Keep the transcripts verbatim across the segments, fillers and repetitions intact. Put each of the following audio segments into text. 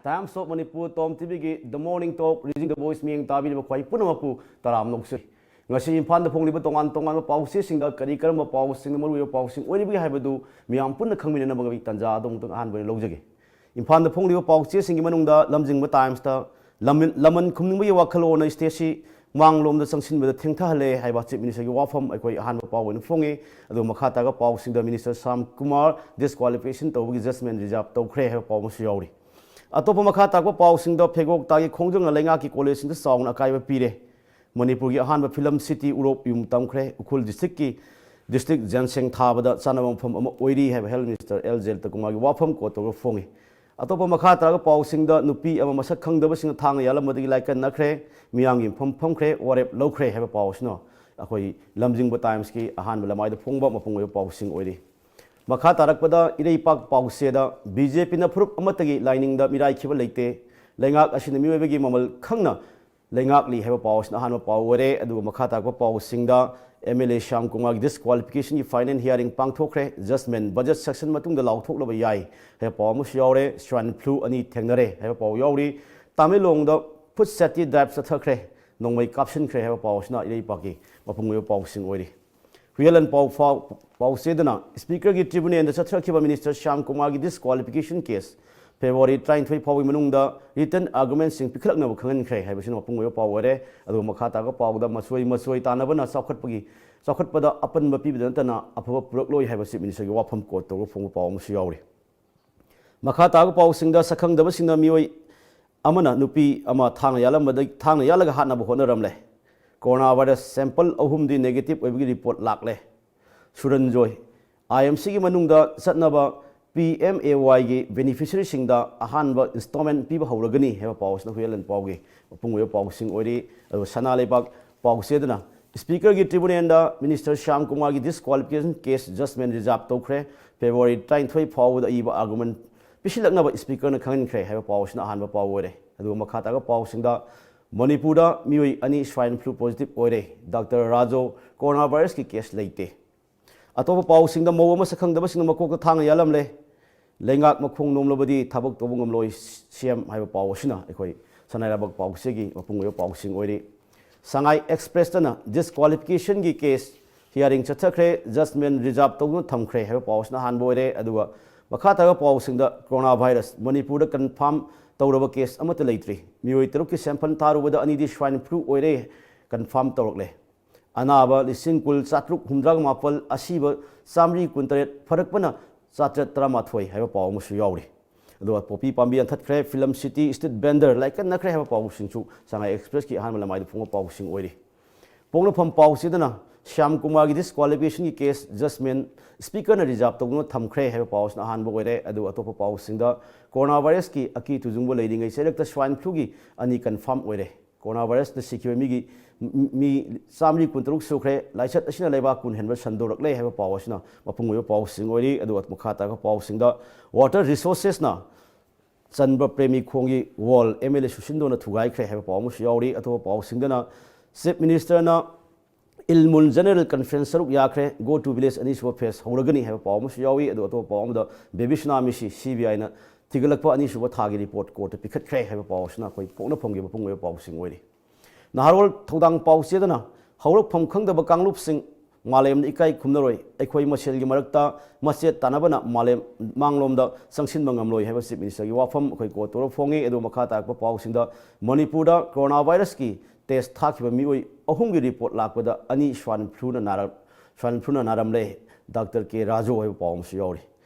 Times of Manipur, Tom T ꯚꯤꯒꯤ The Morning Talk, Raising the Voice ꯃꯤꯠꯌꯦꯡ ꯇꯥꯕꯤꯔꯤꯕ ꯈ꯭ꯋꯥꯏ ꯄꯨꯝꯅꯃꯛꯄꯨ ꯇꯔꯥꯝꯅ ꯑꯣꯛꯆꯔꯤ꯫ ꯉꯁꯤ ꯏꯝꯐꯥꯜꯗ ꯐꯣꯡꯂꯤꯕ ꯇꯣꯉꯥꯟ ꯇꯣꯉꯥꯟꯕ ꯄꯥꯎꯆꯦꯁꯤꯡꯗ ꯀꯔꯤ ꯀꯔꯝꯕ ꯄꯥꯎꯁꯤꯡꯅ ꯃꯔꯨꯑꯣꯏꯕ ꯄꯥꯎꯁꯤꯡ ꯑꯣꯏꯔꯤꯕꯒꯦ ꯍꯥꯏꯕꯗꯨ ꯃꯤꯌꯥꯝ ꯄꯨꯟꯅ ꯈꯪꯃꯤꯟꯅꯅꯕꯒꯤ ꯇꯥꯟꯖꯥ ꯑꯗꯨ ꯑꯃꯨꯛꯇꯪ ꯑꯍꯥꯟꯕ ꯑꯣꯏꯅ ꯂꯧꯖꯒꯦ꯫ ꯏꯝꯐꯥꯜꯗ ꯐꯣꯡꯂꯤꯕ ꯄꯥꯎꯆꯦꯁꯤꯡꯒꯤ ꯃꯅꯨꯡꯗ ꯂꯝꯖꯤꯡꯕ ꯇꯥꯏꯝꯁꯇ ꯂꯝ-, ꯂꯃꯟ ꯈꯨꯝꯅꯤꯡꯕꯒꯤ ꯋꯥꯈꯜꯂꯣꯟꯅ ꯁ꯭ꯇꯦꯠꯁꯤ ꯃꯥꯡꯂꯣꯝꯗ ꯆꯪꯁꯤꯟꯕꯗ ꯊꯦꯡꯊꯍꯜꯂꯦ ꯍꯥꯏꯕ ꯆꯤꯐ ꯃꯤꯅꯤꯁꯇꯔꯒꯤ ꯋꯥꯐꯝ ꯑꯩꯈꯣꯏ ꯑꯍꯥꯟꯕ ꯄꯥꯎ ꯑꯣꯏꯅ ꯐꯣꯡꯉꯤ꯫ ꯑꯗꯨꯒ ꯃꯈꯥ ꯇꯥꯕ ꯄꯥꯎꯁꯤꯡꯗ ꯃꯤꯅꯤꯁꯇꯔ ꯁ꯭ꯌꯥꯝ ꯀꯨꯃꯥꯔ ꯗꯤꯁꯀ꯭ꯋꯥꯂꯤꯐꯤꯀꯦꯁꯟ ꯇꯧꯕꯒꯤ ꯖꯖꯃꯦꯟ ꯔꯤꯖꯥꯔꯕ ꯇꯧꯈ꯭ꯔꯦ ꯍꯥꯏꯕ ꯄꯥꯎ ꯑꯃꯁꯨ ꯌꯥꯎꯔꯤ꯫ ꯑꯇꯣꯞꯄ ꯃꯈꯥ ꯇꯥꯔꯛꯄ ꯄꯥꯎꯁꯤꯡꯗ ꯐꯦꯒꯣꯛꯇꯥꯒꯤ ꯈꯣꯡꯖꯪꯅ ꯂꯩꯉꯥꯛꯀꯤ ꯀꯣꯂꯦꯖꯁꯤꯡꯗ ꯆꯥꯎꯅ ꯑꯀꯥꯏꯕ ꯄꯤꯔꯦ꯫ ꯃꯅꯤꯄꯨꯔꯒꯤ ꯑꯍꯥꯟꯕ ꯐꯤꯂꯝ ꯁꯤꯇꯤ ꯎꯔꯣꯞ ꯌꯨꯝ ꯇꯝꯈ꯭ꯔꯦ꯫ ꯎꯈ꯭ꯔꯨꯜ ꯗꯤꯁꯇ꯭ꯔꯤꯛꯀꯤ ꯗꯤꯁꯇ꯭ꯔꯤꯛ ꯖꯦꯟꯁꯦꯡ ꯊꯥꯕꯗ ꯆꯥꯟꯅꯕ ꯃꯐꯝ ꯑꯃ ꯑꯣꯏꯔꯤ ꯍꯥꯏꯕ ꯍꯦꯜꯊ ꯃꯤꯅꯤꯁꯇꯔ ꯑꯦꯜ ꯖꯌꯟꯇꯀꯨꯃꯥꯔꯒꯤ ꯋꯥꯐꯝ ꯀꯣꯠ ꯇꯧꯔꯒ ꯐꯣꯡꯉꯤ꯫ ꯑꯇꯣꯞꯄ ꯃꯈꯥ ꯇꯥꯔꯒ ꯄꯥꯎꯁꯤꯡꯗ ꯅꯨꯄꯤ ꯑꯃ ꯃꯁꯛ ꯈꯪꯗꯕꯁꯤꯡꯅ ꯊꯥꯡꯅ ꯌꯥꯜꯂꯝꯕꯗꯒꯤ ꯂꯥꯏꯀꯠꯅꯈ꯭ꯔꯦ, ꯃꯤꯌꯥꯝꯒꯤ ꯃꯐꯝ ꯐꯝꯈ꯭ꯔꯦ, ꯋꯥꯔꯦꯞ ꯂꯧꯈ꯭ꯔꯦ ꯍꯥꯏꯕ ꯄꯥꯎ ꯑꯁꯤꯅ ꯑꯩꯈꯣꯏ ꯂꯝꯖꯤꯡꯕ ꯇꯥꯏꯝꯁꯀꯤ ꯑꯍꯥꯟꯕ ꯂꯃꯥꯏꯗ ꯐꯣꯡꯕ ꯃꯄꯨꯡ ꯑꯣꯏꯕ ꯄꯥꯎꯁꯤꯡ ꯑꯣꯏꯔꯤ꯫ ꯃꯈꯥ ꯇꯥꯔꯛꯄꯗ ꯏꯔꯩꯄꯥꯛ ꯄꯥꯎꯆꯦꯗ ꯕꯤ ꯖꯦ ꯄꯤꯅ ꯐꯨꯔꯨꯞ ꯑꯃꯠꯇꯒꯤ ꯂꯥꯏꯅꯤꯡꯗ ꯃꯤꯔꯥꯏꯈꯤꯕ ꯂꯩꯇꯦ, ꯂꯩꯉꯥꯛ ꯑꯁꯤꯅ ꯃꯤꯑꯣꯏꯕꯒꯤ ꯃꯃꯜ ꯈꯪꯅ ꯂꯩꯉꯥꯛꯂꯤ ꯍꯥꯏꯕ ꯄꯥꯎ ꯑꯁꯤꯅ ꯑꯍꯥꯟꯕ ꯄꯥꯎ ꯑꯣꯏꯔꯦ꯫ ꯑꯗꯨꯒ ꯃꯈꯥ ꯇꯥꯔꯛꯄ ꯄꯥꯎꯁꯤꯡꯗ ꯑꯦꯝ ꯑꯦꯜ ꯑꯦ ꯁ꯭ꯌꯥꯝ ꯀꯨꯃꯥꯔꯒꯤ ꯗꯤꯁꯀ꯭ꯋꯥꯂꯤꯐꯤꯀꯦꯁꯟꯒꯤ ꯐꯥꯏꯅꯦꯜ ꯍꯤꯌꯥꯔꯤꯡ ꯄꯥꯡꯊꯣꯛꯈ꯭ꯔꯦ, ꯖꯖꯃꯦꯟ ꯕꯖꯦꯠ ꯁꯦꯁꯟ ꯃꯇꯨꯡꯗ ꯂꯥꯎꯊꯣꯛꯂꯕ ꯌꯥꯏ ꯍꯥꯏꯕ ꯄꯥꯎ ꯑꯃꯁꯨ ꯌꯥꯎꯔꯦ꯫ ꯁ꯭ꯋꯥꯏꯟ ꯐ꯭ꯂꯨ ꯑꯅꯤ ꯊꯦꯡꯅꯔꯦ ꯍꯥꯏꯕ ꯄꯥꯎ ꯌꯥꯎꯔꯤ꯫ ꯇꯥꯃꯦꯡꯂꯣꯡꯗ ꯐꯨꯗ ꯁꯦꯐꯇꯤ ꯗ꯭ꯔꯥꯏꯚ ꯆꯠꯊꯈ꯭ꯔꯦ, ꯅꯣꯡꯃꯩ ꯀꯥꯞꯁꯤꯟꯈ꯭ꯔꯦ ꯍꯥꯏꯕ ꯄꯥꯎ ꯑꯁꯤꯅ ꯏꯔꯩꯄꯥꯛꯀꯤ ꯃꯄꯨꯡ ꯑꯣꯏꯕ ꯄꯥꯎꯁꯤꯡ ꯑꯣꯏꯔꯤ꯫ ꯍꯨꯏꯌꯦꯜꯂꯟ ꯄꯥꯎ ꯐꯥꯎ-, ꯄꯥꯎꯆꯦꯗꯅ ꯁ꯭ꯄꯤꯀꯔꯒꯤ ꯇ꯭ꯔꯤꯕꯨꯅꯦꯜꯗ ꯆꯠꯊꯔꯛꯈꯤꯕ ꯃꯤꯅꯤꯁꯇꯔ ꯁ꯭ꯌꯥꯝ ꯀꯨꯃꯥꯔꯒꯤ ꯗꯤꯁꯀ꯭ꯋꯥꯂꯤꯐꯤꯀꯦꯁꯟ ꯀꯦꯁ ꯐꯦꯕ꯭ꯔꯨꯋꯥꯔꯤ ꯇꯔꯥꯅꯤꯊꯣꯏ ꯐꯥꯎꯒꯤ ꯃꯅꯨꯡꯗ ꯔꯤꯇꯟ ꯑꯥꯔꯒꯨꯃꯦꯟꯁꯤꯡ ꯄꯤꯈꯠꯂꯛꯅꯕ ꯈꯪꯍꯟꯈ꯭ꯔꯦ ꯍꯥꯏꯕꯁꯤꯅ ꯃꯄꯨꯡ ꯑꯣꯏꯕ ꯄꯥꯎ ꯑꯣꯏꯔꯦ꯫ ꯑꯗꯨꯒ ꯃꯈꯥ ꯇꯥꯕ ꯄꯥꯎꯗ ꯃꯆꯣꯏ ꯃꯆꯣꯏ ꯇꯥꯟꯅꯕꯅ ꯆꯥꯎꯈꯠꯄꯒꯤ, ꯆꯥꯎꯈꯠꯄꯗ ꯑꯄꯟꯕ ꯄꯤꯕꯗ ꯅꯠꯇꯅ ꯑꯐꯕ ꯄꯨꯔꯛꯂꯣꯏ ꯍꯥꯏꯕ ꯆꯤꯐ ꯃꯤꯅꯤꯁꯇꯔꯒꯤ ꯋꯥꯐꯝ ꯀꯣꯠ ꯇꯧꯔꯒ ꯐꯣꯡꯕ ꯄꯥꯎ ꯑꯃꯁꯨ ꯌꯥꯎꯔꯤ꯫ ꯃꯈꯥ ꯇꯥꯕ ꯄꯥꯎꯁꯤꯡꯗ ꯁꯛꯈꯪꯗꯕꯁꯤꯡꯅ ꯃꯤꯑꯣꯏ ꯑꯃꯅ ꯅꯨꯄꯤ ꯑꯃ ꯊꯥꯡꯅ ꯌꯥꯜꯂꯝꯕꯗ, ꯊꯥꯡꯅ ꯌꯥꯜꯂꯒ ꯍꯥꯠꯅꯕ ꯍꯣꯠꯅꯔꯝꯂꯦ꯫ ꯀꯣꯔꯣꯅꯥ ꯚꯥꯏꯔꯁ ꯁꯦꯝꯄꯜ ꯑꯍꯨꯝꯗꯤ ꯅꯦꯒꯦꯇꯤꯚ ꯑꯣꯏꯕꯒꯤ ꯔꯤꯄꯣꯔꯠ ꯂꯥꯛꯂꯦ꯫ ꯁꯨꯔꯟꯖꯣꯏ, ꯑꯥꯏ ꯑꯦꯝ ꯁꯤꯒꯤ ꯃꯅꯨꯡꯗ ꯆꯠꯅꯕ ꯄꯤ ꯑꯦꯝ ꯑꯦ ꯋꯥꯏꯒꯤ ꯕꯦꯅꯤꯐꯤꯁꯔꯤꯁꯤꯡꯗ ꯑꯍꯥꯟꯕ ꯏꯟꯁꯇꯣꯜꯃꯦꯟ ꯄꯤꯕ ꯍꯧꯔꯒꯅꯤ ꯍꯥꯏꯕ ꯄꯥꯎ ꯑꯁꯤꯅ ꯍꯨꯏꯌꯦꯜꯂꯟ ꯄꯥꯎꯒꯤ ꯃꯄꯨꯡ ꯑꯣꯏꯕ ꯄꯥꯎꯁꯤꯡ ꯑꯣꯏꯔꯤ꯫ ꯑꯗꯨꯒ ꯁꯅꯥ ꯂꯩꯕꯥꯛ ꯄꯥꯎꯆꯦꯗꯅ ꯁ꯭ꯄꯤꯀꯔꯒꯤ ꯇ꯭ꯔꯤꯕꯨꯅꯦꯜꯗ ꯃꯤꯅꯤꯁꯇꯔ ꯁ꯭ꯌꯥꯝ ꯀꯨꯃꯥꯔꯒꯤ ꯗꯤꯁꯀ꯭ꯋꯥꯂꯤꯐꯤꯀꯦꯁꯟ ꯀꯦꯁ ꯖꯖꯃꯦꯟ ꯔꯤꯖꯥꯔꯕ ꯇꯧꯈ꯭ꯔꯦ꯫ ꯐꯦꯕ꯭ꯔꯨꯋꯥꯔꯤ ꯇꯔꯥꯅꯤꯊꯣꯏ ꯐꯥꯎꯕꯗ ꯑꯏꯕ ꯑꯥꯔꯒꯨꯃꯦꯟ ꯄꯤꯁꯤꯜꯂꯛꯅꯕ ꯁ꯭ꯄꯤꯀꯔꯅ ꯈꯪꯍꯟꯈ꯭ꯔꯦ ꯍꯥꯏꯕ ꯄꯥꯎ ꯑꯁꯤꯅ ꯑꯍꯥꯟꯕ ꯄꯥꯎ ꯑꯣꯏꯔꯦ꯫ ꯑꯗꯨꯒ ꯃꯈꯥ ꯇꯥꯕ ꯄꯥꯎꯁꯤꯡꯗ ꯃꯅꯤꯄꯨꯔꯗ ꯃꯤꯑꯣꯏ ꯑꯅꯤ ꯁ꯭ꯋꯥꯏꯟ ꯐ꯭ꯂꯨ ꯄꯣꯖꯤꯇꯤꯚ ꯑꯣꯏꯔꯦ꯫ ꯗꯥꯛꯇꯔ ꯔꯥꯖꯣ, ꯀꯣꯔꯣꯅꯥ ꯚꯥꯏꯔꯁꯀꯤ ꯀꯦꯁ ꯂꯩꯇꯦ꯫ ꯑꯇꯣꯞꯄ ꯄꯥꯎꯁꯤꯡꯗ ꯃꯧ ꯑꯃ ꯁꯛꯈꯪꯗꯕꯁꯤꯡꯅ ꯃꯀꯣꯛꯇ ꯊꯥꯡꯅ ꯌꯥꯜꯂꯝꯂꯦ꯫ ꯂꯩꯉꯥꯛ ꯃꯈꯣꯡ ꯅꯣꯝꯂꯕꯗꯤ ꯊꯕꯛ ꯇꯧꯕ ꯉꯝꯂꯣꯏ ꯁꯤ ꯑꯦꯝ ꯍꯥꯏꯕ ꯄꯥꯎ ꯑꯁꯤꯅ ꯑꯩꯈꯣꯏ ꯁꯅꯥ ꯂꯩꯕꯥꯛ ꯄꯥꯎꯆꯦꯒꯤ ꯃꯄꯨꯡ ꯑꯣꯏꯕ ꯄꯥꯎꯁꯤꯡ ꯑꯣꯏꯔꯤ꯫ ꯁꯉꯥꯏ ꯑꯦꯛꯁꯄ꯭ꯔꯦꯁꯇꯅ ꯗꯤꯁꯀ꯭ꯋꯥꯂꯤꯐꯤꯀꯦꯁꯟꯒꯤ ꯀꯦꯁ ꯍꯤꯌꯥꯔꯤꯡ ꯆꯠꯊꯈ꯭ꯔꯦ, ꯖꯁꯃꯦꯟ ꯔꯤꯖꯥꯔꯕ ꯇꯧꯗꯨꯅ ꯊꯝꯈ꯭ꯔꯦ ꯍꯥꯏꯕ ꯄꯥꯎ ꯑꯁꯤꯅ ꯑꯍꯥꯟꯕ ꯑꯣꯏꯔꯦ꯫ ꯑꯗꯨꯒ ꯃꯈꯥ ꯇꯥꯕ ꯄꯥꯎꯁꯤꯡꯗ ꯀꯣꯔꯣꯅꯥ ꯚꯥꯏꯔꯁ ꯃꯅꯤꯄꯨꯔꯗ ꯀꯟꯐꯥꯔꯝ ꯇꯧꯔꯕ ꯀꯦꯁ ꯑꯃꯠꯇ ꯂꯩꯇ꯭ꯔꯤ, ꯃꯤꯑꯣꯏ ꯇꯔꯨꯛꯀꯤ ꯁꯦꯝꯄꯜ ꯊꯥꯔꯨꯕꯗ ꯑꯅꯤꯗꯤ ꯁ꯭ꯋꯥꯏꯟ ꯐ꯭ꯂꯨ ꯑꯣꯏꯔꯦ ꯀꯟꯐꯥꯔꯝ ꯇꯧꯔꯛꯂꯦ꯫ ꯑꯅꯥꯕ ꯂꯤꯁꯤꯡ ꯀꯨꯜ ꯆꯥꯇ꯭ꯔꯨꯛ ꯍꯨꯝꯗ꯭ꯔꯥꯒ ꯃꯥꯄꯜ, ꯑꯁꯤꯕ ꯆꯥꯃꯔꯤ ꯀꯨꯟꯇꯔꯦꯠ, ꯐꯔꯛꯄꯅ ꯆꯥꯇ꯭ꯔꯦꯠ ꯇꯔꯥꯃꯥꯊꯣꯏ ꯍꯥꯏꯕ ꯄꯥꯎ ꯑꯃꯁꯨ ꯌꯥꯎꯔꯤ꯫ ꯑꯗꯨꯒ ꯄꯣꯄꯤ ꯄꯥꯝꯕꯤ ꯌꯥꯟꯊꯠꯈ꯭ꯔꯦ, ꯐꯤꯂꯝ ꯁꯤꯇꯤ, ꯁ꯭ꯇ꯭ꯔꯤꯠ ꯚꯦꯟꯗꯔ ꯂꯥꯏꯀꯠꯅꯈ꯭ꯔꯦ ꯍꯥꯏꯕ ꯄꯥꯎꯁꯤꯡꯁꯨ ꯁꯉꯥꯏ ꯑꯦꯛꯁꯄ꯭ꯔꯦꯁꯀꯤ ꯑꯍꯥꯟꯕ ꯂꯃꯥꯏꯗ ꯐꯣꯡꯕ ꯄꯥꯎꯁꯤꯡ ꯑꯣꯏꯔꯤ꯫ ꯄꯣꯛꯅꯐꯝ ꯄꯥꯎꯆꯦꯗꯅ ꯁ꯭ꯌꯥꯝ ꯀꯨꯃꯥꯔꯒꯤ ꯗꯤꯁꯀ꯭ꯋꯥꯂꯤꯐꯤꯀꯦꯁꯟꯒꯤ ꯀꯦꯁ ꯖꯁꯃꯦꯟ ꯁ꯭ꯄꯤꯀꯔꯅ ꯔꯤꯖꯥꯔꯕ ꯇꯧꯗꯨꯅ ꯊꯝꯈ꯭ꯔꯦ ꯍꯥꯏꯕ ꯄꯥꯎ ꯑꯁꯤꯅ ꯑꯍꯥꯟꯕ ꯑꯣꯏꯔꯦ꯫ ꯑꯗꯨꯒ ꯑꯇꯣꯞꯄ ꯄꯥꯎꯁꯤꯡꯗ ꯀꯣꯔꯣꯅꯥ ꯚꯥꯏꯔꯁꯀꯤ ꯑꯀꯤ ꯇꯨꯖꯨꯡꯕ ꯂꯩꯔꯤꯉꯩ ꯆꯩꯔꯛꯇ ꯁ꯭ꯋꯥꯏꯟ ꯐ꯭ꯂꯨꯒꯤ ꯑꯅꯤ ꯀꯟꯐꯥꯔꯝ ꯑꯣꯏꯔꯦ꯫ ꯀꯣꯔꯣꯅꯥ ꯚꯥꯏꯔꯁꯅ ꯁꯤꯈꯤꯕ ꯃꯤꯒꯤ ꯃꯤ ꯆꯥꯃꯔꯤ ꯀꯨꯟꯇꯔꯨꯛ ꯁꯨꯈ꯭ꯔꯦ꯫ ꯂꯥꯏꯆꯠ ꯑꯁꯤꯅ ꯂꯩꯕꯥꯛ ꯀꯨꯟ ꯍꯦꯟꯕ ꯁꯟꯗꯣꯔꯛꯂꯦ ꯍꯥꯏꯕ ꯄꯥꯎ ꯑꯁꯤꯅ ꯃꯄꯨꯡ ꯑꯣꯏꯕ ꯄꯥꯎꯁꯤꯡ ꯑꯣꯏꯔꯤ꯫ ꯑꯗꯨꯒ ꯃꯈꯥ ꯇꯥꯔꯛꯄ ꯄꯥꯎꯁꯤꯡꯗ ꯋꯥꯇꯔ ꯔꯤꯁꯣꯔꯁꯦꯁꯅ ꯆꯟꯕ ꯄ꯭ꯔꯦꯃꯤ ꯈꯣꯡꯒꯤ ꯋꯥꯜ ꯑꯦꯝ ꯑꯦꯜ ꯑꯦ ꯁꯨꯁꯤꯟꯗꯣꯅ ꯊꯨꯒꯥꯏꯈ꯭ꯔꯦ ꯍꯥꯏꯕ ꯄꯥꯎ ꯑꯃꯁꯨ ꯌꯥꯎꯔꯤ꯫ ꯑꯇꯣꯞꯄ ꯄꯥꯎꯁꯤꯡꯗꯅ ꯆꯤꯐ ꯃꯤꯅꯤꯁꯇꯔꯅ ꯏꯜꯃꯨꯜ ꯖꯦꯅꯔꯦꯜ ꯀꯟꯐꯔꯦꯟꯁ ꯁꯔꯨꯛ ꯌꯥꯈ꯭ꯔꯦ, ꯒꯣ ꯇꯨ ꯚꯤꯂꯦꯖ ꯑꯅꯤꯁꯨꯕ ꯐꯦꯁ ꯍꯧꯔꯒꯅꯤ ꯍꯥꯏꯕ ꯄꯥꯎ ꯑꯃꯁꯨ ꯌꯥꯎꯏ꯫ ꯑꯗꯨꯒ ꯑꯇꯣꯞꯄ ꯄꯥꯎ ꯑꯃꯗ ꯕꯦꯕꯤ ꯁꯨꯅꯥꯃꯤꯁꯤ ꯁꯤ ꯕꯤ ꯑꯥꯏꯅ ꯊꯤꯒꯠꯂꯛꯄ ꯑꯅꯤꯁꯨꯕ ꯊꯥꯒꯤ ꯔꯤꯄꯣꯔꯠ ꯀꯣꯔꯠꯇ ꯄꯤꯈꯠꯈ꯭ꯔꯦ ꯍꯥꯏꯕ ꯄꯥꯎ ꯑꯁꯤꯅ ꯑꯩꯈꯣꯏ ꯄꯣꯛꯅꯐꯝꯒꯤ ꯃꯄꯨꯡ ꯑꯣꯏꯕ ꯄꯥꯎꯁꯤꯡ ꯑꯣꯏꯔꯤ꯫ ꯅꯍꯥꯔꯣꯜ ꯊꯧꯗꯥꯡ ꯄꯥꯎꯆꯦꯗꯅ ꯍꯧꯔꯛꯐꯝ ꯈꯪꯗꯕ ꯀꯥꯡꯂꯨꯞꯁꯤꯡ ꯃꯥꯂꯦꯝꯗ ꯏꯀꯥꯏ ꯈꯨꯝꯅꯔꯣꯏ, ꯑꯩꯈꯣꯏ ꯃꯁꯦꯜꯒꯤ ꯃꯔꯛꯇ ꯃꯆꯦꯠ ꯇꯥꯟꯅꯕꯅ ꯃꯥꯂꯦꯝ ꯃꯥꯡꯂꯣꯝꯗ ꯆꯪꯁꯤꯟꯕ ꯉꯝꯂꯣꯏ ꯍꯥꯏꯕ ꯆꯤꯐ ꯃꯤꯅꯤꯁꯇꯔꯒꯤ ꯋꯥꯐꯝ ꯑꯩꯈꯣꯏ ꯀꯣꯠ ꯇꯧꯔ ꯐꯣꯡꯉꯤ꯫ ꯑꯗꯨꯒ ꯃꯈꯥ ꯇꯥꯔꯛꯄ ꯄꯥꯎꯁꯤꯡꯗ ꯃꯅꯤꯄꯨꯔꯗ ꯀꯣꯔꯣꯅꯥ ꯚꯥꯏꯔꯁꯀꯤ ꯇꯦꯁ ꯊꯥꯈꯤꯕ ꯃꯤꯑꯣꯏ ꯑꯍꯨꯝꯒꯤ ꯔꯤꯄꯣꯔꯠ ꯂꯥꯛꯄꯗ ꯑꯅꯤ ꯁ꯭ꯋꯥꯏꯟ ꯐ꯭ꯂꯨꯅ ꯅꯥꯔꯛ-, ꯁ꯭ꯋꯥꯏꯟ ꯐ꯭ꯂꯨꯅ ꯅꯥꯔꯝꯂꯦ, ꯗꯥꯛꯇꯔ ꯀꯦ ꯔꯥꯖꯨ ꯍꯥꯏꯕ ꯄꯥꯎ ꯑꯃꯁꯨ ꯌꯥꯎꯔꯤ꯫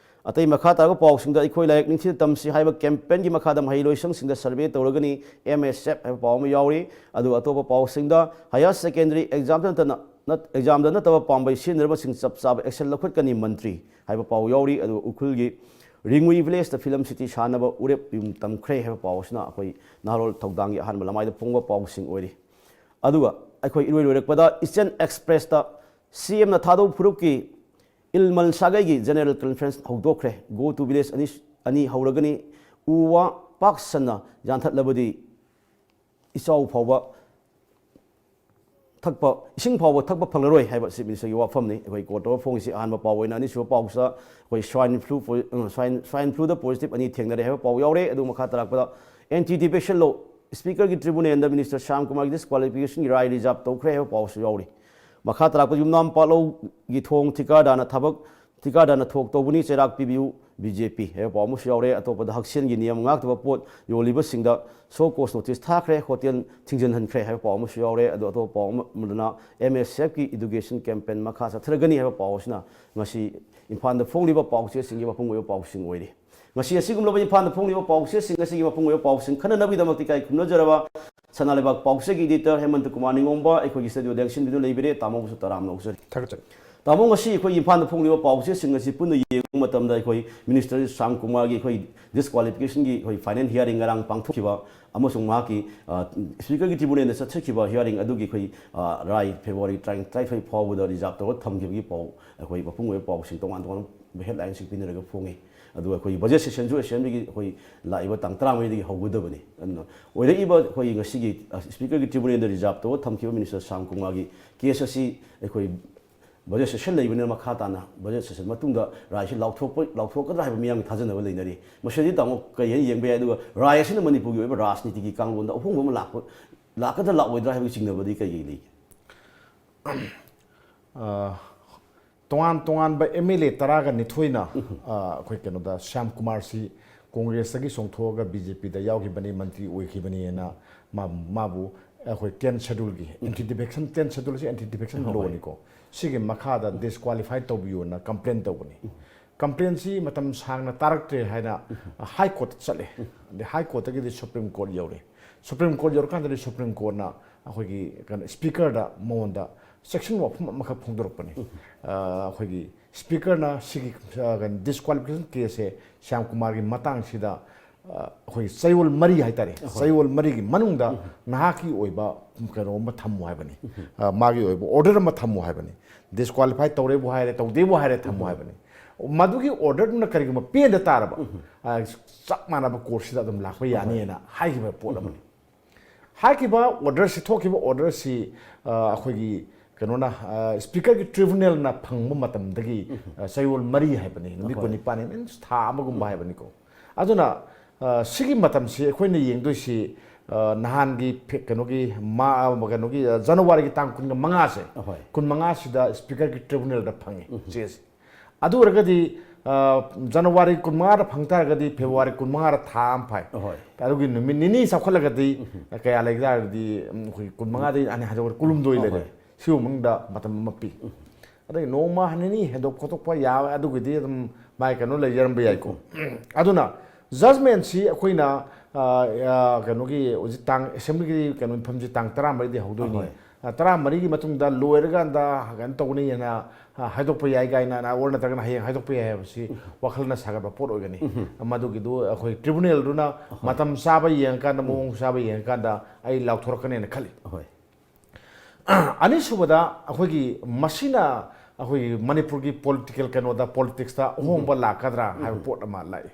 ꯑꯇꯩ ꯃꯈꯥ ꯇꯥꯔꯛꯄ ꯄꯥꯎꯁꯤꯡꯗ ꯑꯩꯈꯣꯏ ꯂꯥꯏꯔꯤꯛ ꯅꯤꯡꯊꯤꯅ ꯇꯝꯁꯤ ꯍꯥꯏꯕ ꯀꯦꯝꯄꯦꯟꯒꯤ ꯃꯈꯥꯗ ꯃꯍꯩꯂꯣꯏꯁꯪꯁꯤꯡꯗ ꯁꯔꯚꯦ ꯇꯧꯔꯒꯅꯤ, ꯑꯦꯝ ꯑꯦꯁ ꯑꯦꯐ ꯍꯥꯏꯕ ꯄꯥꯎ ꯑꯃ ꯌꯥꯎꯔꯤ꯫ ꯑꯗꯨꯒ ꯑꯇꯣꯞꯄ ꯄꯥꯎꯁꯤꯡꯗ ꯍꯥꯌꯔ ꯁꯦꯀꯦꯟꯗꯔꯤ ꯑꯦꯛꯖꯥꯝꯗ ꯅꯠꯇꯅ, ꯅꯠ-, ꯑꯦꯛꯖꯥꯝꯗ ꯅꯠꯇꯕ ꯄꯥꯝꯕꯩ ꯁꯤꯖꯤꯟꯅꯔꯕꯁꯤꯡ ꯆꯞ ꯆꯥꯕ ꯑꯦꯛꯁꯟ ꯂꯧꯈꯠꯀꯅꯤ ꯃꯟꯇ꯭ꯔꯤ ꯍꯥꯏꯕ ꯄꯥꯎ ꯌꯥꯎꯔꯤ꯫ ꯑꯗꯨꯒ ꯎꯈ꯭ꯔꯨꯜꯒꯤ ꯔꯤꯡꯎꯏ ꯚꯤꯂꯦꯖꯇ ꯐꯤꯂꯝ ꯁꯤꯇꯤ ꯁꯥꯟꯅꯕ ꯎꯔꯦꯞ ꯌꯨꯝ ꯇꯝꯈ꯭ꯔꯦ ꯍꯥꯏꯕ ꯄꯥꯎ ꯑꯁꯤꯅ ꯑꯩꯈꯣꯏ ꯅꯍꯥꯔꯣꯜ ꯊꯧꯗꯥꯡꯒꯤ ꯑꯍꯥꯟꯕ ꯂꯃꯥꯏꯗ ꯐꯣꯡꯕ ꯄꯥꯎꯁꯤꯡ ꯑꯣꯏꯔꯤ꯫ ꯑꯗꯨꯒ ꯑꯩꯈꯣꯏ ꯏꯔꯣꯏ ꯂꯣꯏꯔꯛꯄꯗ ꯏꯆꯟ ꯑꯦꯛꯁꯄ꯭ꯔꯦꯁꯇ ꯁꯤ ꯑꯦꯝꯅ ꯊꯥꯗꯧ ꯐꯨꯔꯨꯞꯀꯤ ꯏꯜꯃꯜ ꯁꯥꯒꯩꯒꯤ ꯖꯦꯅꯔꯦꯜ ꯀꯟꯐꯔꯦꯟꯁ ꯍꯧꯗꯣꯛꯈ꯭ꯔꯦ꯫ ꯒꯣ ꯇꯨ ꯚꯤꯂꯦꯖ ꯑꯅꯤ, ꯑꯅꯤ ꯍꯧꯔꯒꯅꯤ꯫ ꯎ ꯋꯥ ꯄꯥꯛ ꯁꯟꯅ ꯌꯥꯟꯊꯠꯂꯕꯗꯤ ꯏꯆꯥꯎ ꯐꯥꯎꯕ ꯊꯛꯄ, ꯏꯁꯤꯡ ꯐꯥꯎꯕ ꯊꯛꯄ ꯐꯪꯂꯔꯣꯏ ꯍꯥꯏꯕ Chief Ministerꯒꯤ ꯋꯥꯐꯝꯅꯤ꯫ ꯑꯩꯈꯣꯏ ꯀꯣꯔꯠꯇ ꯐꯣꯡꯉꯤꯁꯤ꯫ ꯑꯍꯥꯟꯕ ꯄꯥꯎ ꯑꯣꯏꯅ ꯑꯅꯤꯁꯨꯕ ꯄꯥꯎꯁꯤꯗ ꯑꯩꯈꯣꯏ swine flu ꯄꯣ-, ꯑ, swine, swine fluꯗ positive ꯑꯅꯤ ꯊꯦꯡꯅꯔꯦ ꯍꯥꯏꯕ ꯄꯥꯎ ꯌꯥꯎꯔꯦ꯫ ꯑꯗꯨ ꯃꯈꯥ ꯇꯥꯔꯛꯄꯗ anti defection law, Speakerꯒꯤ tribunalꯗ Minister Shyam ꯀꯨꯃꯥꯔꯒꯤ disqualificationꯒꯤ ꯔꯥꯏ reserve ꯇꯧꯈ꯭ꯔꯦ ꯍꯥꯏꯕ ꯄꯥꯎꯁꯨ ꯌꯥꯎꯔꯤ꯫ ꯃꯈꯥ ꯇꯥꯔꯛꯄꯗ ꯌꯨꯝꯅꯥꯝ ꯄꯥꯠꯂꯧꯒꯤ ꯊꯣꯡ ꯊꯤꯀꯥꯗꯥꯔꯅ ꯊꯕꯛ, ꯊꯤꯀꯥꯗꯥꯔꯅ ꯊꯣꯛ ꯇꯧꯕꯅꯤ, ꯆꯩꯔꯥꯛ ꯄꯤꯕꯤꯌꯨ, BJP ꯍꯥꯏꯕ ꯄꯥꯎ ꯑꯃꯁꯨ ꯌꯥꯎꯔꯦ꯫ ꯑꯇꯣꯞꯄꯗ ꯍꯛꯁꯦꯜꯒꯤ ꯅꯤꯌꯝ ꯉꯥꯛꯇꯕ ꯄꯣꯠ ꯌꯣꯜꯂꯤꯕꯁꯤꯡꯗ show cause notice ꯊꯥꯈ꯭ꯔꯦ, ꯍꯣꯇꯦꯜ ꯊꯤꯡꯖꯤꯟꯍꯟꯈ꯭ꯔꯦ ꯍꯥꯏꯕ ꯄꯥꯎ ꯑꯃꯁꯨ ꯌꯥꯎꯔꯦ꯫ ꯑꯗꯣ ꯑꯇꯣꯞꯄ ꯄꯥꯎ ꯑꯃ-, ꯑꯃꯗꯅ MSFꯀꯤ education campaign ꯃꯈꯥ ꯆꯠꯊꯔꯒꯅꯤ ꯍꯥꯏꯕ ꯄꯥꯎ ꯑꯁꯤꯅ ꯉꯁꯤ ꯏꯝꯐꯥꯜꯗ ꯐꯣꯡꯂꯤꯕ ꯄꯥꯎꯆꯦꯁꯤꯡꯒꯤ ꯃꯄꯨꯡ ꯑꯣꯏꯕ ꯄꯥꯎꯁꯤꯡ ꯑꯣꯏꯔꯤ꯫ ꯉꯁꯤ ꯑꯁꯤꯒꯨꯝꯂꯕ ꯏꯝꯐꯥꯜꯗ ꯐꯣꯡꯂꯤꯕ ꯄꯥꯎꯆꯦꯁꯤꯡ ꯑꯁꯤꯒꯤ ꯃꯄꯨꯡ ꯑꯣꯏꯕ ꯄꯥꯎꯁꯤꯡ ꯈꯟꯅꯅꯕꯒꯤꯗꯃꯛꯇ ꯏꯀꯥꯏ ꯈꯨꯝꯅꯖꯔꯕ ꯁꯅꯥ ꯂꯩꯕꯥꯛ ꯄꯥꯎꯆꯦꯒꯤ editor ꯍꯦꯃꯟꯇ ꯀꯨꯃꯥꯔ ꯅꯤꯉꯣꯝꯕ ꯑꯩꯈꯣꯏꯒꯤ studio ꯂꯦꯡꯁꯤꯟꯕꯤꯗꯨꯅ ꯂꯩꯕꯤꯔꯦ꯫ ꯇꯥꯃꯣꯕꯨꯁꯨ ꯇꯔꯥꯝꯅ ꯑꯣꯛꯆꯔꯤ꯫ ꯊꯥꯒꯠꯆꯔꯤ꯫ ꯇꯥꯃꯣ, ꯉꯁꯤ ꯑꯩꯈꯣꯏ ꯏꯝꯐꯥꯜꯗ ꯐꯣꯡꯂꯤꯕ ꯄꯥꯎꯆꯦꯁꯤꯡ ꯑꯁꯤ ꯄꯨꯟꯅ ꯌꯦꯡꯕ ꯃꯇꯝꯗ, ꯑꯩꯈꯣꯏ Minister ꯁ꯭ꯌꯥꯝ ꯀꯨꯃꯥꯔꯒꯤ ꯑꯩꯈꯣꯏ disqualificationꯒꯤ ꯑꯩꯈꯣꯏ final hearing ꯉꯔꯥꯡ ꯄꯥꯡꯊꯣꯛꯈꯤꯕ ꯑꯃꯁꯨꯡ ꯃꯍꯥꯛꯀꯤ, ꯑ, Speakerꯒꯤ tribunalꯗ ꯆꯠꯊꯈꯤꯕ hearing ꯑꯗꯨꯒꯤ ꯑꯩꯈꯣꯏ, ꯑ, ꯔꯥꯏ February ꯇꯔꯥ-, ꯇꯔꯥꯅꯤꯊꯣꯏ ꯐꯥꯎꯕꯗ reserve ꯇꯧꯔꯒ ꯊꯝꯈꯤꯕꯒꯤ ꯄꯥꯎ, ꯑꯩꯈꯣꯏ ꯃꯄꯨꯡ ꯑꯣꯏꯕ ꯄꯥꯎꯁꯤꯡ ꯇꯣꯉꯥꯟ ꯇꯣꯉꯥꯟꯕ headlineꯁꯤꯡ ꯄꯤꯅꯔꯒ ꯐꯣꯡꯉꯤ꯫ ꯑꯗꯨꯒ ꯑꯩꯈꯣꯏ budget sessionꯁꯨ Assemblyꯒꯤ ꯑꯩꯈꯣꯏ ꯂꯥꯛꯏꯕ ꯇꯥꯡ ꯇꯔꯥꯃꯔꯤꯗꯒꯤ ꯍꯧꯒꯗꯕꯅꯤ꯫ ꯑꯗꯨꯅ ꯑꯣꯏꯔꯛꯏꯕ ꯑꯩꯈꯣꯏ ꯉꯁꯤꯒꯤ, ꯑ, Speakerꯒꯤ tribunalꯗ reserve ꯇꯧꯔꯒ ꯊꯝꯈꯤꯕ Minister ꯁ꯭ꯌꯥꯝ ꯀꯨꯃꯥꯔꯒꯤ case ꯑꯁꯤ ꯑꯩꯈꯣꯏ budget session ꯂꯩꯕꯅꯤꯅ ꯃꯈꯥ ꯇꯥꯅ budget session ꯃꯇꯨꯡꯗ ꯔꯥꯏꯁꯤ ꯂꯥꯎꯊꯣꯛꯄ, ꯂꯥꯎꯊꯣꯛꯀꯗ꯭ꯔꯥ ꯍꯥꯏꯕ ꯃꯤꯌꯥꯝꯒꯤ ꯊꯥꯖꯅꯕ ꯂꯩꯅꯔꯤ꯫ ꯃꯁꯤꯗꯤ ꯇꯥꯃꯣ ꯀꯔꯤ ꯍꯥꯏꯅ ꯌꯦꯡꯕ ꯌꯥꯏ? ꯑꯗꯨꯒ ꯔꯥꯏ ꯑꯁꯤꯅ ꯃꯅꯤꯄꯨꯔꯒꯤ ꯑꯣꯏꯕ ꯔꯥꯖꯅꯤꯇꯤꯒꯤ ꯀꯥꯡꯂꯣꯟꯗ ꯑꯍꯣꯡꯕ ꯑꯃ ꯂꯥꯛꯄ, ꯂꯥꯛꯀꯗ꯭ꯔꯥ ꯂꯥꯛꯑꯣꯏꯗ꯭ꯔꯥ ꯍꯥꯏꯕꯒꯤ ꯆꯤꯡꯅꯕꯗꯤ ꯀꯩ ꯀꯩ ꯂꯩꯒꯦ? ꯑ, ꯇꯣꯉꯥꯟ ꯇꯣꯉꯥꯟꯕ MLA ꯇꯔꯥꯒ ꯅꯤꯊꯣꯏꯅ, ꯑ, ꯑꯩꯈꯣꯏ ꯀꯩꯅꯣꯗ ꯁ꯭ꯌꯥꯝ ꯀꯨꯃꯥꯔꯁꯤ Congressꯇꯒꯤ ꯆꯣꯡꯊꯣꯛꯑꯒ BJPꯗ ꯌꯥꯎꯈꯤꯕꯅꯤ, ꯃꯟꯇ꯭ꯔꯤ ꯑꯣꯏꯈꯤꯕꯅꯤꯅ ꯃꯥ-, ꯃꯥꯕꯨ ꯑꯩꯈꯣꯏ ten scheduleꯒꯤ anti defection, ten schedule ꯑꯁꯤ anti defection lawꯅꯤꯀꯣ, ꯁꯤꯒꯤ ꯃꯈꯥꯗ disqualify ꯇꯧꯕꯤꯌꯨꯅ complain ꯇꯧꯕꯅꯤ꯫ Complainꯁꯤ ꯃꯇꯝ ꯁꯥꯡꯅ ꯇꯥꯔꯛꯇ꯭ꯔꯦ ꯍꯥꯏꯅ High Courtꯇ ꯆꯠꯂꯦ꯫ ꯑꯗꯩ High Courtꯇꯒꯤꯗꯤ Supreme Court ꯌꯧꯔꯦ꯫ Supreme Court ꯌꯧꯔꯀꯥꯟꯗꯗꯤ Supreme Courtꯅ ꯑꯩꯈꯣꯏꯒꯤ ꯀꯩꯅꯣ Speakerꯗ ꯃꯉꯣꯟꯗ ꯆꯦꯛꯁꯤꯟ ꯋꯥꯐꯝ ꯑꯃꯈꯛ ꯐꯣꯡꯗꯣꯔꯛꯄꯅꯤ꯫ ꯑ, ꯑꯩꯈꯣꯏꯒꯤ Speakerꯅ ꯁꯤꯒꯤ, ꯑ, ꯀꯩꯅꯣ, disqualification caseꯁꯦ ꯁ꯭ꯌꯥꯝ ꯀꯨꯃꯥꯔꯒꯤ ꯃꯇꯥꯡꯁꯤꯗ, ꯑ, ꯑꯩꯈꯣꯏꯒꯤ ꯆꯌꯣꯜ ꯃꯔꯤ ꯍꯥꯏꯇꯥꯔꯦ, ꯆꯌꯣꯜ ꯃꯔꯤꯒꯤ ꯃꯅꯨꯡꯗ ꯅꯍꯥꯛꯀꯤ ꯑꯣꯏꯕ ꯀꯩꯅꯣ ꯑꯃ ꯊꯝꯃꯨ ꯍꯥꯏꯕꯅꯤ꯫ ꯑ, ꯃꯥꯒꯤ ꯑꯣꯏꯕ order ꯑꯃ ꯊꯝꯃꯨ ꯍꯥꯏꯕꯅꯤ꯫ Disqualify ꯇꯧꯔꯦꯕꯨ ꯍꯥꯏꯔꯦ, ꯇꯧꯗꯦꯕꯨ ꯍꯥꯏꯔꯦ, ꯊꯝꯃꯨ ꯍꯥꯏꯕꯅꯤ꯫ ꯃꯗꯨꯒꯤ orderꯗꯨꯅ ꯀꯔꯤꯒꯨꯝꯕ ꯄꯦꯟꯗ ꯇꯥꯔꯕ, ꯑ, ꯆꯞ ꯃꯥꯟꯅꯕ courtꯁꯤꯗ ꯑꯗꯨꯝ ꯂꯥꯛꯄ ꯌꯥꯅꯤꯅ ꯍꯥꯏꯈꯤꯕ ꯄꯣꯠ ꯑꯃꯅꯤ꯫ ꯍꯥꯏꯈꯤꯕ ꯑꯣꯔꯗꯔꯁꯤ, ꯊꯣꯛꯈꯤꯕ ꯑꯣꯔꯗꯔꯁꯤ, ꯑ, ꯑꯩꯈꯣꯏꯒꯤ ꯀꯩꯅꯣꯅ, ꯑ, ꯁ꯭ꯄꯤꯀꯔꯒꯤ ꯇ꯭ꯔꯤꯕꯨꯅꯦꯜꯅ ꯐꯪꯕ ꯃꯇꯝꯗꯒꯤ, ꯑ, ꯆꯌꯣꯜ ꯃꯔꯤ ꯍꯥꯏꯕꯅꯤ, ꯅꯨꯃꯤꯠ ꯍꯣꯏ꯫ ꯀꯨꯟꯅꯤꯄꯥꯟꯅꯤ, ꯃꯤꯟꯁ ꯊꯥ ꯑꯃꯒꯨꯝꯕ ꯍꯥꯏꯕꯅꯤꯀꯣ꯫ ꯑꯗꯨꯅ, ꯑ, ꯁꯤꯒꯤ ꯃꯇꯝꯁꯤ ꯑꯩꯈꯣꯏꯅ ꯌꯦꯡꯗꯣꯏꯁꯤ, ꯑ, ꯅꯍꯥꯟꯒꯤ ꯐꯦ-, ꯀꯩꯅꯣꯒꯤ ꯃꯥ-, ꯀꯩꯅꯣꯒꯤ, ꯑ, ꯖꯅꯋꯥꯔꯤꯒꯤ ꯇꯥꯡ ꯀꯨꯟꯒ ꯃꯉꯥꯁꯦ, ꯑꯍꯣꯏ꯫ ꯀꯨꯟꯃꯉꯥꯁꯤꯗ ꯁ꯭ꯄꯤꯀꯔꯒꯤ ꯇ꯭ꯔꯤꯕꯨꯅꯦꯜꯗ ꯐꯪꯉꯤ ꯆꯦꯁꯦ꯫ ꯑꯗꯨ ꯑꯣꯏꯔꯒꯗꯤ, ꯑ, ꯖꯅꯋꯥꯔꯤ ꯀꯨꯟꯃꯉꯥꯗ ꯐꯪ ꯇꯥꯔꯒꯗꯤ ꯐꯦꯕ꯭ꯔꯨꯋꯥꯔꯤ ꯀꯨꯟꯃꯉꯥꯗ ꯊꯥ ꯑꯃ ꯐꯥꯏ꯫ ꯑꯍꯣꯏ꯫ ꯑꯗꯨꯒꯤ ꯅꯨꯃꯤꯠ ꯅꯤꯅꯤ ꯆꯥꯎꯈꯠꯂꯒꯗꯤ ꯀꯌꯥ ꯂꯩ ꯇꯥꯔꯒꯗꯤ, ꯎꯝ, ꯑꯩꯈꯣꯏ ꯀꯨꯟꯃꯉꯥꯗꯒꯤ ꯑꯅꯤ ꯍꯥꯏꯗꯣꯛꯈ꯭ꯔꯦ, ꯀꯨꯟꯍꯨꯝꯗꯣꯏ ꯂꯩꯔꯦ꯫ ꯑꯍꯣꯏ꯫ ꯁꯤꯒꯨꯝꯕ ꯃꯅꯨꯡꯗ ꯃꯇꯝ ꯑꯃ ꯄꯤ꯫ ꯑꯗꯒꯤ ꯅꯣꯡꯃ ꯅꯤꯅꯤ ꯍꯦꯟꯗꯣꯛ ꯈꯣꯠꯇꯣꯛꯄ ꯌꯥꯕ ꯑꯗꯨꯒꯤꯗꯤ ꯑꯗꯨꯝ ꯃꯥꯏ ꯀꯩꯅꯣ ꯂꯩꯖꯔꯝꯕ ꯌꯥꯏꯀꯣ꯫ ꯑꯗꯨꯅ ꯖꯖꯃꯦꯟꯁꯤ ꯑꯩꯈꯣꯏꯅ, ꯑ, ꯑ, ꯀꯩꯅꯣꯒꯤ ꯍꯧꯖꯤꯛ ꯇꯥꯡ, ꯑꯦꯁꯦꯝꯕ꯭ꯂꯤꯒꯤ ꯀꯩꯅꯣ ꯃꯤꯐꯝꯁꯤ ꯇꯥꯡ ꯇꯔꯥꯃꯔꯤꯗꯤ ꯍꯧꯗꯣꯏꯅꯤ꯫ ꯑꯍꯣꯏ꯫ ꯑ, ꯇꯔꯥꯃꯔꯤꯒꯤ ꯃꯇꯨꯡꯗ ꯂꯣꯏꯔꯀꯥꯟꯗ ꯀꯩꯅꯣ ꯇꯧꯒꯅꯤ ꯍꯥꯏꯅ, ꯑ, ꯍꯥꯏꯗꯣꯛꯄ ꯌꯥꯏ ꯀꯥꯏꯅ, ꯑꯣꯔ ꯅꯠꯇ꯭ꯔꯒꯅ ꯍꯌꯦꯡ ꯍꯥꯏꯗꯣꯛꯄ ꯌꯥꯏ ꯍꯥꯏꯕꯁꯤ ꯋꯥꯈꯜꯅ ꯁꯥꯒꯠꯄ ꯄꯣꯠ ꯑꯣꯏꯒꯅꯤ꯫ ꯃꯗꯨꯒꯤꯗꯨ ꯑꯩꯈꯣꯏ ꯇ꯭ꯔꯤꯕꯨꯅꯦꯜꯗꯨꯅ ꯃꯇꯝ ꯆꯥꯕ ꯌꯦꯡꯉꯀꯥꯟꯗ, ꯃꯑꯣꯡ ꯆꯥꯕ ꯌꯦꯡꯉꯀꯥꯟꯗ ꯑꯩ ꯂꯥꯎꯊꯣꯔꯛꯀꯅꯦꯅ ꯈꯜꯂꯤ꯫ ꯑꯍꯣꯏ꯫ ꯑꯅꯤꯁꯨꯕꯗ, ꯑꯩꯈꯣꯏꯒꯤ ꯃꯁꯤꯅ ꯑꯩꯈꯣꯏꯒꯤ ꯃꯅꯤꯄꯨꯔꯒꯤ ꯄꯣꯂꯤꯇꯤꯀꯦꯜ ꯀꯩꯅꯣꯗ, ꯄꯣꯂꯤꯇꯤꯛꯁꯇ ꯑꯍꯣꯡꯕ ꯂꯥꯛꯀꯗ꯭ꯔꯥ ꯍꯥꯏꯕ ꯄꯣꯠ ꯑꯃ ꯂꯥꯛꯏ꯫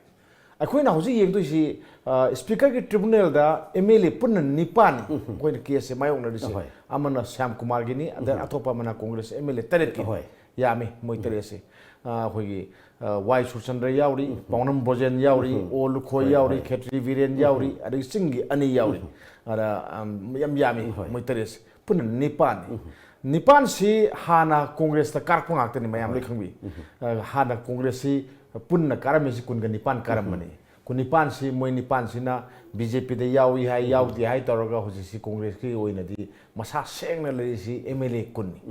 ꯑꯩꯈꯣꯏꯅ ꯍꯧꯖꯤꯛ ꯌꯦꯡꯗꯣꯏꯁꯤ, ꯑ, ꯁ꯭ꯄꯤꯀꯔꯒꯤ ꯇ꯭ꯔꯤꯕꯨꯅꯦꯜꯗ ꯑꯦꯝ ꯑꯦꯜ ꯑꯦ ꯄꯨꯟꯅ ꯅꯤꯄꯥꯟꯅꯤ ꯑꯩꯈꯣꯏꯅ ꯀꯦꯁꯁꯦ ꯃꯥꯌꯣꯛꯅꯔꯤꯁꯦ꯫ ꯑꯍꯣꯏ꯫ ꯑꯃꯅ ꯁ꯭ꯌꯥꯝ ꯀꯨꯃꯥꯔꯒꯤꯅꯤ, ꯑꯗ ꯑꯇꯣꯞꯄ ꯑꯃꯅ ꯀꯣꯡꯒ꯭ꯔꯦꯁ ꯑꯦꯝ ꯑꯦꯜ ꯑꯦ ꯇꯔꯦꯠꯀꯤ꯫ ꯑꯍꯣꯏ꯫ ꯌꯥꯝꯃꯤ ꯃꯣꯏ ꯇꯔꯦꯠꯁꯦ꯫ ꯑ, ꯑꯩꯈꯣꯏꯒꯤ, ꯑ, ꯋꯥꯏ ꯁꯨꯔꯆꯟꯗ꯭ꯔ ꯌꯥꯎꯔꯤ, ꯄꯥꯎꯅꯝ ꯕ꯭ꯔꯣꯖꯦꯟ ꯌꯥꯎꯔꯤ, ꯑꯣ ꯂꯨꯈꯣꯏ ꯍꯣꯏ, ꯌꯥꯎꯔꯤ, ꯍꯣꯏ꯫ ꯈꯦꯇ꯭ꯔꯤ ꯕꯤꯔꯦꯟ ꯌꯥꯎꯔꯤ, ꯑꯗꯒꯤ ꯆꯤꯡꯒꯤ ꯑꯅꯤ ꯌꯥꯎꯔꯤ꯫ ꯑꯗ, ꯑꯝ, ꯌꯥꯝ ꯌꯥꯝꯃꯤ ꯍꯣꯏ꯫ ꯃꯣꯏ ꯇꯔꯦꯠꯁꯦ꯫ ꯄꯨꯟꯅ ꯅꯤꯄꯥꯟꯅꯤ꯫ ꯅꯤꯄꯥꯟꯁꯤ ꯍꯥꯟꯅ ꯀꯣꯡꯒ꯭ꯔꯦꯁꯇ ꯀꯥꯔꯛꯄ ꯉꯥꯛꯇꯅꯤ, ꯃꯌꯥꯝ ꯂꯣꯏ ꯈꯪꯕꯤ꯫ ꯑ, ꯍꯥꯟꯅ ꯀꯣꯡꯒ꯭ꯔꯦꯁꯁꯤ ꯄꯨꯟꯅ ꯀꯥꯔꯝꯃꯤꯁꯤ ꯀꯨꯟꯒ ꯅꯤꯄꯥꯟ ꯀꯥꯔꯝꯕꯅꯤ꯫ ꯀꯨꯟꯅꯤꯄꯥꯟꯁꯤ ꯃꯣꯏ ꯅꯤꯄꯥꯟꯁꯤꯅ ꯕꯤ ꯖꯦ ꯄꯤꯗ ꯌꯥꯎꯏ ꯍꯥꯏ, ꯌꯥꯎꯗꯦ ꯍꯥꯏ ꯇꯧꯔꯒ ꯍꯧꯖꯤꯛꯁꯤ ꯀꯣꯡꯒ꯭ꯔꯦꯁꯀꯤ ꯑꯣꯏꯅꯗꯤ ꯃꯁꯥ ꯁꯦꯡꯅ ꯂꯩꯔꯤꯁꯤ ꯑꯦꯝ ꯑꯦꯜ ꯑꯦ ꯀꯨꯟꯅꯤ꯫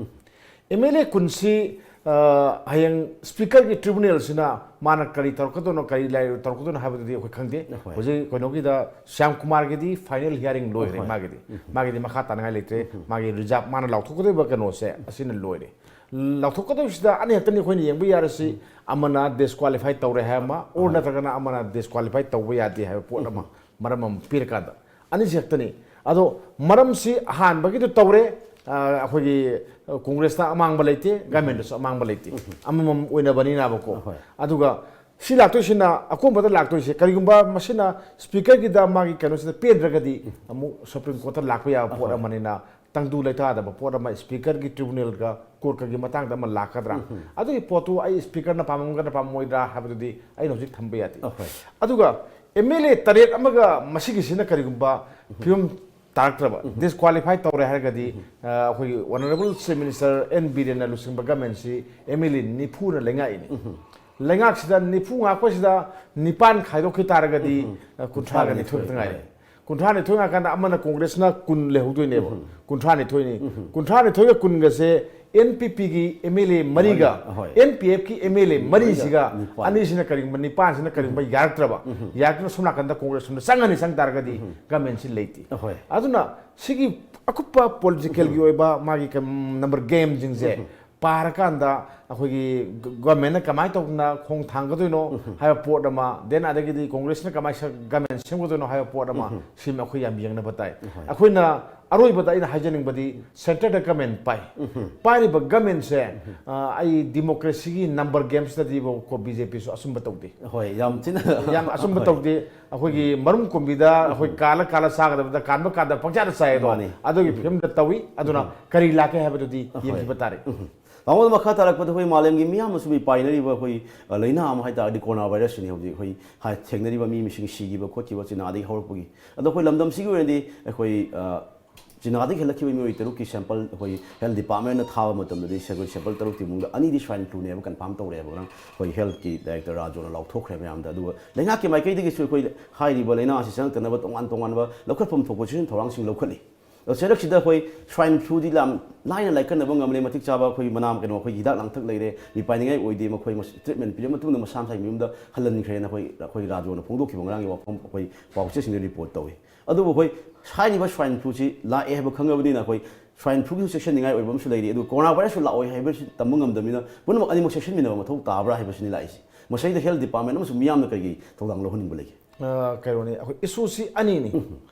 ꯑꯦꯝ ꯑꯦꯜ ꯑꯦ ꯀꯨꯟꯁꯤ, ꯑ, ꯍꯌꯦꯡ ꯁ꯭ꯄꯤꯀꯔꯒꯤ ꯇ꯭ꯔꯤꯕꯨꯅꯦꯜꯁꯤꯅ ꯃꯥꯅ ꯀꯔꯤ ꯇꯧꯔꯛꯀꯗꯣꯏꯅꯣ, ꯀꯔꯤ ꯂꯥꯏ-, ꯇꯧꯔꯛꯀꯗꯣꯏꯅꯣ ꯍꯥꯏꯕꯗꯨꯗꯤ ꯑꯩꯈꯣꯏ ꯈꯪꯗꯦ꯫ ꯍꯣꯏ꯫ ꯍꯧꯖꯤꯛ ꯀꯩꯅꯣꯒꯤꯗ ꯁ꯭ꯌꯥꯝ ꯀꯨꯃꯥꯔꯒꯤꯗꯤ ꯐꯥꯏꯅꯦꯜ ꯍꯤꯌꯥꯔꯤꯡ ꯂꯣꯏꯈ꯭ꯔꯦ ꯍꯣꯏ꯫ ꯃꯥꯒꯤꯗꯤ꯫ ꯃꯥꯒꯤꯗꯤ ꯃꯈꯥ ꯇꯥꯅꯤꯡꯉꯥꯏ ꯂꯩꯇ꯭ꯔꯦ꯫ ꯃꯥꯒꯤ ꯔꯤꯖꯥꯔꯚ ꯃꯥꯅ ꯂꯥꯎꯊꯣꯛꯀꯗꯧꯔꯤꯕ ꯀꯩꯅꯣꯁꯦ ꯑꯁꯤꯅ ꯂꯣꯏꯔꯦ꯫ ꯂꯥꯎꯊꯣꯛꯀꯗꯧꯔꯤꯁꯤꯗ ꯑꯅꯤ ꯈꯛꯇꯅꯤ ꯑꯩꯈꯣꯏꯅ ꯌꯦꯡꯕ ꯌꯥꯔꯤꯁꯤ, ꯑꯃꯅ ꯗꯤꯁꯀ꯭ꯋꯥꯂꯤꯐꯥꯏ ꯇꯧꯔꯦ ꯍꯥꯏ ꯑꯃ, ꯑꯣꯔ ꯅꯠꯇ꯭ꯔꯒꯅ ꯑꯃꯅ ꯗꯤꯁꯀ꯭ꯋꯥꯂꯤꯐꯥꯏ ꯇꯧꯕ ꯌꯥꯗꯦ ꯍꯥꯏꯕ ꯄꯣꯠ ꯑꯃ, ꯃꯔꯝ ꯑꯃ ꯄꯤꯔꯀꯥꯟꯗ꯫ ꯑꯅꯤꯁꯤ ꯈꯛꯇꯅꯤ꯫ ꯑꯗꯣ ꯃꯔꯝꯁꯤ ꯑꯍꯥꯟꯕꯒꯤꯗꯨ ꯇꯧꯔꯦ, ꯑ, ꯑꯩꯈꯣꯏꯒꯤ, ꯑ, ꯀꯣꯡꯒ꯭ꯔꯦꯁꯇ ꯑꯃꯥꯡꯕ ꯂꯩꯇꯦ, ꯒꯃꯦꯟꯗꯁꯨ ꯑꯃꯥꯡꯕ ꯂꯩꯇꯦ꯫ ꯑꯃꯃꯝ ꯑꯣꯏꯅꯕꯅꯤꯅꯕꯀꯣ꯫ ꯍꯣꯏ꯫ ꯑꯗꯨꯒ ꯁꯤ ꯂꯥꯛꯇꯣꯏꯁꯤꯅ, ꯑꯀꯣꯟꯕꯗ ꯂꯥꯛꯇꯣꯏꯁꯦ, ꯀꯔꯤꯒꯨꯝꯕ ꯃꯁꯤꯅ ꯁ꯭ꯄꯤꯀꯔꯒꯤꯗ ꯃꯥꯒꯤ ꯀꯩꯅꯣꯁꯤꯗ ꯄꯦꯟꯗ꯭ꯔꯒꯗꯤ ꯑꯃꯨꯛ ꯁꯨꯄ꯭ꯔꯤꯝ ꯀꯣꯔꯠꯇ ꯂꯥꯛꯄ ꯌꯥꯕ ꯄꯣꯠ ꯑꯃꯅꯤꯅ, ꯇꯪꯗꯨ ꯂꯩꯇꯥꯗꯕ ꯄꯣꯠ ꯑꯃ, ꯁ꯭ꯄꯤꯀꯔꯒꯤ ꯇ꯭ꯔꯤꯕꯨꯅꯦꯜꯒ ꯀꯣꯔꯠꯀꯒꯤ ꯃꯇꯥꯡꯗ ꯑꯃ ꯂꯥꯛꯀꯗ꯭ꯔꯥ? ꯑꯗꯨꯒꯤ ꯄꯣꯠꯇꯨ ꯑꯩ ꯁ꯭ꯄꯤꯀꯔꯅ ꯄꯥꯝꯃꯝꯒꯗ꯭ꯔꯥ ꯄꯥꯝꯃꯣꯏꯗ꯭ꯔꯥ ꯍꯥꯏꯕꯗꯨꯗꯤ ꯑꯩꯅ ꯍꯧꯖꯤꯛ ꯊꯝꯕ ꯌꯥꯗꯦ꯫ ꯑꯗꯨꯒ ꯑꯦꯝ ꯑꯦꯜ ꯑꯦ ꯇꯔꯦꯠ ꯑꯃꯒ ꯃꯁꯤꯒꯤꯁꯤꯅ ꯀꯔꯤꯒꯨꯝꯕ ꯐꯤꯕꯝ ꯇꯥꯔꯛꯇ꯭ꯔꯕ, ꯗꯤꯁꯀ꯭ꯋꯥꯂꯤꯐꯥꯏ ꯇꯧꯔꯦ ꯍꯥꯏꯔꯒꯗꯤ, ꯑ, ꯑꯩꯈꯣꯏꯒꯤ ꯑꯣꯅꯔꯦꯕꯜ ꯆꯤꯐ ꯃꯤꯅꯤꯁꯇꯔ ꯑꯦꯟ ꯕꯤꯔꯦꯟꯅ ꯂꯨꯆꯤꯡꯕ ꯒꯃꯦꯟꯁꯤ ꯑꯦꯝ ꯑꯦꯜ ꯑꯦ ꯅꯤꯐꯨꯅ ꯂꯩꯉꯥꯛꯏꯅꯤ꯫ ꯂꯩꯉꯥꯛꯁꯤꯗ ꯅꯤꯐꯨ ꯉꯥꯛꯄꯁꯤꯗ ꯅꯤꯄꯥꯟ ꯈꯥꯏꯗꯣꯛꯈꯤ ꯇꯥꯔꯒꯗꯤ, ꯑ, ꯀꯨꯟꯊ꯭ꯔꯥꯒ ꯅꯤꯊꯣꯏ ꯈꯛꯇ ꯉꯥꯏꯔꯦ꯫ ꯀꯨꯟꯊ꯭ꯔꯥ ꯅꯤꯊꯣꯏ ꯉꯥꯛꯀꯥꯟꯗ ꯑꯃꯅ ꯀꯣꯡꯒ꯭ꯔꯦꯁꯅ ꯀꯨꯟ ꯂꯩꯍꯧꯗꯣꯏꯅꯦꯕ꯫ ꯀꯨꯟꯊ꯭ꯔꯥ ꯅꯤꯊꯣꯏꯅꯤ꯫ ꯀꯨꯟꯊ꯭ꯔꯥ ꯅꯤꯊꯣꯏꯒ ꯀꯨꯟꯒꯁꯦ ꯑꯦꯟ ꯄꯤ ꯄꯤꯒꯤ ꯑꯦꯝ ꯑꯦꯜ ꯑꯦ ꯃꯔꯤꯒ, ꯃꯔꯤ, ꯑꯍꯣꯏ꯫ ꯑꯦꯟ ꯄꯤ ꯑꯦꯐꯀꯤ ꯑꯦꯝ ꯑꯦꯜ ꯑꯦ ꯃꯔꯤꯁꯤꯒ, ꯅꯤꯄꯥꯟ꯫ ꯑꯅꯤꯁꯤꯅ ꯀꯔꯤꯒꯨꯝꯕ, ꯅꯤꯄꯥꯟꯁꯤꯅ ꯀꯔꯤꯒꯨꯝꯕ ꯌꯥꯔꯛꯇ꯭ꯔꯕ, ꯌꯥꯔꯛꯇ꯭ꯔꯒ ꯁꯣꯝ ꯅꯥꯀꯟꯗ ꯀꯣꯡꯒ꯭ꯔꯦꯁ ꯁꯣꯝꯗ ꯆꯪꯉꯅꯤ, ꯆꯪ ꯇꯥꯔꯒꯗꯤ ꯒꯃꯦꯟꯁꯤ ꯂꯩꯇꯦ꯫ ꯑꯍꯣꯏ꯫ ꯑꯗꯨꯅ ꯁꯤꯒꯤ ꯑꯀꯨꯞꯄ ꯄꯣꯂꯤꯇꯤꯀꯦꯜꯒꯤ ꯑꯣꯏꯕ ꯃꯥꯒꯤ ꯀ-, ꯅꯝꯕꯔ ꯒꯦꯝꯁꯤꯡꯁꯦ ꯄꯥꯔꯀꯥꯟꯗ ꯑꯩꯈꯣꯏꯒꯤ ꯒ-, ꯒꯃꯦꯟꯅ ꯀꯃꯥꯏꯅ ꯇꯧꯗꯅ ꯈꯣꯡ ꯊꯥꯡꯒꯗꯣꯏꯅꯣ ꯍꯥꯏꯕ ꯄꯣꯠ ꯑꯃ, then ꯑꯗꯒꯤꯗꯤ ꯀꯣꯡꯒ꯭ꯔꯦꯁꯅ ꯀꯃꯥꯏꯅ ꯁ-, ꯒꯃꯦꯟ ꯁꯦꯝꯒꯗꯣꯏꯅꯣ ꯍꯥꯏꯕ ꯄꯣꯠ ꯑꯃ, ꯁꯤꯃ ꯑꯩꯈꯣꯏ ꯌꯥꯝ ꯌꯦꯡꯅꯕ ꯇꯥꯏ꯫ ꯑꯩꯈꯣꯏꯅ ꯑꯔꯣꯏꯕꯗ ꯑꯩꯅ ꯍꯥꯏꯖꯅꯤꯡꯕꯗꯤ ꯁꯦꯟꯇꯔꯗ ꯒꯃꯦꯟ ꯄꯥꯏ꯫ ꯄꯥꯏꯔꯤꯕ ꯒꯃꯦꯟꯁꯦ, ꯑ, ꯑꯩ ꯗꯤꯃꯣꯀ꯭ꯔꯦꯁꯤꯒꯤ ꯅꯝꯕꯔ ꯒꯦꯝꯁꯤꯗꯗꯤꯕꯨ ꯀꯣ ꯕꯤ ꯖꯦ ꯄꯤꯁꯨ ꯑꯆꯨꯝꯕ ꯇꯧꯗꯦ꯫ ꯍꯣꯏ, ꯌꯥꯝ ꯊꯤꯅ ꯌꯥꯝ ꯑꯆꯨꯝꯕ ꯍꯣꯏ꯫ ꯇꯧꯗꯦ꯫ ꯑꯩꯈꯣꯏꯒꯤ ꯃꯔꯨꯝ ꯀꯣꯝꯕꯤꯗ ꯑꯩꯈꯣꯏ ꯀꯥꯜꯂ ꯀꯥꯜꯂ ꯆꯥꯒꯗꯕꯗ ꯀꯥꯟꯕ ꯀꯥꯟꯗ ꯄꯪꯆꯥꯗ ꯆꯥꯏ ꯑꯗꯣ꯫ ꯃꯥꯅꯤ꯫ ꯑꯗꯨꯒꯤ ꯐꯤꯕꯝꯗ ꯇꯧꯏ꯫ ꯑꯗꯨꯅ ꯀꯔꯤ ꯂꯥꯛꯀꯦ ꯍꯥꯏꯕꯗꯨꯗꯤ ꯍꯣꯏ꯫ ꯌꯦꯡꯈꯤꯕ ꯇꯥꯔꯦ꯫ ꯇꯥꯃꯣ, ꯃꯈꯥ ꯇꯥꯔꯛꯄꯗ ꯑꯩꯈꯣꯏ ꯃꯥꯂꯦꯝꯒꯤ ꯃꯤꯌꯥꯝꯅꯁꯨ ꯃꯤꯄꯥꯏꯅꯔꯤꯕ ꯑꯩꯈꯣꯏ, ꯑ, ꯂꯥꯏꯅꯥ ꯑꯃ ꯍꯥꯏ ꯇꯥꯔꯗꯤ ꯀꯣꯔꯣꯅꯥ ꯚꯥꯏꯔꯁꯁꯤꯅꯤ ꯍꯧꯖꯤꯛ ꯑꯩꯈꯣꯏ ꯍꯥꯏ-, ꯊꯦꯡꯅꯔꯤꯕ ꯃꯤ ꯃꯁꯤꯡ ꯁꯤꯈꯤꯕ ꯈꯣꯠꯈꯤꯕ ꯆꯤꯅꯥꯗꯒꯤ ꯍꯧꯔꯛꯄꯒꯤ꯫ ꯑꯗꯣ ꯑꯩꯈꯣꯏ ꯂꯝꯗꯝꯁꯤꯒꯤ ꯑꯣꯏꯅꯗꯤ ꯑꯩꯈꯣꯏ, ꯑ, ꯆꯤꯅꯥꯗꯒꯤ ꯍꯦꯜꯂꯛꯈꯤꯕ ꯃꯤꯑꯣꯏ ꯇꯔꯨꯛꯀꯤ ꯁꯦꯝꯄꯜ ꯑꯩꯈꯣꯏ ꯍꯦꯜꯊ ꯗꯤꯄꯥꯔꯠꯃꯦꯟꯅ ꯊꯥꯕ ꯃꯇꯝꯗꯗꯤ ꯑꯩꯈꯣꯏ ꯁꯦꯝꯄꯜ ꯇꯔꯨꯛꯀꯤ ꯃꯅꯨꯡꯗ ꯑꯅꯤꯗꯤ ꯁ꯭ꯋꯥꯏꯟ ꯐ꯭ꯂꯨꯅꯦꯕ ꯀꯟꯐꯥꯔꯝ ꯇꯧꯔꯛꯑꯦꯕ꯫ ꯉꯔꯥꯡ ꯑꯩꯈꯣꯏ ꯍꯦꯜꯊꯀꯤ ꯗꯥꯏꯔꯦꯛꯇꯔ ꯔꯥꯖꯨꯅ ꯂꯥꯎꯊꯣꯛꯈ꯭ꯔꯦ ꯃꯌꯥꯝꯗ꯫ ꯑꯗꯨꯒ ꯂꯩꯉꯥꯛꯀꯤ ꯃꯥꯏꯀꯩꯗꯒꯤꯁꯨ ꯑꯩꯈꯣꯏ ꯍꯥꯏꯔꯤꯕ ꯂꯥꯏꯅꯥ ꯑꯁꯤ ꯆꯪꯉꯛꯇꯅꯕ ꯇꯣꯉꯥꯟ ꯇꯣꯉꯥꯟꯕ ꯂꯧꯈꯠꯐꯝ ꯊꯣꯛꯄ ꯆꯦꯛꯁꯤꯟ ꯊꯧꯔꯥꯡꯁꯤꯡ ꯂꯧꯈꯠꯂꯤ꯫ ꯑꯗꯣ ꯆꯩꯔꯛꯁꯤꯗ ꯑꯩꯈꯣꯏ ꯁ꯭ꯋꯥꯏꯟ ꯐ꯭ꯂꯨꯗꯤ ꯌꯥꯝ ꯂꯥꯏꯅ ꯂꯥꯏꯀꯠꯅꯕ ꯉꯝꯂꯦ꯫ ꯃꯇꯤꯛ ꯆꯥꯕ ꯑꯩꯈꯣꯏ ꯃꯅꯥ, ꯀꯩꯅꯣ, ꯑꯩꯈꯣꯏ ꯍꯤꯗꯥꯛ ꯂꯥꯡꯊꯛ ꯂꯩꯔꯦ꯫ ꯃꯤꯄꯥꯏꯅꯤꯡꯉꯥꯏ ꯑꯣꯏꯗꯦ꯫ ꯃꯈꯣꯏ ꯃꯁ-, ꯇ꯭ꯔꯤꯠꯃꯦꯟ ꯄꯤꯔꯕ ꯃꯇꯨꯡꯗ ꯃꯁꯥ ꯃꯁꯥꯒꯤ ꯃꯌꯨꯝꯗ ꯍꯜꯍꯟꯈ꯭ꯔꯦꯅ ꯑꯩꯈꯣꯏ, ꯑꯩꯈꯣꯏ ꯔꯥꯖꯨꯅ ꯐꯣꯡꯗꯣꯛꯈꯤꯕ ꯉꯔꯥꯡꯒꯤ ꯋꯥꯐꯝ ꯑꯩꯈꯣꯏ ꯄꯥꯎꯆꯦꯁꯤꯡꯗ ꯔꯤꯄꯣꯔꯠ ꯇꯧꯏ꯫ ꯑꯗꯨꯕꯨ ꯑꯩꯈꯣꯏ ꯍꯥꯏꯔꯤꯕ ꯁ꯭ꯋꯥꯏꯟ ꯐ꯭ꯂꯨꯁꯤ ꯂꯥꯛꯑꯦ ꯍꯥꯏꯕ ꯈꯪꯉꯕꯅꯤꯅ ꯑꯩꯈꯣꯏ ꯁ꯭ꯋꯥꯏꯟ ꯐ꯭ꯂꯨꯒꯤꯁꯨ ꯆꯦꯛꯁꯤꯟꯅꯤꯡꯉꯥꯏ ꯑꯣꯏꯕ ꯑꯃꯁꯨ ꯂꯩꯔꯤ꯫ ꯑꯗꯨ ꯀꯣꯔꯣꯅꯥ ꯚꯥꯏꯔꯁꯁꯨ ꯂꯥꯛꯑꯣꯏ ꯍꯥꯏꯕꯁꯤ ꯇꯝꯕ ꯉꯝꯗꯕꯅꯤꯅ ꯄꯨꯝꯅꯃꯛ ꯑꯅꯤꯃꯛ ꯆꯦꯛꯁꯤꯟꯃꯤꯟꯅꯕ ꯃꯊꯧ ꯇꯥꯕ꯭ꯔꯥ ꯍꯥꯏꯕꯁꯤꯅꯤ ꯂꯥꯛꯏꯁꯤ꯫ ꯃꯁꯤꯗ ꯍꯦꯜꯊ ꯗꯤꯄꯥꯔꯠꯃꯦꯟ ꯑꯃꯁꯨꯡ ꯃꯤꯌꯥꯝꯅ ꯀꯔꯤꯒꯤ ꯊꯧꯗꯥꯡ ꯂꯧꯍꯟꯅꯤꯡꯕ ꯂꯩꯒꯦ? ꯑ, ꯀꯩꯅꯣꯅꯤ, ꯑꯩꯈꯣꯏ ꯏꯁꯨꯁꯤ ꯑꯅꯤꯅꯤ꯫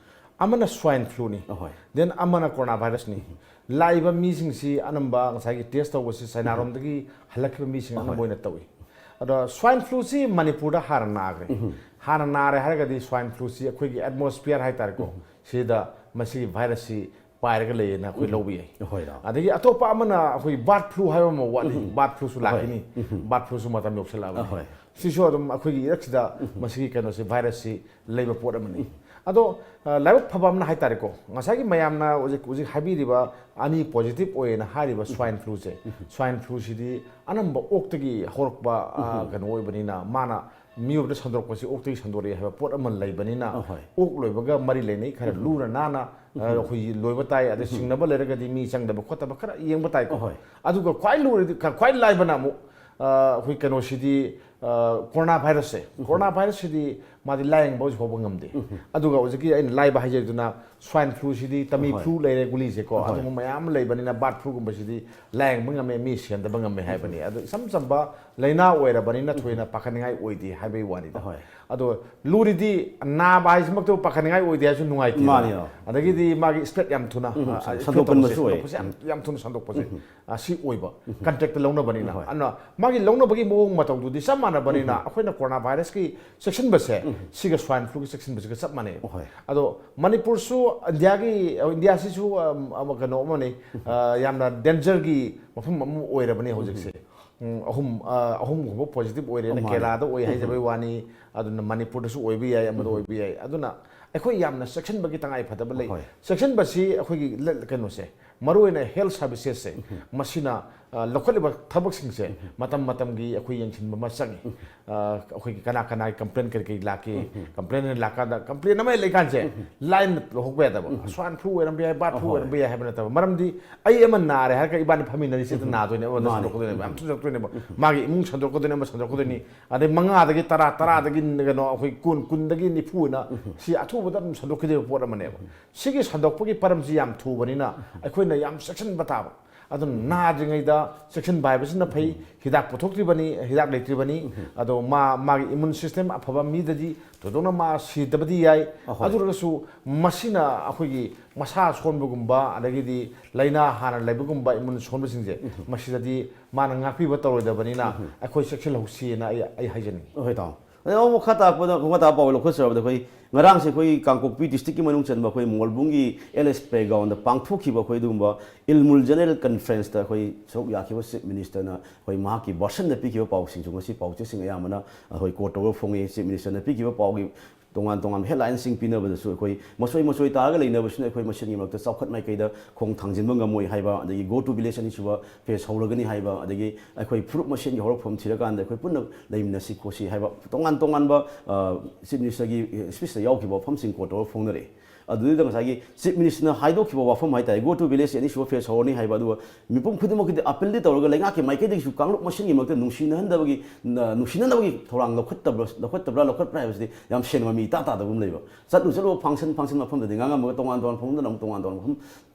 ꯑꯃꯅ ꯁ꯭ꯋꯥꯏꯟ ꯐ꯭ꯂꯨꯅꯤ, ꯑꯍꯣꯏ꯫ Then ꯑꯃꯅ ꯀꯣꯔꯣꯅꯥ ꯚꯥꯏꯔꯁꯅꯤ꯫ ꯂꯥꯛꯏꯕ ꯃꯤꯁꯤꯡꯁꯤ ꯑꯅꯝꯕ ꯉꯁꯥꯏꯒꯤ ꯇꯦꯁ ꯇꯧꯕꯁꯤ ꯆꯥꯏꯅꯥꯔꯣꯝꯗꯒꯤ ꯍꯜꯂꯛꯈꯤꯕ ꯃꯤꯁꯤꯡ ꯑꯅꯝꯕ ꯑꯍꯣꯏ꯫ ꯑꯣꯏꯅ ꯇꯧꯏ꯫ ꯑꯗꯣ ꯁ꯭ꯋꯥꯏꯟ ꯐ꯭ꯂꯨꯁꯤ ꯃꯅꯤꯄꯨꯔꯗ ꯍꯥꯟꯅ ꯅꯥꯈ꯭ꯔꯦ꯫ ꯍꯥꯟꯅ ꯅꯥꯔꯦ ꯍꯥꯏꯔꯒꯗꯤ ꯁ꯭ꯋꯥꯏꯟ ꯐ꯭ꯂꯨꯁꯤ ꯑꯩꯈꯣꯏꯒꯤ ꯑꯦꯠꯃꯣꯁꯐꯤꯌꯔ ꯍꯥꯏꯇꯥꯔꯦꯀꯣ, ꯁꯤꯗ ꯃꯁꯤꯒꯤ ꯚꯥꯏꯔꯁꯁꯤ ꯄꯥꯏꯔꯒ ꯂꯩꯌꯦꯅ ꯑꯩꯈꯣꯏ ꯂꯧꯕ ꯌꯥꯏ꯫ ꯍꯣꯏ, ꯂꯥꯛꯑꯣ꯫ ꯑꯗꯒꯤ ꯑꯇꯣꯞꯄ ꯑꯃꯅ ꯑꯩꯈꯣꯏ ꯕꯥꯔꯠ ꯐ꯭ꯂꯨ ꯍꯥꯏꯕ ꯑꯃ ꯋꯥꯠꯂꯤ꯫ ꯕꯥꯔꯠ ꯐ꯭ꯂꯨꯁꯨ ꯍꯣꯏ꯫ ꯂꯥꯛꯈꯤꯅꯤ꯫ ꯕꯥꯔꯠ ꯐ꯭ꯂꯨꯁꯨ ꯃꯇꯝ ꯌꯧꯁꯜꯂꯛꯑꯕꯅꯤ꯫ ꯑꯍꯣꯏ꯫ ꯁꯤꯁꯨ ꯑꯗꯨꯝ ꯑꯩꯈꯣꯏꯒꯤ ꯏꯔꯛꯁꯤꯗ ꯃꯁꯤꯒꯤ ꯀꯩꯅꯣꯁꯦ, ꯚꯥꯏꯔꯁꯁꯤ ꯂꯩꯕ ꯄꯣꯠ ꯑꯃꯅꯤ꯫ ꯑꯗꯣ ꯑ, ꯂꯥꯏꯕꯛ ꯐꯕ ꯑꯃꯅ ꯍꯥꯏꯇꯥꯔꯦꯀꯣ, ꯉꯁꯥꯏꯒꯤ ꯃꯌꯥꯝꯅ ꯍꯧꯖꯤꯛ ꯍꯧꯖꯤꯛ ꯍꯥꯏꯕꯤꯔꯤꯕ ꯑꯅꯤ ꯄꯣꯖꯤꯇꯤꯚ ꯑꯣꯏꯌꯦꯅ ꯍꯥꯏꯔꯤꯕ ꯁ꯭ꯋꯥꯏꯟ ꯐ꯭ꯂꯨꯁꯦ, ꯁ꯭ꯋꯥꯏꯟ ꯐ꯭ꯂꯨꯁꯤꯗꯤ ꯑꯅꯝꯕ ꯑꯣꯛꯇꯒꯤ ꯍꯧꯔꯛꯄ ꯑ, ꯀꯩꯅꯣ ꯑꯣꯏꯕꯅꯤꯅ, ꯃꯥꯅ ꯃꯤꯑꯣꯏꯕꯗ ꯁꯟꯗꯣꯔꯛꯄꯁꯤ ꯑꯣꯛꯇꯒꯤ ꯁꯟꯗꯣꯔꯛꯏ ꯍꯥꯏꯕ ꯄꯣꯠ ꯑꯃ ꯂꯩꯕꯅꯤꯅ, ꯑꯍꯣꯏ꯫ ꯑꯣꯛ ꯂꯣꯏꯕꯒ ꯃꯔꯤ ꯂꯩꯅꯩ꯫ ꯈꯔ ꯂꯨꯅ ꯅꯥꯟꯅ ꯑ, ꯑꯩꯈꯣꯏꯒꯤ ꯂꯣꯏꯕ ꯇꯥꯏ꯫ ꯑꯗꯩ ꯁꯤꯡꯅꯕ ꯂꯩꯔꯒꯗꯤ ꯃꯤ ꯆꯪꯗꯕ ꯈꯣꯠꯇꯕ ꯈꯔ ꯌꯦꯡꯕ ꯇꯥꯏꯀꯣ꯫ ꯑꯍꯣꯏ꯫ ꯑꯗꯨꯒ ꯈ꯭ꯋꯥꯏ ꯂꯨꯔꯤꯗꯤ, ꯈ꯭ꯋꯥꯏ ꯂꯥꯏꯕꯅ ꯑꯃꯨꯛ ꯑ, ꯑꯩꯈꯣꯏ ꯀꯩꯅꯣꯁꯤꯗꯤ, ꯑ, ꯀꯣꯔꯣꯅꯥ ꯚꯥꯏꯔꯁꯁꯦ, ꯀꯣꯔꯣꯅꯥ ꯚꯥꯏꯔꯁꯁꯤꯗꯤ ꯃꯥꯗꯤ ꯂꯥꯏꯌꯦꯡꯕ ꯍꯧꯖꯤꯛ ꯐꯥꯎꯕ ꯉꯝꯗꯦ꯫ ꯑꯗꯨꯒ ꯍꯧꯖꯤꯛꯀꯤ ꯑꯩꯅ ꯂꯥꯏꯕ ꯍꯥꯏꯖꯔꯤꯗꯨꯅ ꯁ꯭ꯋꯥꯏꯟ ꯐ꯭ꯂꯨꯁꯤꯗꯤ, ꯇꯃꯤ ꯐ꯭ꯂꯨ ꯂꯩꯔꯦ ꯒꯨꯂꯤꯁꯦꯀꯣ, ꯑꯗꯨꯒꯨꯝꯕ ꯃꯌꯥꯝ ꯑꯃ ꯂꯩꯕꯅꯤꯅ, ꯕꯥꯔꯠ ꯐ꯭ꯂꯨꯒꯨꯝꯕꯁꯤꯗꯤ ꯂꯥꯏꯌꯦꯡꯕ ꯉꯝꯃꯦ, ꯃꯤ ꯁꯤꯍꯟꯗꯕ ꯉꯝꯃꯦ ꯍꯥꯏꯕꯅꯤ꯫ ꯑꯗꯣ ꯏꯆꯝ ꯆꯝꯕ ꯂꯥꯏꯅꯥ ꯑꯣꯏꯔꯕꯅꯤꯅ ꯊꯣꯏꯅ ꯄꯥꯈꯠꯅꯤꯡꯉꯥꯏ ꯑꯣꯏꯗꯦ ꯍꯥꯏꯕꯒꯤ ꯋꯥꯅꯤꯗ꯫ ꯍꯣꯏ꯫ ꯑꯗꯣ ꯂꯨꯔꯤꯗꯤ ꯅꯥꯕ ꯍꯥꯏꯁꯤꯃꯛꯇꯕꯨ ꯄꯥꯈꯠꯅꯤꯡꯉꯥꯏ ꯑꯣꯏꯗꯦ ꯍꯥꯏꯁꯨ ꯅꯨꯡꯉꯥꯏꯇꯦ꯫ ꯃꯥꯅꯤ, ꯑꯣ꯫ ꯑꯗꯒꯤꯗꯤ ꯃꯥꯒꯤ ꯏꯁꯄ꯭ꯔꯦꯗ ꯌꯥꯝ ꯊꯨꯅ, ꯑ, ꯁꯟꯗꯣꯛꯄꯁꯨ ꯑꯣꯏ꯫ ꯁꯟꯗꯣꯛꯄꯁꯦ ꯌꯥꯝ, ꯌꯥꯝ ꯊꯨꯅ ꯁꯟꯗꯣꯛꯄꯁꯦ꯫ ꯑ, ꯁꯤ ꯑꯣꯏꯕ ꯀꯟꯇꯦꯛꯇ ꯂꯧꯅꯕꯅꯤꯅ꯫ ꯑꯗꯨꯅ ꯃꯥꯒꯤ ꯂꯧꯅꯕꯒꯤ ꯃꯑꯣꯡ ꯃꯇꯧꯗꯨꯗꯤ ꯆꯞ ꯃꯥꯟꯅꯕꯅꯤꯅ, ꯑꯩꯈꯣꯏꯅ ꯀꯣꯔꯣꯅꯥ ꯚꯥꯏꯔꯁꯀꯤ ꯆꯦꯛꯁꯤꯟꯕꯁꯦ ꯁꯤꯒ ꯁ꯭ꯋꯥꯏꯟ ꯐ꯭ꯂꯨꯒꯤ ꯆꯦꯛꯁꯤꯟꯕꯁꯤꯒ ꯆꯞ ꯃꯥꯟꯅꯩ꯫ ꯍꯣꯏ꯫ ꯑꯗꯣ ꯃꯅꯤꯄꯨꯔꯁꯨ ꯏꯟꯗꯤꯌꯥꯒꯤ, ꯏꯟꯗꯤꯌꯥꯁꯤꯁꯨ, ꯑꯝ, ꯑꯃ ꯀꯩꯅꯣ ꯑꯃꯅꯤ, ꯑ, ꯌꯥꯝꯅ ꯗꯦꯟꯖꯔꯒꯤ ꯃꯐꯝ ꯑꯃ ꯑꯣꯏꯔꯕꯅꯤ ꯍꯧꯖꯤꯛꯁꯦ꯫ ꯎꯝ, ꯑꯍꯨꯝ, ꯑ, ꯑꯍꯨꯝꯒꯨꯝꯕ ꯄꯣꯖꯤꯇꯤꯚ ꯑꯣꯏꯔꯦꯅ ꯃꯥꯅꯦ꯫ ꯀꯦꯔꯂꯥꯗ ꯑꯣꯏ ꯍꯥꯏꯖꯕꯩ ꯋꯥꯅꯤ꯫ ꯑꯗꯨꯅ ꯃꯅꯤꯄꯨꯔꯗꯁꯨ ꯑꯣꯏꯕ ꯌꯥꯏ, ꯑꯃꯗ ꯑꯣꯏꯕ ꯌꯥꯏ꯫ ꯑꯗꯨꯅ ꯑꯩꯈꯣꯏ ꯌꯥꯝꯅ ꯆꯦꯛꯁꯤꯟꯕꯒꯤ ꯇꯉꯥꯏ ꯐꯗꯕ ꯂꯩ꯫ ꯍꯣꯏ꯫ ꯆꯦꯛꯁꯤꯟꯕꯁꯤ ꯑꯩꯈꯣꯏꯒꯤ ꯂ-, ꯀꯩꯅꯣꯁꯦ, ꯃꯔꯨꯑꯣꯏꯅ ꯍꯦꯜꯊ ꯁꯥꯔꯚꯤꯁꯦꯁꯁꯦ, ꯃꯁꯤꯅ, ꯑ, ꯂꯧꯈꯠꯂꯤꯕ ꯊꯕꯛꯁꯤꯡꯁꯦ ꯃꯇꯝ ꯃꯇꯝꯒꯤ ꯑꯩꯈꯣꯏ ꯌꯦꯡꯁꯤꯟꯕ ꯑꯃ ꯆꯪꯉꯤ꯫ ꯑ, ꯑꯩꯈꯣꯏꯒꯤ ꯀꯅꯥ ꯀꯅꯥꯒꯤ ꯀꯝꯄ꯭ꯂꯦꯟ ꯀꯔꯤ ꯀꯔꯤ ꯂꯥꯛꯀꯦ, ꯀꯝꯄ꯭ꯂꯦꯟ ꯂꯥꯛꯀꯥꯟꯗ, ꯀꯝꯄ꯭ꯂꯦꯟ ꯑꯃ ꯍꯦꯛ ꯂꯩꯀꯥꯟꯁꯦ ꯂꯥꯏꯟ ꯂꯧꯍꯧꯕ ꯌꯥꯗꯕ꯫ ꯁ꯭ꯋꯥꯏꯟ ꯐ꯭ꯂꯨ ꯑꯣꯏꯔꯝꯕ ꯌꯥꯏ, ꯕꯥꯔꯠ ꯐ꯭ꯂꯨ ꯑꯣꯏꯔꯝꯕ ꯌꯥꯏ ꯍꯥꯏꯕ ꯅꯠꯇꯕ꯫ ꯃꯔꯝꯗꯤ ꯑꯩ ꯑꯃ ꯅꯥꯔꯦ ꯍꯥꯏꯔꯒ ꯏꯕꯥꯅꯤ ꯐꯝꯃꯤꯟꯅꯔꯤꯁꯤꯗ ꯅꯥꯗꯣꯏꯅꯦꯕ, ꯑꯃꯗ ꯃꯥꯅꯤ꯫ ꯁꯟꯗꯣꯛꯀꯗꯣꯏꯅꯦꯕ, ꯌꯥꯝ ꯊꯨꯅ ꯁꯟꯗꯣꯛꯇꯣꯏꯅꯦꯕ꯫ ꯃꯥꯒꯤ ꯏꯃꯨꯡ ꯁꯟꯗꯣꯛꯀꯗꯣꯏꯅꯦ, ꯑꯃ ꯁꯟꯗꯣꯛꯀꯗꯣꯏꯅꯤ꯫ ꯑꯗꯩ ꯃꯉꯥꯗꯒꯤ ꯇꯔꯥ, ꯇꯔꯥꯗꯒꯤ ꯀꯩꯅꯣ ꯑꯩꯈꯣꯏ ꯀꯨꯟ, ꯀꯨꯟꯗꯒꯤ ꯅꯤꯐꯨ ꯑꯅ ꯁꯤ ꯑꯊꯨꯕꯗ ꯑꯗꯨꯝ ꯁꯟꯗꯣꯛꯈꯤꯗꯣꯏꯕ ꯄꯣꯠ ꯑꯃꯅꯦꯕ꯫ ꯁꯤꯒꯤ ꯁꯟꯗꯣꯛꯄꯒꯤ ꯄꯔꯝꯁꯤ ꯌꯥꯝ ꯊꯨꯕꯅꯤꯅ ꯑꯩꯈꯣꯏꯅ ꯌꯥꯝ ꯆꯦꯛꯁꯤꯟꯕ ꯇꯥꯕ꯫ ꯑꯗꯨꯅ ꯅꯥꯗ꯭ꯔꯤꯉꯩꯗ ꯆꯦꯛꯁꯤꯟꯕ ꯍꯥꯏꯕꯁꯤꯅ ꯐꯩ꯫ ꯍꯤꯗꯥꯛ ꯄꯨꯊꯣꯛꯇ꯭ꯔꯤꯕꯅꯤ, ꯍꯤꯗꯥꯛ ꯂꯩꯇ꯭ꯔꯤꯕꯅꯤ꯫ ꯑꯗꯣ ꯃꯥ, ꯃꯥꯒꯤ ꯏꯃ꯭ꯌꯨꯟ ꯁꯤꯁꯇꯦꯝ ꯑꯐꯕ ꯃꯤꯗꯗꯤ ꯊꯣꯏꯗꯣꯛꯅ ꯃꯥ ꯁꯤꯗꯕꯗꯤ ꯌꯥꯏ꯫ ꯑꯍꯣꯏ꯫ ꯑꯗꯨ ꯑꯣꯏꯔꯒꯁꯨ ꯃꯁꯤꯅ ꯑꯩꯈꯣꯏꯒꯤ ꯃꯁꯥ ꯁꯣꯟꯕꯒꯨꯝꯕ, ꯑꯗꯒꯤꯗꯤ ꯂꯥꯏꯅꯥ ꯍꯥꯟꯅ ꯂꯩꯕꯒꯨꯝꯕ ꯏꯃ꯭ꯌꯨꯟ ꯁꯣꯟꯕꯁꯤꯡꯁꯦ, ꯃꯁꯤꯗꯗꯤ ꯃꯥꯅ ꯉꯥꯛꯄꯤꯕ ꯇꯧꯔꯣꯏꯗꯕꯅꯤꯅ ꯑꯩꯈꯣꯏ ꯆꯦꯛꯁꯤꯜꯍꯧꯁꯤꯅ ꯑꯩ, ꯑꯩ ꯍꯥꯏꯖꯅꯤꯡꯉꯤ꯫ ꯑꯍꯣꯏ, ꯇꯥꯃꯣ꯫ ꯑꯗꯩ ꯑꯃꯨꯛ ꯃꯈꯥ ꯇꯥꯔꯛꯄꯗ, ꯃꯈꯥ ꯇꯥꯕ ꯄꯥꯎ ꯂꯧꯈꯠꯆꯔꯕꯗ, ꯑꯩꯈꯣꯏ ꯉꯔꯥꯡꯁꯦ ꯑꯩꯈꯣꯏ ꯀꯥꯡꯄꯣꯛꯄꯤ ꯗꯤꯁꯇ꯭ꯔꯤꯛꯀꯤ ꯃꯅꯨꯡ ꯆꯟꯕ ꯑꯩꯈꯣꯏ ꯃꯣꯜꯕꯨꯡꯒꯤ ꯑꯦꯜ ꯑꯦꯁ ꯄ꯭ꯂꯦꯒ꯭ꯔꯥꯎꯟꯗ ꯄꯥꯡꯊꯣꯛꯈꯤꯕ ꯑꯩꯈꯣꯏ ꯑꯗꯨꯒꯨꯝꯕ ꯏꯜꯃꯨꯜ ꯖꯦꯅꯔꯦꯜ ꯀꯟꯐ꯭ꯔꯦꯟꯁꯇ ꯑꯩꯈꯣꯏ ꯁꯔꯨꯛ ꯌꯥꯈꯤꯕ ꯆꯤꯐ ꯃꯤꯅꯤꯁꯇꯔꯅ ꯑꯩꯈꯣꯏ ꯃꯍꯥꯛꯀꯤ ꯚꯥꯔꯁꯟꯗ ꯄꯤꯈꯤꯕ ꯄꯥꯎꯁꯤꯡꯁꯨ ꯉꯁꯤ ꯄꯥꯎꯆꯦꯁꯤꯡ ꯑꯌꯥꯝꯕꯅ ꯑꯩꯈꯣꯏ ꯀꯣꯠ ꯇꯧꯔꯒ ꯐꯣꯡꯉꯤ꯫ ꯆꯤꯐ ꯃꯤꯅꯤꯁꯇꯔꯅ ꯄꯤꯈꯤꯕ ꯄꯥꯎꯒꯤ ꯇꯣꯉꯥꯟ ꯇꯣꯉꯥꯟꯕ ꯍꯦꯗꯂꯥꯏꯟꯁꯤꯡ ꯄꯤꯅꯕꯗꯁꯨ ꯑꯩꯈꯣꯏ ꯃꯆꯣꯏ ꯃꯆꯣꯏ ꯇꯥꯔꯒ ꯂꯩꯅꯕꯁꯤꯅ ꯑꯩꯈꯣꯏ ꯃꯁꯦꯟꯒꯤ ꯃꯔꯛꯇ ꯆꯥꯎꯈꯠ ꯃꯥꯏꯀꯩꯗ ꯈꯣꯡ ꯊꯥꯡꯖꯤꯟꯕ ꯉꯝꯃꯣꯏ ꯍꯥꯏꯕ, ꯑꯗꯒꯤ Go to Village ꯑꯅꯤꯁꯨꯕ ꯐꯦꯁ ꯍꯧꯔꯒꯅꯤ ꯍꯥꯏꯕ, ꯑꯗꯒꯤ ꯑꯩꯈꯣꯏ ꯐꯨꯔꯨꯞ ꯃꯁꯦꯟꯒꯤ ꯍꯧꯔꯛꯐꯝ ꯊꯤꯔꯀꯥꯟꯗ ꯑꯩꯈꯣꯏ ꯄꯨꯟꯅ ꯂꯩꯃꯤꯟꯅꯁꯤ ꯈꯣꯠꯁꯤ ꯍꯥꯏꯕ ꯇꯣꯉꯥꯟ ꯇꯣꯉꯥꯟꯕ, ꯑ, ꯆꯤꯐ ꯃꯤꯅꯤꯁꯇꯔꯒꯤ ꯁ꯭ꯄꯤꯆꯇ ꯌꯥꯎꯈꯤꯕ ꯋꯥꯐꯝꯁꯤꯡ ꯀꯣꯠ ꯇꯧꯔꯒ ꯐꯣꯡꯅꯔꯛꯏ꯫ ꯑꯗꯨꯗꯨꯗ ꯉꯁꯥꯏꯒꯤ ꯆꯤꯐ ꯃꯤꯅꯤꯁꯇꯔꯅ ꯍꯥꯏꯗꯣꯛꯈꯤꯕ ꯋꯥꯐꯝ ꯍꯥꯏ ꯇꯥꯔꯦ, Go to Village ꯑꯅꯤꯁꯨꯕ ꯐꯦꯁ ꯍꯧꯔꯅꯤ ꯍꯥꯏꯕ, ꯑꯗꯨꯒ ꯃꯤꯄꯨꯝ ꯈꯨꯗꯤꯡꯃꯛꯀꯤꯗꯤ ꯑꯄꯤꯜꯗꯤ ꯇꯧꯔꯒ ꯂꯩꯉꯥꯛꯀꯤ ꯃꯥꯏꯀꯩꯗꯒꯤꯁꯨ ꯀꯥꯡꯂꯨꯞ ꯃꯁꯦꯟꯒꯤ ꯃꯔꯛꯇ ꯅꯨꯡꯁꯤꯅꯍꯟꯗꯕꯒꯤ, ꯅ-, ꯅꯨꯡꯁꯤꯅꯅꯕꯒꯤ ꯊꯧꯔꯥꯡ ꯂꯧꯈꯠꯇꯕ꯭ꯔꯥ, ꯂꯧꯈꯠꯇꯕ꯭ꯔꯥ, ꯂꯧꯈꯠꯄ꯭ꯔꯥ ꯍꯥꯏꯕꯁꯤꯗꯤ ꯌꯥꯝ ꯁꯦꯡꯅ ꯃꯃꯤ ꯏꯇꯥ ꯇꯥꯗꯕ ꯑꯃ ꯂꯩꯕ꯫ ꯆꯠꯂꯨ ꯆꯠꯂꯨ ꯐꯪꯁꯟ, ꯐꯪꯁꯟ ꯃꯐꯝꯗꯗꯤ ꯉꯥꯡꯉꯝꯃꯒ ꯇꯣꯉꯥꯟ ꯇꯣꯉꯥꯟꯕ ꯃꯐꯝꯗꯅ ꯑꯃꯨꯛ ꯇꯣꯉꯥꯟ ꯇꯣꯉꯥꯟꯕ ꯃꯐꯝ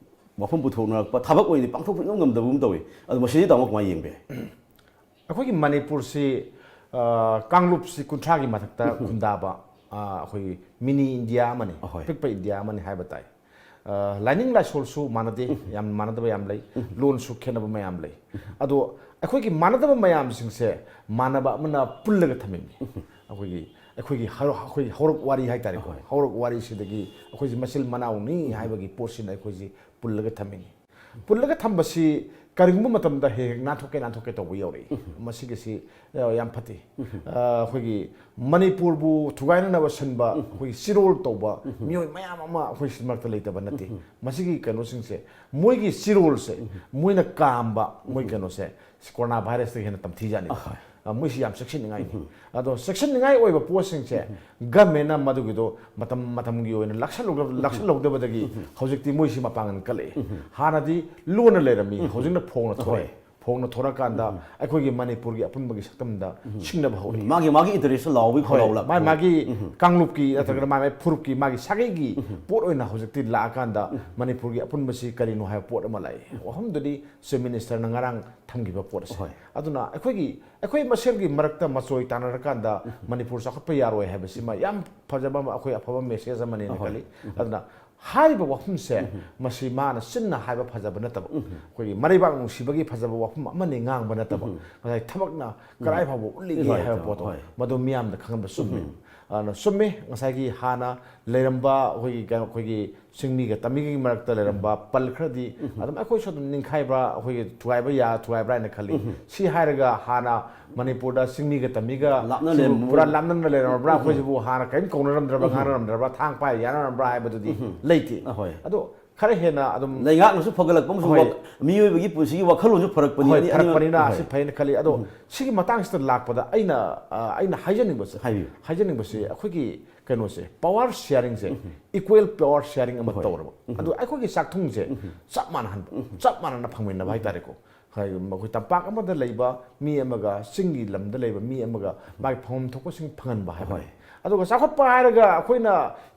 ꯋꯥꯐꯝ ꯄꯨꯊꯣꯛꯅꯔꯛꯄ, ꯊꯕꯛ ꯑꯣꯏꯅꯗꯤ ꯄꯥꯡꯊꯣꯛꯄ ꯏꯉꯝ ꯉꯝꯗꯕꯒꯨꯝ ꯇꯧꯏ꯫ ꯑꯗꯣ ꯃꯁꯤꯗꯤ ꯇꯥꯃꯣ ꯀꯃꯥꯏꯅ ꯌꯦꯡꯕ ꯌꯥꯏ? ꯑꯩꯈꯣꯏꯒꯤ ꯃꯅꯤꯄꯨꯔꯁꯤ, ꯑ, ꯀꯥꯡꯂꯨꯞꯁꯤ ꯀꯨꯟꯊ꯭ꯔꯥꯒꯤ ꯃꯊꯛꯇ ꯈꯨꯟꯗꯥꯕ, ꯑ, ꯑꯩꯈꯣꯏꯒꯤ ꯃꯤꯅꯤ ꯏꯟꯗꯤꯌꯥ ꯑꯃꯅꯤ, ꯑꯍꯣꯏ꯫ ꯑꯄꯤꯛꯄ ꯏꯟꯗꯤꯌꯥ ꯑꯃꯅꯤ ꯍꯥꯏꯕ ꯇꯥꯏ꯫ ꯑ, ꯂꯥꯏꯅꯤꯡ ꯂꯥꯏꯁꯣꯜꯁꯨ ꯃꯥꯟꯅꯗꯦ, ꯌꯥꯝ ꯃꯥꯟꯅꯗꯕ ꯌꯥꯝ ꯂꯩ, ꯂꯣꯟꯁꯨ ꯈꯦꯠꯅꯕ ꯃꯌꯥꯝ ꯂꯩ꯫ ꯑꯗꯣ ꯑꯩꯈꯣꯏꯒꯤ ꯃꯥꯟꯅꯗꯕ ꯃꯌꯥꯝꯁꯤꯡꯁꯦ ꯃꯥꯟꯅꯕ ꯑꯃꯅ ꯄꯨꯜꯂꯒ ꯊꯝꯃꯤꯅꯤ꯫ ꯑꯩꯈꯣꯏꯒꯤ, ꯑꯩꯈꯣꯏꯒꯤ ꯍꯧꯔ-, ꯑꯩꯈꯣꯏꯒꯤ ꯍꯧꯔꯛ ꯋꯥꯔꯤ ꯍꯥꯏꯇꯥꯔꯦꯀꯣ, ꯑꯍꯣꯏ꯫ ꯍꯧꯔꯛ ꯋꯥꯔꯤꯁꯤꯗꯒꯤ ꯑꯩꯈꯣꯏꯁꯤ ꯃꯆꯤꯜ ꯃꯅꯥꯎꯅꯤ ꯍꯥꯏꯕꯒꯤ ꯄꯣꯠꯁꯤꯅ ꯑꯩꯈꯣꯏꯁꯤ ꯄꯨꯜꯂꯒ ꯊꯝꯃꯤꯅꯤ꯫ ꯄꯨꯜꯂꯒ ꯊꯝꯕꯁꯤ ꯀꯔꯤꯒꯨꯝꯕ ꯃꯇꯝꯗ ꯍꯦꯛ ꯍꯦꯛ ꯅꯥꯟꯊꯣꯛꯀꯦ, ꯅꯥꯟꯊꯣꯛꯀꯦ ꯇꯧꯕ ꯌꯥꯎꯔꯛꯏ꯫ ꯃꯁꯤꯒꯤꯁꯤ, ꯑ, ꯌꯥꯝ ꯐꯠꯇꯦ꯫ ꯑ, ꯑꯩꯈꯣꯏꯒꯤ ꯃꯅꯤꯄꯨꯔꯕꯨ ꯊꯨꯒꯥꯏꯅꯅꯕ ꯁꯤꯟꯕ ꯑꯩꯈꯣꯏꯒꯤ ꯆꯤꯔꯣꯜ ꯇꯧꯕ ꯃꯤꯑꯣꯏ ꯃꯌꯥꯝ ꯑꯃ ꯑꯩꯈꯣꯏ ꯁꯤ ꯃꯔꯛꯇ ꯂꯩꯇꯕ ꯅꯠꯇꯦ꯫ ꯃꯁꯤꯒꯤ ꯀꯩꯅꯣꯁꯤꯡꯁꯦ, ꯃꯣꯏꯒꯤ ꯆꯤꯔꯣꯜꯁꯦ ꯃꯣꯏꯅ ꯀꯥꯝꯕ, ꯃꯣꯏ ꯀꯩꯅꯣꯁꯦ ꯀꯣꯔꯣꯅꯥ ꯚꯥꯏꯔꯁꯇꯒꯤ ꯍꯦꯟꯅ ꯇꯝꯊꯤꯖꯥꯠꯅꯤ꯫ ꯑꯍꯣꯏ꯫ ꯑ, ꯃꯣꯏꯁꯤ ꯌꯥꯝ ꯆꯦꯛꯁꯤꯟꯅꯤꯡꯉꯥꯏꯅꯤ꯫ ꯑꯗꯣ ꯆꯦꯛꯁꯤꯟꯅꯤꯡꯉꯥꯏ ꯑꯣꯏꯕ ꯄꯣꯠꯁꯤꯡꯁꯦ ꯒꯃꯦꯟꯅ ꯃꯗꯨꯒꯤꯗꯣ ꯃꯇꯝ ꯃꯇꯝꯒꯤ ꯑꯣꯏꯅ ꯂꯥꯛꯁꯜꯂꯧꯗꯕ-, ꯂꯥꯛꯁꯜꯍꯧꯗꯕꯗꯒꯤ ꯍꯧꯖꯤꯛꯇꯤ ꯃꯣꯏꯁꯤ ꯃꯄꯥꯡꯒꯜ ꯀꯜꯂꯛꯑꯦ꯫ ꯍꯥꯟꯅꯗꯤ ꯂꯣꯟꯅ ꯂꯩꯔꯝꯃꯤ, ꯍꯧꯖꯤꯛꯅ ꯐꯣꯡꯅ ꯊꯣꯛꯑꯦ꯫ ꯑꯍꯣꯏ꯫ ꯐꯣꯡꯅ ꯊꯣꯔꯛꯀꯥꯟꯗ ꯑꯩꯈꯣꯏꯒꯤ ꯃꯅꯤꯄꯨꯔꯒꯤ ꯑꯄꯨꯟꯕꯒꯤ ꯁꯛꯇꯝꯗ ꯁꯤꯡꯅꯕ ꯍꯧꯔꯤ꯫ ꯃꯥꯒꯤ ꯃꯥꯒꯤ ꯏꯟꯇꯔꯦꯁꯇ ꯂꯥꯎꯕꯒꯤ ꯍꯣꯏ, ꯈꯣꯜꯂꯥꯎꯂꯛꯄ꯫ ꯃꯥꯒꯤ ꯃꯥꯒꯤ ꯀꯥꯡꯂꯨꯞꯀꯤ ꯅꯠꯇ꯭ꯔꯒꯅ ꯃꯥꯒꯤ ꯃꯥꯒꯤ ꯐꯨꯔꯨꯞꯀꯤ ꯃꯥꯒꯤ ꯁꯥꯒꯩꯒꯤ ꯄꯣꯠ ꯑꯣꯏꯅ ꯍꯧꯖꯤꯛꯇꯤ ꯂꯥꯛꯑꯀꯥꯟꯗ ꯃꯅꯤꯄꯨꯔꯒꯤ ꯑꯄꯨꯟꯕꯁꯤ ꯀꯔꯤꯅꯣ ꯍꯥꯏꯕ ꯄꯣꯠ ꯑꯃ ꯂꯥꯛꯑꯦ꯫ ꯋꯥꯐꯝꯗꯨꯗꯤ ꯆꯤꯐ ꯃꯤꯅꯤꯁꯇꯔꯅ ꯉꯔꯥꯡ ꯊꯝꯈꯤꯕ ꯄꯣꯠ ꯑꯁꯦ꯫ ꯍꯣꯏ꯫ ꯑꯗꯨꯅ ꯑꯩꯈꯣꯏꯒꯤ ꯑꯩꯈꯣꯏ ꯃꯁꯦꯜꯒꯤ ꯃꯔꯛꯇ ꯃꯆꯣꯏ ꯇꯥꯟꯅꯔꯀꯥꯟꯗ ꯃꯅꯤꯄꯨꯔ ꯆꯥꯎꯈꯠꯄ ꯌꯥꯔꯣꯏ ꯍꯥꯏꯕꯁꯤꯃ ꯌꯥꯝ ꯐꯖꯕ ꯑꯃ, ꯑꯩꯈꯣꯏ ꯑꯐꯕ ꯃꯦꯁꯦꯖ ꯑꯃꯅꯦꯅ ꯈꯜꯂꯤ꯫ ꯑꯗꯨꯅ ꯍꯥꯏꯔꯤꯕ ꯋꯥꯐꯝꯁꯦ ꯃꯁꯤ ꯃꯥꯅ ꯆꯤꯟꯅ ꯍꯥꯏꯕ ꯐꯖꯕ ꯅꯠꯇꯕ, ꯑꯩꯈꯣꯏꯒꯤ ꯃꯔꯩꯕꯥꯛ ꯅꯨꯡꯁꯤꯕꯒꯤ ꯐꯖꯕ ꯋꯥꯐꯝ ꯑꯃꯅꯤ ꯉꯥꯡꯕ ꯅꯠꯇꯕ, ꯉꯁꯥꯏ ꯊꯕꯛꯅ ꯀꯗꯥꯏ ꯐꯥꯎꯕ ꯎꯠꯂꯤꯒꯦ ꯍꯣꯏ, ꯍꯥꯏꯕ ꯍꯣꯏ, ꯄꯣꯠꯇꯣ ꯍꯣꯏ꯫ ꯃꯗꯨ ꯃꯤꯌꯥꯝꯗ ꯈꯪꯍꯟꯕ ꯆꯨꯝꯃꯤ꯫ ꯑꯗꯨꯅ ꯆꯨꯝꯃꯤ, ꯉꯁꯥꯏꯒꯤ ꯍꯥꯟꯅ ꯂꯩꯔꯝꯕ ꯑꯩꯈꯣꯏꯒꯤ ꯀꯩꯅꯣ, ꯑꯩꯈꯣꯏꯒꯤ ꯆꯤꯡꯃꯤꯒ ꯇꯝꯃꯤꯒꯤ ꯃꯔꯛꯇ ꯂꯩꯔꯝꯕ ꯄꯜ ꯈꯔꯗꯤ ꯑꯗꯨꯝ ꯑꯩꯈꯣꯏꯁꯨ ꯑꯗꯨꯝ ꯅꯤꯡꯈꯥꯏꯕ꯭ꯔꯥ, ꯑꯩꯈꯣꯏꯒꯤ ꯊꯨꯒꯥꯏꯕ ꯌꯥ ꯊꯨꯒꯥꯏꯕ꯭ꯔꯥ ꯍꯥꯏꯅ ꯈꯜꯂꯤ꯫ ꯁꯤ ꯍꯥꯏꯔꯒ ꯍꯥꯟꯅ ꯃꯅꯤꯄꯨꯔꯗ ꯆꯤꯡꯃꯤꯒ ꯇꯝꯃꯤꯒ ꯂꯥꯞꯅ ꯁꯤꯕꯨ ꯂꯩꯔꯝꯕ ꯄꯨꯔꯥ ꯂꯥꯞꯅꯅ ꯂꯩꯔꯝꯕ꯭ꯔꯥ, ꯑꯩꯈꯣꯏꯁꯤꯕꯨ ꯍꯥꯟꯅ ꯀꯔꯤꯝ ꯀꯧꯅꯔꯝꯗ꯭ꯔꯕ꯭ꯔꯥ, ꯉꯥꯡꯅꯔꯝꯗ꯭ꯔꯕ꯭ꯔꯥ, ꯊꯥꯡ ꯄꯥꯏ ꯌꯥꯅꯔꯝꯕ꯭ꯔꯥ ꯍꯥꯏꯕꯗꯨꯗꯤ ꯂꯩꯇꯦ꯫ ꯑꯍꯣꯏ꯫ ꯑꯗꯣ ꯈꯔ ꯍꯦꯟꯅ ꯑꯗꯨꯝ ꯂꯩꯉꯥꯛꯅꯁꯨ ꯐꯒꯠꯂꯛꯄ ꯑꯃꯁꯨꯡ ꯍꯣꯏ꯫ ꯋꯥ- ꯃꯤꯑꯣꯏꯕꯒꯤ ꯄꯨꯟꯁꯤꯒꯤ ꯋꯥꯈꯜꯂꯣꯟꯁꯨ ꯐꯔꯛꯄꯅꯤ꯫ ꯍꯣꯏ, ꯑꯅꯤ- ꯐꯔꯛꯄꯅꯤꯅ ꯑꯅꯤꯃꯛ- ꯑꯁꯤ ꯐꯩꯅ ꯈꯜꯂꯤ꯫ ꯑꯗꯣ ꯁꯤꯒꯤ ꯃꯇꯥꯡꯁꯤꯗ ꯂꯥꯛꯄꯗ ꯑꯩꯅ ꯑ, ꯑꯩꯅ ꯍꯥꯏꯖꯅꯤꯡꯕꯁꯦ ꯍꯥꯏꯕꯤꯌꯨ꯫ ꯍꯥꯏꯖꯅꯤꯡꯕꯁꯦ ꯑꯩꯈꯣꯏꯒꯤ ꯀꯩꯅꯣꯁꯦ, ꯄꯋꯥꯔ ꯁꯤꯌꯥꯔꯤꯡꯁꯦ, ꯏꯀ꯭ꯋꯦꯜ ꯄꯋꯥꯔ ꯁꯤꯌꯥꯔꯤꯡ ꯑꯃ ꯇꯧꯔꯕ, ꯑꯗꯨ ꯑꯩꯈꯣꯏꯒꯤ ꯆꯥꯛꯊꯨꯡꯁꯦ ꯆꯞ ꯃꯥꯟꯅꯍꯟꯕ, ꯆꯞ ꯃꯥꯟꯅꯅ ꯐꯪꯃꯤꯟꯅꯕ ꯍꯥꯏꯇꯥꯔꯦꯀꯣ꯫ ꯍꯥꯏ- ꯑꯩꯈꯣꯏ ꯇꯝꯄꯥꯛ ꯑꯃꯗ ꯂꯩꯕ ꯃꯤ ꯑꯃꯒ ꯆꯤꯡꯒꯤ ꯂꯝꯗ ꯂꯩꯕ ꯃꯤ ꯑꯃꯒ ꯃꯥꯒꯤ ꯐꯪꯐꯝ ꯊꯣꯛꯄꯁꯤꯡ ꯐꯪꯍꯟꯕ ꯍꯥꯏꯕꯅꯤ꯫ ꯑꯗꯨꯒ ꯆꯥꯎꯈꯠꯄ ꯍꯥꯏꯔꯒ ꯑꯩꯈꯣꯏꯅ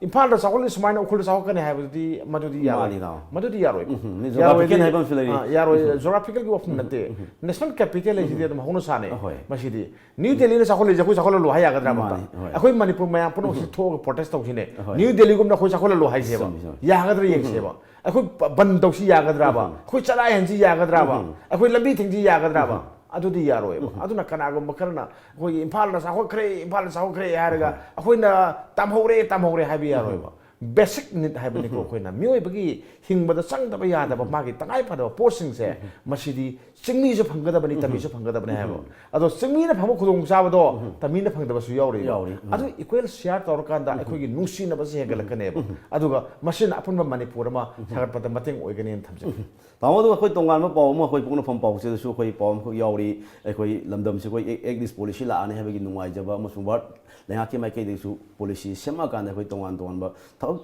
ꯏꯝꯐꯥꯜꯗ ꯆꯥꯎꯈꯠꯂꯤ ꯁꯨꯃꯥꯏꯅ ꯎꯈ꯭ꯔꯨꯜꯗ ꯆꯥꯎꯈꯠꯀꯅꯤ ꯍꯥꯏꯕꯗꯨꯗꯤ ꯃꯗꯨꯗꯤ ꯌꯥꯔꯣꯏ꯫ ꯃꯥꯅꯤ, ꯅꯥꯎ꯫ ꯃꯗꯨꯗꯤ ꯌꯥꯔꯣꯏ꯫ ꯎꯝ, ꯃꯤ ꯌꯥꯔꯣꯏꯗꯤ- geographical ꯍꯥꯏꯕ ꯑꯃꯁꯨ ꯂꯩꯔꯤ꯫ ꯑꯥ, ꯌꯥꯔꯣꯏ꯫ ꯖꯣꯒ꯭ꯔꯥꯐꯤꯀꯦꯜꯒꯤ ꯋꯥꯐꯝ ꯅꯠꯇꯦ꯫ ꯅꯦꯁꯅꯦꯜ ꯀꯦꯄꯤꯇꯦꯜ ꯍꯥꯏꯁꯤꯗꯤ ꯑꯗꯨꯝ ꯍꯧꯅ ꯁꯥꯅꯦ꯫ ꯑꯍꯣꯏ꯫ ꯃꯁꯤꯗꯤ ꯅ꯭ꯌꯨ ꯗꯦꯜꯂꯤꯅ ꯆꯥꯎꯈꯠꯂꯛꯏꯁꯦ ꯑꯩꯈꯣꯏ ꯆꯥꯎꯈꯠꯍꯜꯂꯨ ꯍꯥꯏ ꯌꯥꯒꯗ꯭ꯔꯥ ꯑꯃꯨꯛꯇ? ꯃꯥꯅꯤ, ꯍꯣꯏ꯫ ꯑꯩꯈꯣꯏ ꯃꯅꯤꯄꯨꯔ ꯃꯌꯥꯝ ꯄꯨꯝꯅꯃꯛꯁꯤ ꯊꯣꯛꯑꯒ ꯄ꯭ꯔꯣꯇꯦꯁ ꯇꯧꯁꯤꯅꯦ꯫ ꯍꯣꯏ꯫ ꯅ꯭ꯌꯨ ꯗꯦꯜꯂꯤꯒꯨꯝꯅ ꯑꯩꯈꯣꯏ ꯆꯥꯎꯈꯠꯍꯜꯂꯨ ꯍꯥꯏꯁꯦꯕ꯫ ꯆꯨꯝꯃꯤ, ꯆꯨꯝꯃꯤ꯫ ꯌꯥꯒꯗ꯭ꯔꯥ ꯌꯦꯡꯁꯦꯕ꯫ ꯑꯩꯈꯣꯏ ꯕꯟ ꯇꯧꯁꯤ ꯌꯥꯒꯗ꯭ꯔꯥꯕ? ꯑꯩꯈꯣꯏ ꯆꯔꯥ ꯍꯦꯟꯁꯤ ꯌꯥꯒꯗ꯭ꯔꯥꯕ? ꯑꯩꯈꯣꯏ ꯂꯝꯕꯤ ꯊꯤꯡꯁꯤ ꯌꯥꯒꯗ꯭ꯔꯥꯕ? ꯑꯗꯨꯗꯤ ꯌꯥꯔꯣꯏꯕ꯫ ꯑꯗꯨꯅ ꯀꯅꯥꯒꯨꯝꯕ ꯈꯔꯅ ꯑꯩꯈꯣꯏꯒꯤ ꯏꯝꯐꯥꯜꯅ ꯆꯥꯎꯈꯠꯈ꯭ꯔꯦ, ꯏꯝꯐꯥꯜꯅ ꯆꯥꯎꯈꯠꯈ꯭ꯔꯦ ꯍꯥꯏꯔꯒ ꯑꯩꯈꯣꯏꯅ ꯇꯝꯍꯧꯔꯦ, ꯇꯝꯍꯧꯔꯦ ꯍꯥꯏꯕ ꯌꯥꯔꯣꯏꯕ꯫ ꯕꯦꯁꯤꯛ ꯅꯤꯗ ꯍꯥꯏꯕꯅꯤꯀꯣ ꯑꯩꯈꯣꯏꯅ ꯃꯤꯑꯣꯏꯕꯒꯤ ꯍꯤꯡꯕꯗ ꯆꯪꯗꯕ ꯌꯥꯗꯕ ꯃꯥꯒꯤ ꯇꯉꯥꯏ ꯐꯗꯕ ꯄꯣꯠꯁꯤꯡꯁꯦ, ꯃꯁꯤꯗꯤ ꯆꯤꯡꯃꯤꯁꯨ ꯐꯪꯒꯗꯕꯅꯤ, ꯇꯝꯃꯤꯁꯨ ꯐꯪꯒꯗꯕꯅꯤ ꯍꯥꯏꯕ꯫ ꯑꯗꯣ ꯆꯤꯡꯃꯤꯅ ꯐꯪꯕ ꯈꯨꯗꯣꯡꯆꯥꯕꯗꯣ ꯇꯝꯃꯤꯅ ꯐꯪꯗꯕꯁꯨ ꯌꯥꯎꯔꯤꯕ꯫ ꯌꯥꯎꯔꯤ꯫ ꯑꯗꯨ ꯏꯀ꯭ꯋꯦꯜ ꯁꯤꯌꯥꯔ ꯇꯧꯔꯀꯥꯟꯗ ꯑꯩꯈꯣꯏꯒꯤ ꯅꯨꯡꯁꯤꯅꯕꯁꯦ ꯍꯦꯟꯒꯠꯂꯛꯀꯅꯦꯕ꯫ ꯑꯗꯨꯒ ꯃꯁꯤꯅ ꯑꯄꯨꯟꯕ ꯃꯅꯤꯄꯨꯔ ꯑꯃ ꯁꯥꯒꯠꯄꯗ ꯃꯇꯦꯡ ꯑꯣꯏꯒꯅꯤꯅ ꯊꯝꯖꯒꯦ꯫ ꯇꯥꯃꯣ, ꯑꯗꯨꯒ ꯑꯩꯈꯣꯏ ꯇꯣꯉꯥꯟꯕ ꯄꯥꯎ ꯑꯃ, ꯑꯩꯈꯣꯏ ꯄꯣꯛꯅꯐꯝ ꯄꯥꯎꯆꯦꯗꯁꯨ ꯑꯩꯈꯣꯏ ꯄꯥꯎ ꯑꯃꯈꯛ ꯌꯥꯎꯔꯤ꯫ ꯑꯩꯈꯣꯏ ꯂꯝꯗꯝꯁꯤ ꯑꯩꯈꯣꯏ ꯑꯦꯛ ꯏꯁ ꯄꯣꯂꯤꯁꯤ ꯂꯥꯛꯑꯅꯤ ꯍꯥꯏꯕꯒꯤ ꯅꯨꯡꯉꯥꯏꯖꯕ ꯑꯃꯁꯨꯡ ꯋꯥꯔꯜ ꯂꯩꯉꯥꯛꯀꯤ ꯃꯥꯏꯀꯩꯗꯒꯤꯁꯨ ꯄꯣꯂꯤꯁꯤ ꯁꯦꯝꯃꯛꯑꯀꯥꯟꯗ ꯑꯩꯈꯣꯏ ꯇꯣꯉꯥꯟ ꯇꯣꯉꯥꯟꯕ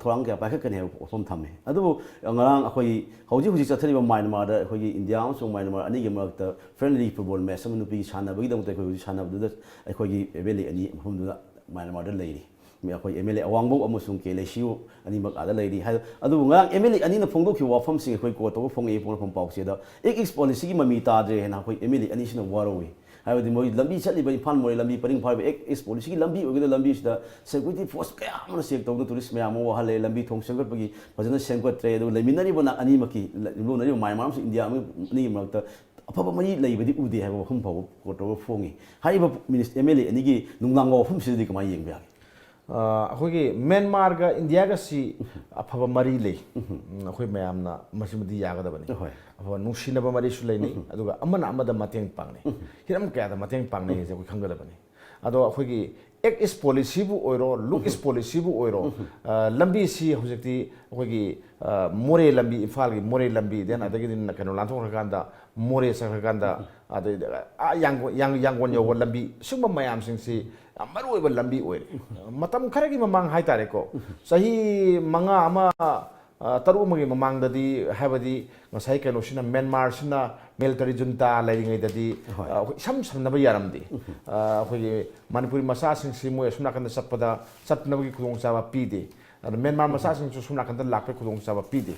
ꯊꯧꯔꯥꯡ ꯀꯌꯥ ꯄꯥꯏꯈꯠꯀꯅꯤ ꯍꯥꯏꯕ ꯋꯥꯐꯝ ꯊꯝꯃꯤ꯫ ꯑꯗꯨꯕꯨ ꯉꯔꯥꯡ ꯑꯩꯈꯣꯏ ꯍꯧꯖꯤꯛ ꯍꯧꯖꯤꯛ ꯆꯠꯊꯔꯤꯕ ꯃ꯭ꯌꯥꯟꯃꯥꯔꯗ ꯑꯩꯈꯣꯏꯒꯤ ꯏꯟꯗꯤꯌꯥ ꯑꯃꯁꯨꯡ ꯃ꯭ꯌꯥꯟꯃꯥꯔ ꯑꯅꯤꯒꯤ ꯃꯔꯛꯇ friendly football match ꯑꯃ ꯅꯨꯄꯤꯒꯤ ꯁꯥꯟꯅꯕꯒꯤꯗꯃꯛꯇ ꯑꯩꯈꯣꯏ ꯍꯧꯖꯤꯛ ꯁꯥꯟꯅꯕꯗꯨꯗ ꯑꯩꯈꯣꯏꯒꯤ ꯑꯦꯝ ꯑꯦꯜ ꯑꯦ ꯑꯅꯤ ꯃꯐꯝꯗꯨꯗ ꯃ꯭ꯌꯥꯟꯃꯥꯔꯗ ꯂꯩꯔꯤ꯫ ꯑꯩꯈꯣꯏ ꯑꯦꯝ ꯑꯦꯜ ꯑꯦ ꯑꯋꯥꯡꯕꯧ ꯑꯃꯁꯨꯡ ꯀꯦ ꯂꯩꯁꯤꯌꯨ ꯑꯅꯤꯃꯛ ꯑꯥꯗ ꯂꯩꯔꯤ ꯍꯥꯏ꯫ ꯑꯗꯨꯕꯨ ꯉꯔꯥꯡ ꯑꯦꯝ ꯑꯦꯜ ꯑꯦ ꯑꯅꯤꯅ ꯐꯣꯡꯗꯣꯛꯈꯤꯕ ꯋꯥꯐꯝꯁꯤꯡ ꯑꯩꯈꯣꯏ ꯀꯣꯠ ꯇꯧꯕ ꯐꯣꯡꯉꯛꯏ ꯄꯣꯛꯅꯐꯝ ꯄꯥꯎꯆꯦꯗ ꯑꯦꯛ ꯏꯁ ꯄꯣꯂꯤꯁꯤꯒꯤ ꯃꯃꯤ ꯇꯥꯗ꯭ꯔꯦ ꯍꯥꯏꯅ ꯑꯩꯈꯣꯏ ꯑꯦꯝ ꯑꯦꯜ ꯑꯦ ꯑꯅꯤꯁꯤꯅ ꯋꯥꯔꯧꯏ꯫ ꯍꯥꯏꯕꯗꯤ ꯃꯣꯏ ꯂꯝꯕꯤ ꯆꯠꯂꯤꯕ ꯏꯝꯐꯥꯜ ꯃꯣꯔꯦ ꯂꯝꯕꯤ ꯄꯔꯤꯡ ꯐꯥꯔꯤꯕ ꯑꯦꯛ ꯏꯁ ꯄꯣꯂꯤꯁꯤꯒꯤ ꯂꯝꯕꯤ ꯑꯣꯏꯒꯗꯕ ꯂꯝꯕꯤꯁꯤꯗ security force ꯀꯌꯥ ꯑꯃꯅ ꯆꯦꯛ ꯇꯧꯗꯨꯅ ꯇꯨꯔꯤꯁ ꯃꯌꯥꯝ ꯑꯃ ꯋꯥꯍꯜꯂꯦ꯫ ꯂꯝꯕꯤ ꯊꯣꯡ ꯁꯦꯝꯒꯠꯄꯒꯤ ꯐꯖꯅ ꯁꯦꯝꯒꯠꯇ꯭ꯔꯦ꯫ ꯑꯗꯨꯒ ꯂꯩꯃꯤꯟꯅꯔꯤꯕ ꯅ-, ꯑꯅꯤꯃꯛꯀꯤ ꯂ-, ꯌꯨꯝꯂꯣꯟꯅꯔꯤꯕ ꯃꯌꯥꯟꯃꯥꯔ ꯑꯃꯁꯨꯡ ꯏꯟꯗꯤꯌꯥ ꯑꯅꯤꯒꯤ ꯃꯔꯛꯇ ꯑꯐꯕ ꯃꯔꯤ ꯂꯩꯕꯗꯤ ꯎꯗꯦ ꯍꯥꯏꯕ ꯋꯥꯐꯝ ꯐꯥꯎꯕ ꯀꯣꯠ ꯇꯧꯔꯒ ꯐꯣꯡꯉꯤ꯫ ꯍꯥꯏꯔꯤꯕ ꯃꯤꯅꯤꯁ-, ꯑꯦꯝ ꯑꯦꯜ ꯑꯦ ꯑꯅꯤꯒꯤ ꯅꯨꯡꯗꯥꯡ ꯋꯥꯐꯝꯁꯤꯗꯗꯤ ꯀꯃꯥꯏꯅ ꯌꯦꯡꯕ ꯌꯥꯒꯦ? ꯑ, ꯑꯩꯈꯣꯏꯒꯤ ꯃ꯭ꯌꯥꯟꯃꯥꯔꯒ ꯏꯟꯗꯤꯌꯥꯒꯁꯤ ꯑꯐꯕ ꯃꯔꯤ ꯂꯩ꯫ ꯎꯝ, ꯑꯩꯈꯣꯏ ꯃꯌꯥꯝꯅ ꯃꯁꯤꯃꯗꯤ ꯌꯥꯒꯗꯕꯅꯤ꯫ ꯍꯣꯏ꯫ ꯑꯐꯕ ꯅꯨꯡꯁꯤꯅꯕ ꯃꯔꯤꯁꯨ ꯂꯩꯅꯩ, ꯎꯝ꯫ ꯑꯗꯨꯒ ꯑꯃꯅ ꯑꯃꯗ ꯃꯇꯦꯡ ꯄꯥꯡꯅꯩ꯫ ꯎꯝ꯫ ꯍꯤꯔꯝ ꯀꯌꯥꯗ ꯃꯇꯦꯡ ꯄꯥꯡꯅꯩ ꯍꯥꯏꯁꯦ ꯑꯩꯈꯣꯏ ꯈꯪꯒꯗꯕꯅꯤ꯫ ꯑꯗꯣ ꯑꯩꯈꯣꯏꯒꯤ ꯑꯦꯛ ꯏꯁ ꯄꯣꯂꯤꯁꯤꯕꯨ ꯑꯣꯏꯔꯣ, ꯂꯨꯛ ꯏꯁ ꯄꯣꯂꯤꯁꯤꯕꯨ ꯑꯣꯏꯔꯣ, ꯑ, ꯂꯝꯕꯤꯁꯤ ꯍꯧꯖꯤꯛꯇꯤ ꯑꯩꯈꯣꯏꯒꯤ, ꯑ, ꯃꯣꯔꯦ ꯂꯝꯕꯤ, ꯏꯝꯐꯥꯜꯒꯤ ꯃꯣꯔꯦ ꯂꯝꯕꯤ, then ꯑꯗꯒꯤꯗꯤ ꯀꯩꯅꯣ ꯂꯥꯟꯊꯣꯛꯈ꯭ꯔꯀꯥꯟꯗ ꯃꯣꯔꯦ ꯆꯠꯈ꯭ꯔꯀꯥꯟꯗ, ꯑꯗꯩꯗꯤ, ꯑ, ꯌꯥꯡꯒꯣꯟ, ꯌꯥꯡ-, ꯌꯥꯡꯒꯣꯟ ꯌꯧꯕ ꯂꯝꯕꯤ, ꯁꯤꯒꯨꯝꯕ ꯃꯌꯥꯝꯁꯤꯡꯁꯤ ꯌꯥꯝ ꯃꯔꯨ ꯑꯣꯏꯕ ꯂꯝꯕꯤ ꯑꯣꯏꯔꯦ꯫ ꯃꯇꯝ ꯈꯔꯒꯤ ꯃꯃꯥꯡ ꯍꯥꯏꯇꯥꯔꯦꯀꯣ, ꯆꯍꯤ ꯃꯉꯥ ꯑꯃ, ꯑ, ꯇꯔꯨꯛ ꯑꯃꯒꯤ ꯃꯃꯥꯡꯗꯗꯤ, ꯍꯥꯏꯕꯗꯤ ꯉꯁꯥꯏ ꯀꯩꯅꯣꯁꯤꯅ, ꯃ꯭ꯌꯥꯟꯃꯥꯔꯁꯤꯅ military junta ꯂꯩꯔꯤꯉꯩꯗꯗꯤ, ꯍꯣꯏ꯫ ꯑ, ꯑꯩꯈꯣꯏ ꯏꯁꯝ ꯁꯝꯅꯕ ꯌꯥꯔꯝꯗꯦ꯫ ꯑ, ꯑꯩꯈꯣꯏꯒꯤ ꯃꯅꯤꯄꯨꯔꯤ ꯃꯆꯥꯁꯤꯡꯁꯤ ꯃꯣꯏ ꯑꯁꯣꯝ ꯅꯥꯀꯟꯗ ꯆꯠꯄꯗ, ꯆꯠꯅꯕꯒꯤ ꯈꯨꯗꯣꯡꯆꯥꯕ ꯄꯤꯗꯦ꯫ ꯑꯗ ꯃ꯭ꯌꯥꯟꯃꯥꯔ ꯃꯆꯥꯁꯤꯡꯁꯨ ꯁꯣꯝ ꯅꯥꯀꯟꯗ ꯂꯥꯛꯄꯒꯤ ꯈꯨꯗꯣꯡꯆꯥꯕ ꯄꯤꯗꯦ꯫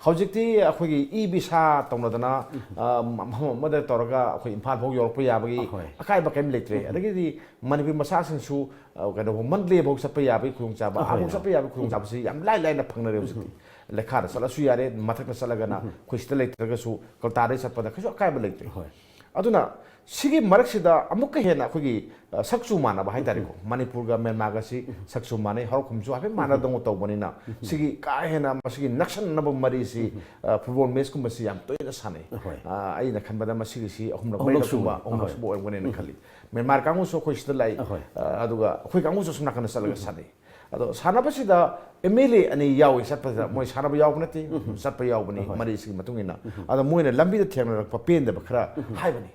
ꯍꯧꯖꯤꯛꯇꯤ ꯑꯩꯈꯣꯏꯒꯤ ꯏ ꯚꯤꯁꯥ ꯇꯧꯅꯗꯅ, ꯑ, ꯃꯐꯝ ꯑꯃꯗ ꯇꯧꯔꯒ ꯑꯩꯈꯣꯏ ꯏꯝꯐꯥꯜ ꯐꯥꯎ ꯌꯧꯔꯛꯄ ꯌꯥꯕꯒꯤ ꯑꯍꯣꯏ꯫ ꯑꯀꯥꯏꯕ ꯀꯔꯤꯝ ꯂꯩꯇ꯭ꯔꯦ꯫ ꯑꯗꯒꯤꯗꯤ ꯃꯅꯤꯄꯨꯔ ꯃꯆꯥꯁꯤꯡꯁꯨ, ꯑ, ꯀꯩꯅꯣ, ꯃꯟꯗꯂꯦ ꯐꯥꯎ ꯆꯠꯄ ꯌꯥꯕꯒꯤ ꯈꯨꯗꯣꯡꯆꯥꯕ, ꯑꯍꯣꯏ, ꯑꯍꯥꯟꯕ ꯌꯥꯝ꯫ ꯆꯠꯄ ꯌꯥꯕꯒꯤ ꯈꯨꯗꯣꯡꯆꯥꯕꯁꯤ ꯌꯥꯝ ꯂꯥꯏ ꯂꯥꯏꯅ ꯐꯪꯅꯔꯦ ꯍꯧꯖꯤꯛꯇꯤ꯫ ꯂꯩꯈꯥꯗ ꯆꯠꯂꯁꯨ ꯌꯥꯔꯦ, ꯃꯊꯛꯇ ꯆꯠꯂꯒꯅ ꯑꯩꯈꯣꯏ ꯁꯤꯗ ꯂꯩꯇ꯭ꯔꯒꯁꯨ ꯀꯜꯇꯥꯗꯒꯤ ꯆꯠꯄꯗ ꯀꯩꯁꯨ ꯑꯀꯥꯏꯕ ꯂꯩꯇ꯭ꯔꯦ꯫ ꯍꯣꯏ꯫ ꯑꯗꯨꯅ ꯁꯤꯒꯤ ꯃꯔꯛꯁꯤꯗ ꯑꯃꯨꯛꯀ ꯍꯦꯟꯅ ꯑꯩꯈꯣꯏꯒꯤ, ꯑ, ꯁꯛꯆꯨ ꯃꯥꯟꯅꯕ ꯍꯥꯏꯇꯥꯔꯦꯀꯣ, ꯃꯅꯤꯄꯨꯔꯒ ꯃ꯭ꯌꯥꯟꯃꯥꯔꯒꯁꯤ ꯁꯛꯆꯨ ꯃꯥꯟꯅꯩ, ꯍꯧꯔꯛꯐꯝꯁꯨ ꯍꯥꯏꯐꯦꯠ ꯃꯥꯟꯅꯗꯧꯅ ꯇꯧꯕꯅꯤꯅ, ꯁꯤꯒꯤ ꯀꯥ ꯍꯦꯟꯅ ꯃꯁꯤꯒꯤ ꯅꯛꯁꯟꯅꯅꯕ ꯃꯔꯤꯁꯤ, ꯑ, football match ꯀꯨꯝꯕꯁꯤ ꯌꯥꯝ ꯇꯣꯏꯅ ꯁꯥꯟꯅꯩ꯫ ꯍꯣꯏ꯫ ꯑ, ꯑꯩꯅ ꯈꯟꯕꯗ ꯃꯁꯤꯒꯤꯁꯤ ꯑꯍꯨꯝꯂꯛ, ꯑꯍꯨꯝꯂꯛ ꯃꯔꯤꯔꯛ ꯀꯨꯝꯕ, ꯁꯨꯕ꯫ ꯑꯍꯨꯝꯂꯛ ꯍꯣꯏ꯫ ꯁꯨꯕ ꯑꯣꯏꯔꯝꯒꯅꯦꯅ ꯈꯜꯂꯤ꯫ ꯃ꯭ꯌꯥꯟꯃꯥꯔ ꯀꯥꯡꯕꯨꯁꯨ ꯑꯩꯈꯣꯏ ꯁꯤꯗ ꯂꯥꯛꯏ, ꯑꯍꯣꯏ꯫ ꯑ, ꯑꯗꯨꯒ ꯑꯩꯈꯣꯏ ꯀꯥꯡꯕꯨꯁꯨ ꯑꯁꯣꯝ ꯅꯥꯀꯟꯗ ꯆꯠꯂꯒ ꯁꯥꯟꯅꯩ꯫ ꯑꯗꯣ ꯁꯥꯟꯅꯕꯁꯤꯗ ꯑꯦꯝ ꯑꯦꯜ ꯑꯦ ꯑꯅꯤ ꯌꯥꯎꯏ ꯆꯠꯄꯁꯤꯗ, ꯃꯣꯏ ꯁꯥꯟꯅꯕ ꯌꯥꯎꯕ ꯅꯠꯇꯦ, ꯆꯠꯄ ꯌꯥꯎꯕꯅꯤ, ꯑꯍꯣꯏ꯫ ꯃꯔꯤꯁꯤꯒꯤ ꯃꯇꯨꯡ ꯏꯟꯅ꯫ ꯑꯗꯣ ꯃꯣꯏꯅ ꯂꯝꯕꯤꯗ ꯊꯦꯡꯅꯔꯛꯄ ꯄꯦꯟꯗꯕ ꯈꯔ ꯍꯥꯏꯕꯅꯤ꯫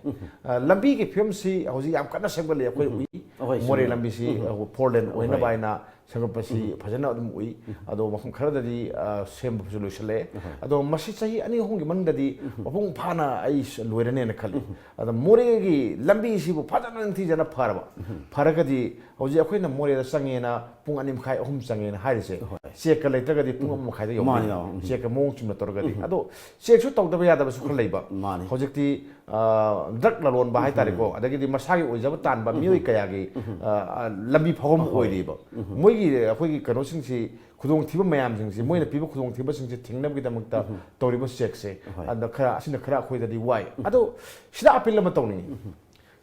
ꯑ, ꯂꯝꯕꯤꯒꯤ ꯐꯤꯕꯝꯁꯤ ꯍꯧꯖꯤꯛ ꯌꯥꯝ ꯀꯟꯅ ꯁꯦꯝꯒꯠꯂꯤ, ꯑꯩꯈꯣꯏ ꯎꯏ꯫ ꯑꯩꯈꯣꯏ ꯃꯣꯔꯦ ꯁꯤꯗ꯫ ꯂꯝꯕꯤꯁꯤ, ꯎꯝ꯫ ꯑ, four lane ꯑꯣꯏꯅꯕ ꯍꯣꯏ꯫ ꯍꯥꯏꯅ ꯁꯦꯝꯒꯠꯄꯁꯤ ꯐꯖꯅ ꯑꯗꯨꯝ ꯎꯏ꯫ ꯑꯗꯣ ꯃꯐꯝ ꯈꯔꯗꯗꯤ, ꯑ, ꯁꯦꯝꯕꯁꯨ ꯂꯣꯏꯁꯤꯜꯂꯛꯑꯦ꯫ ꯑꯗꯣ ꯃꯁꯤ ꯆꯍꯤ ꯑꯅꯤ ꯑꯍꯨꯝꯒꯤ ꯃꯅꯨꯡꯗꯗꯤ ꯃꯄꯨꯡ ꯐꯥꯅ ꯑꯩ ꯁ-, ꯂꯣꯏꯔꯅꯦꯅ ꯈꯜꯂꯤ꯫ ꯑꯗ ꯃꯣꯔꯦꯒꯤ ꯂꯝꯕꯤꯁꯤꯕꯨ ꯐꯖꯅ ꯅꯤꯡꯊꯤꯖꯅ ꯐꯔꯕ, ꯐꯔꯒꯗꯤ ꯍꯧꯖꯤꯛ ꯑꯩꯈꯣꯏꯅ ꯃꯣꯔꯦꯗ ꯆꯪꯉꯦꯅ ꯄꯨꯡ ꯑꯅꯤ ꯃꯈꯥꯏ, ꯑꯍꯨꯝ ꯆꯪꯉꯦꯅ ꯍꯥꯏꯔꯤꯁꯦ, ꯆꯦꯛꯀ ꯂꯩꯇ꯭ꯔꯒꯗꯤ ꯄꯨꯡ ꯑꯃ ꯃꯈꯥꯏꯗ ꯌꯧꯕ ꯃꯥꯅꯤ, ꯌꯥꯏ꯫ ꯅꯥꯎ꯫ ꯎꯝ꯫ ꯆꯦꯛꯀ ꯃꯑꯣꯡ ꯆꯨꯝꯅ ꯇꯧꯔꯒꯗꯤ꯫ ꯑꯗꯣ ꯆꯦꯛꯁꯨ ꯇꯧꯗꯕ ꯌꯥꯗꯕꯁꯨ ꯈꯔ ꯂꯩꯕ꯫ ꯃꯥꯅꯤ꯫ ꯍꯧꯖꯤꯛꯇꯤ, ꯑ, ꯗ꯭ꯔꯒ ꯂꯂꯣꯟꯕ ꯍꯥꯏꯇꯥꯔꯦꯀꯣ, ꯑꯗꯒꯤꯗꯤ ꯃꯁꯥꯒꯤ ꯑꯣꯏꯖꯕ ꯇꯥꯟꯕ ꯃꯤꯑꯣꯏ ꯀꯌꯥꯒꯤ, ꯑ, ꯑ, ꯂꯝꯕꯤ ꯐꯥꯎꯐꯝ ꯑꯣꯏꯔꯤꯕ꯫ ꯃꯣꯏꯒꯤ, ꯑꯩꯈꯣꯏꯒꯤ ꯀꯩꯅꯣꯁꯤꯡꯁꯤ, ꯈꯨꯗꯣꯡꯊꯤꯕ ꯃꯌꯥꯝꯁꯤꯡꯁꯤ, ꯃꯣꯏꯅ ꯄꯤꯕ ꯈꯨꯗꯣꯡꯊꯤꯕꯁꯤꯡꯁꯤ ꯊꯤꯡꯅꯕꯒꯤꯗꯃꯛꯇ ꯇꯧꯔꯤꯕ ꯆꯦꯛꯁꯦ, ꯍꯣꯏ꯫ ꯑꯗ ꯈꯔ, ꯑꯁꯤꯅ ꯈꯔ ꯑꯩꯈꯣꯏꯗꯗꯤ ꯋꯥꯏ꯫ ꯑꯗꯣ ꯁꯤꯗ ꯑꯄꯤꯜ ꯑꯃ ꯇꯧꯅꯤꯡꯉꯤ꯫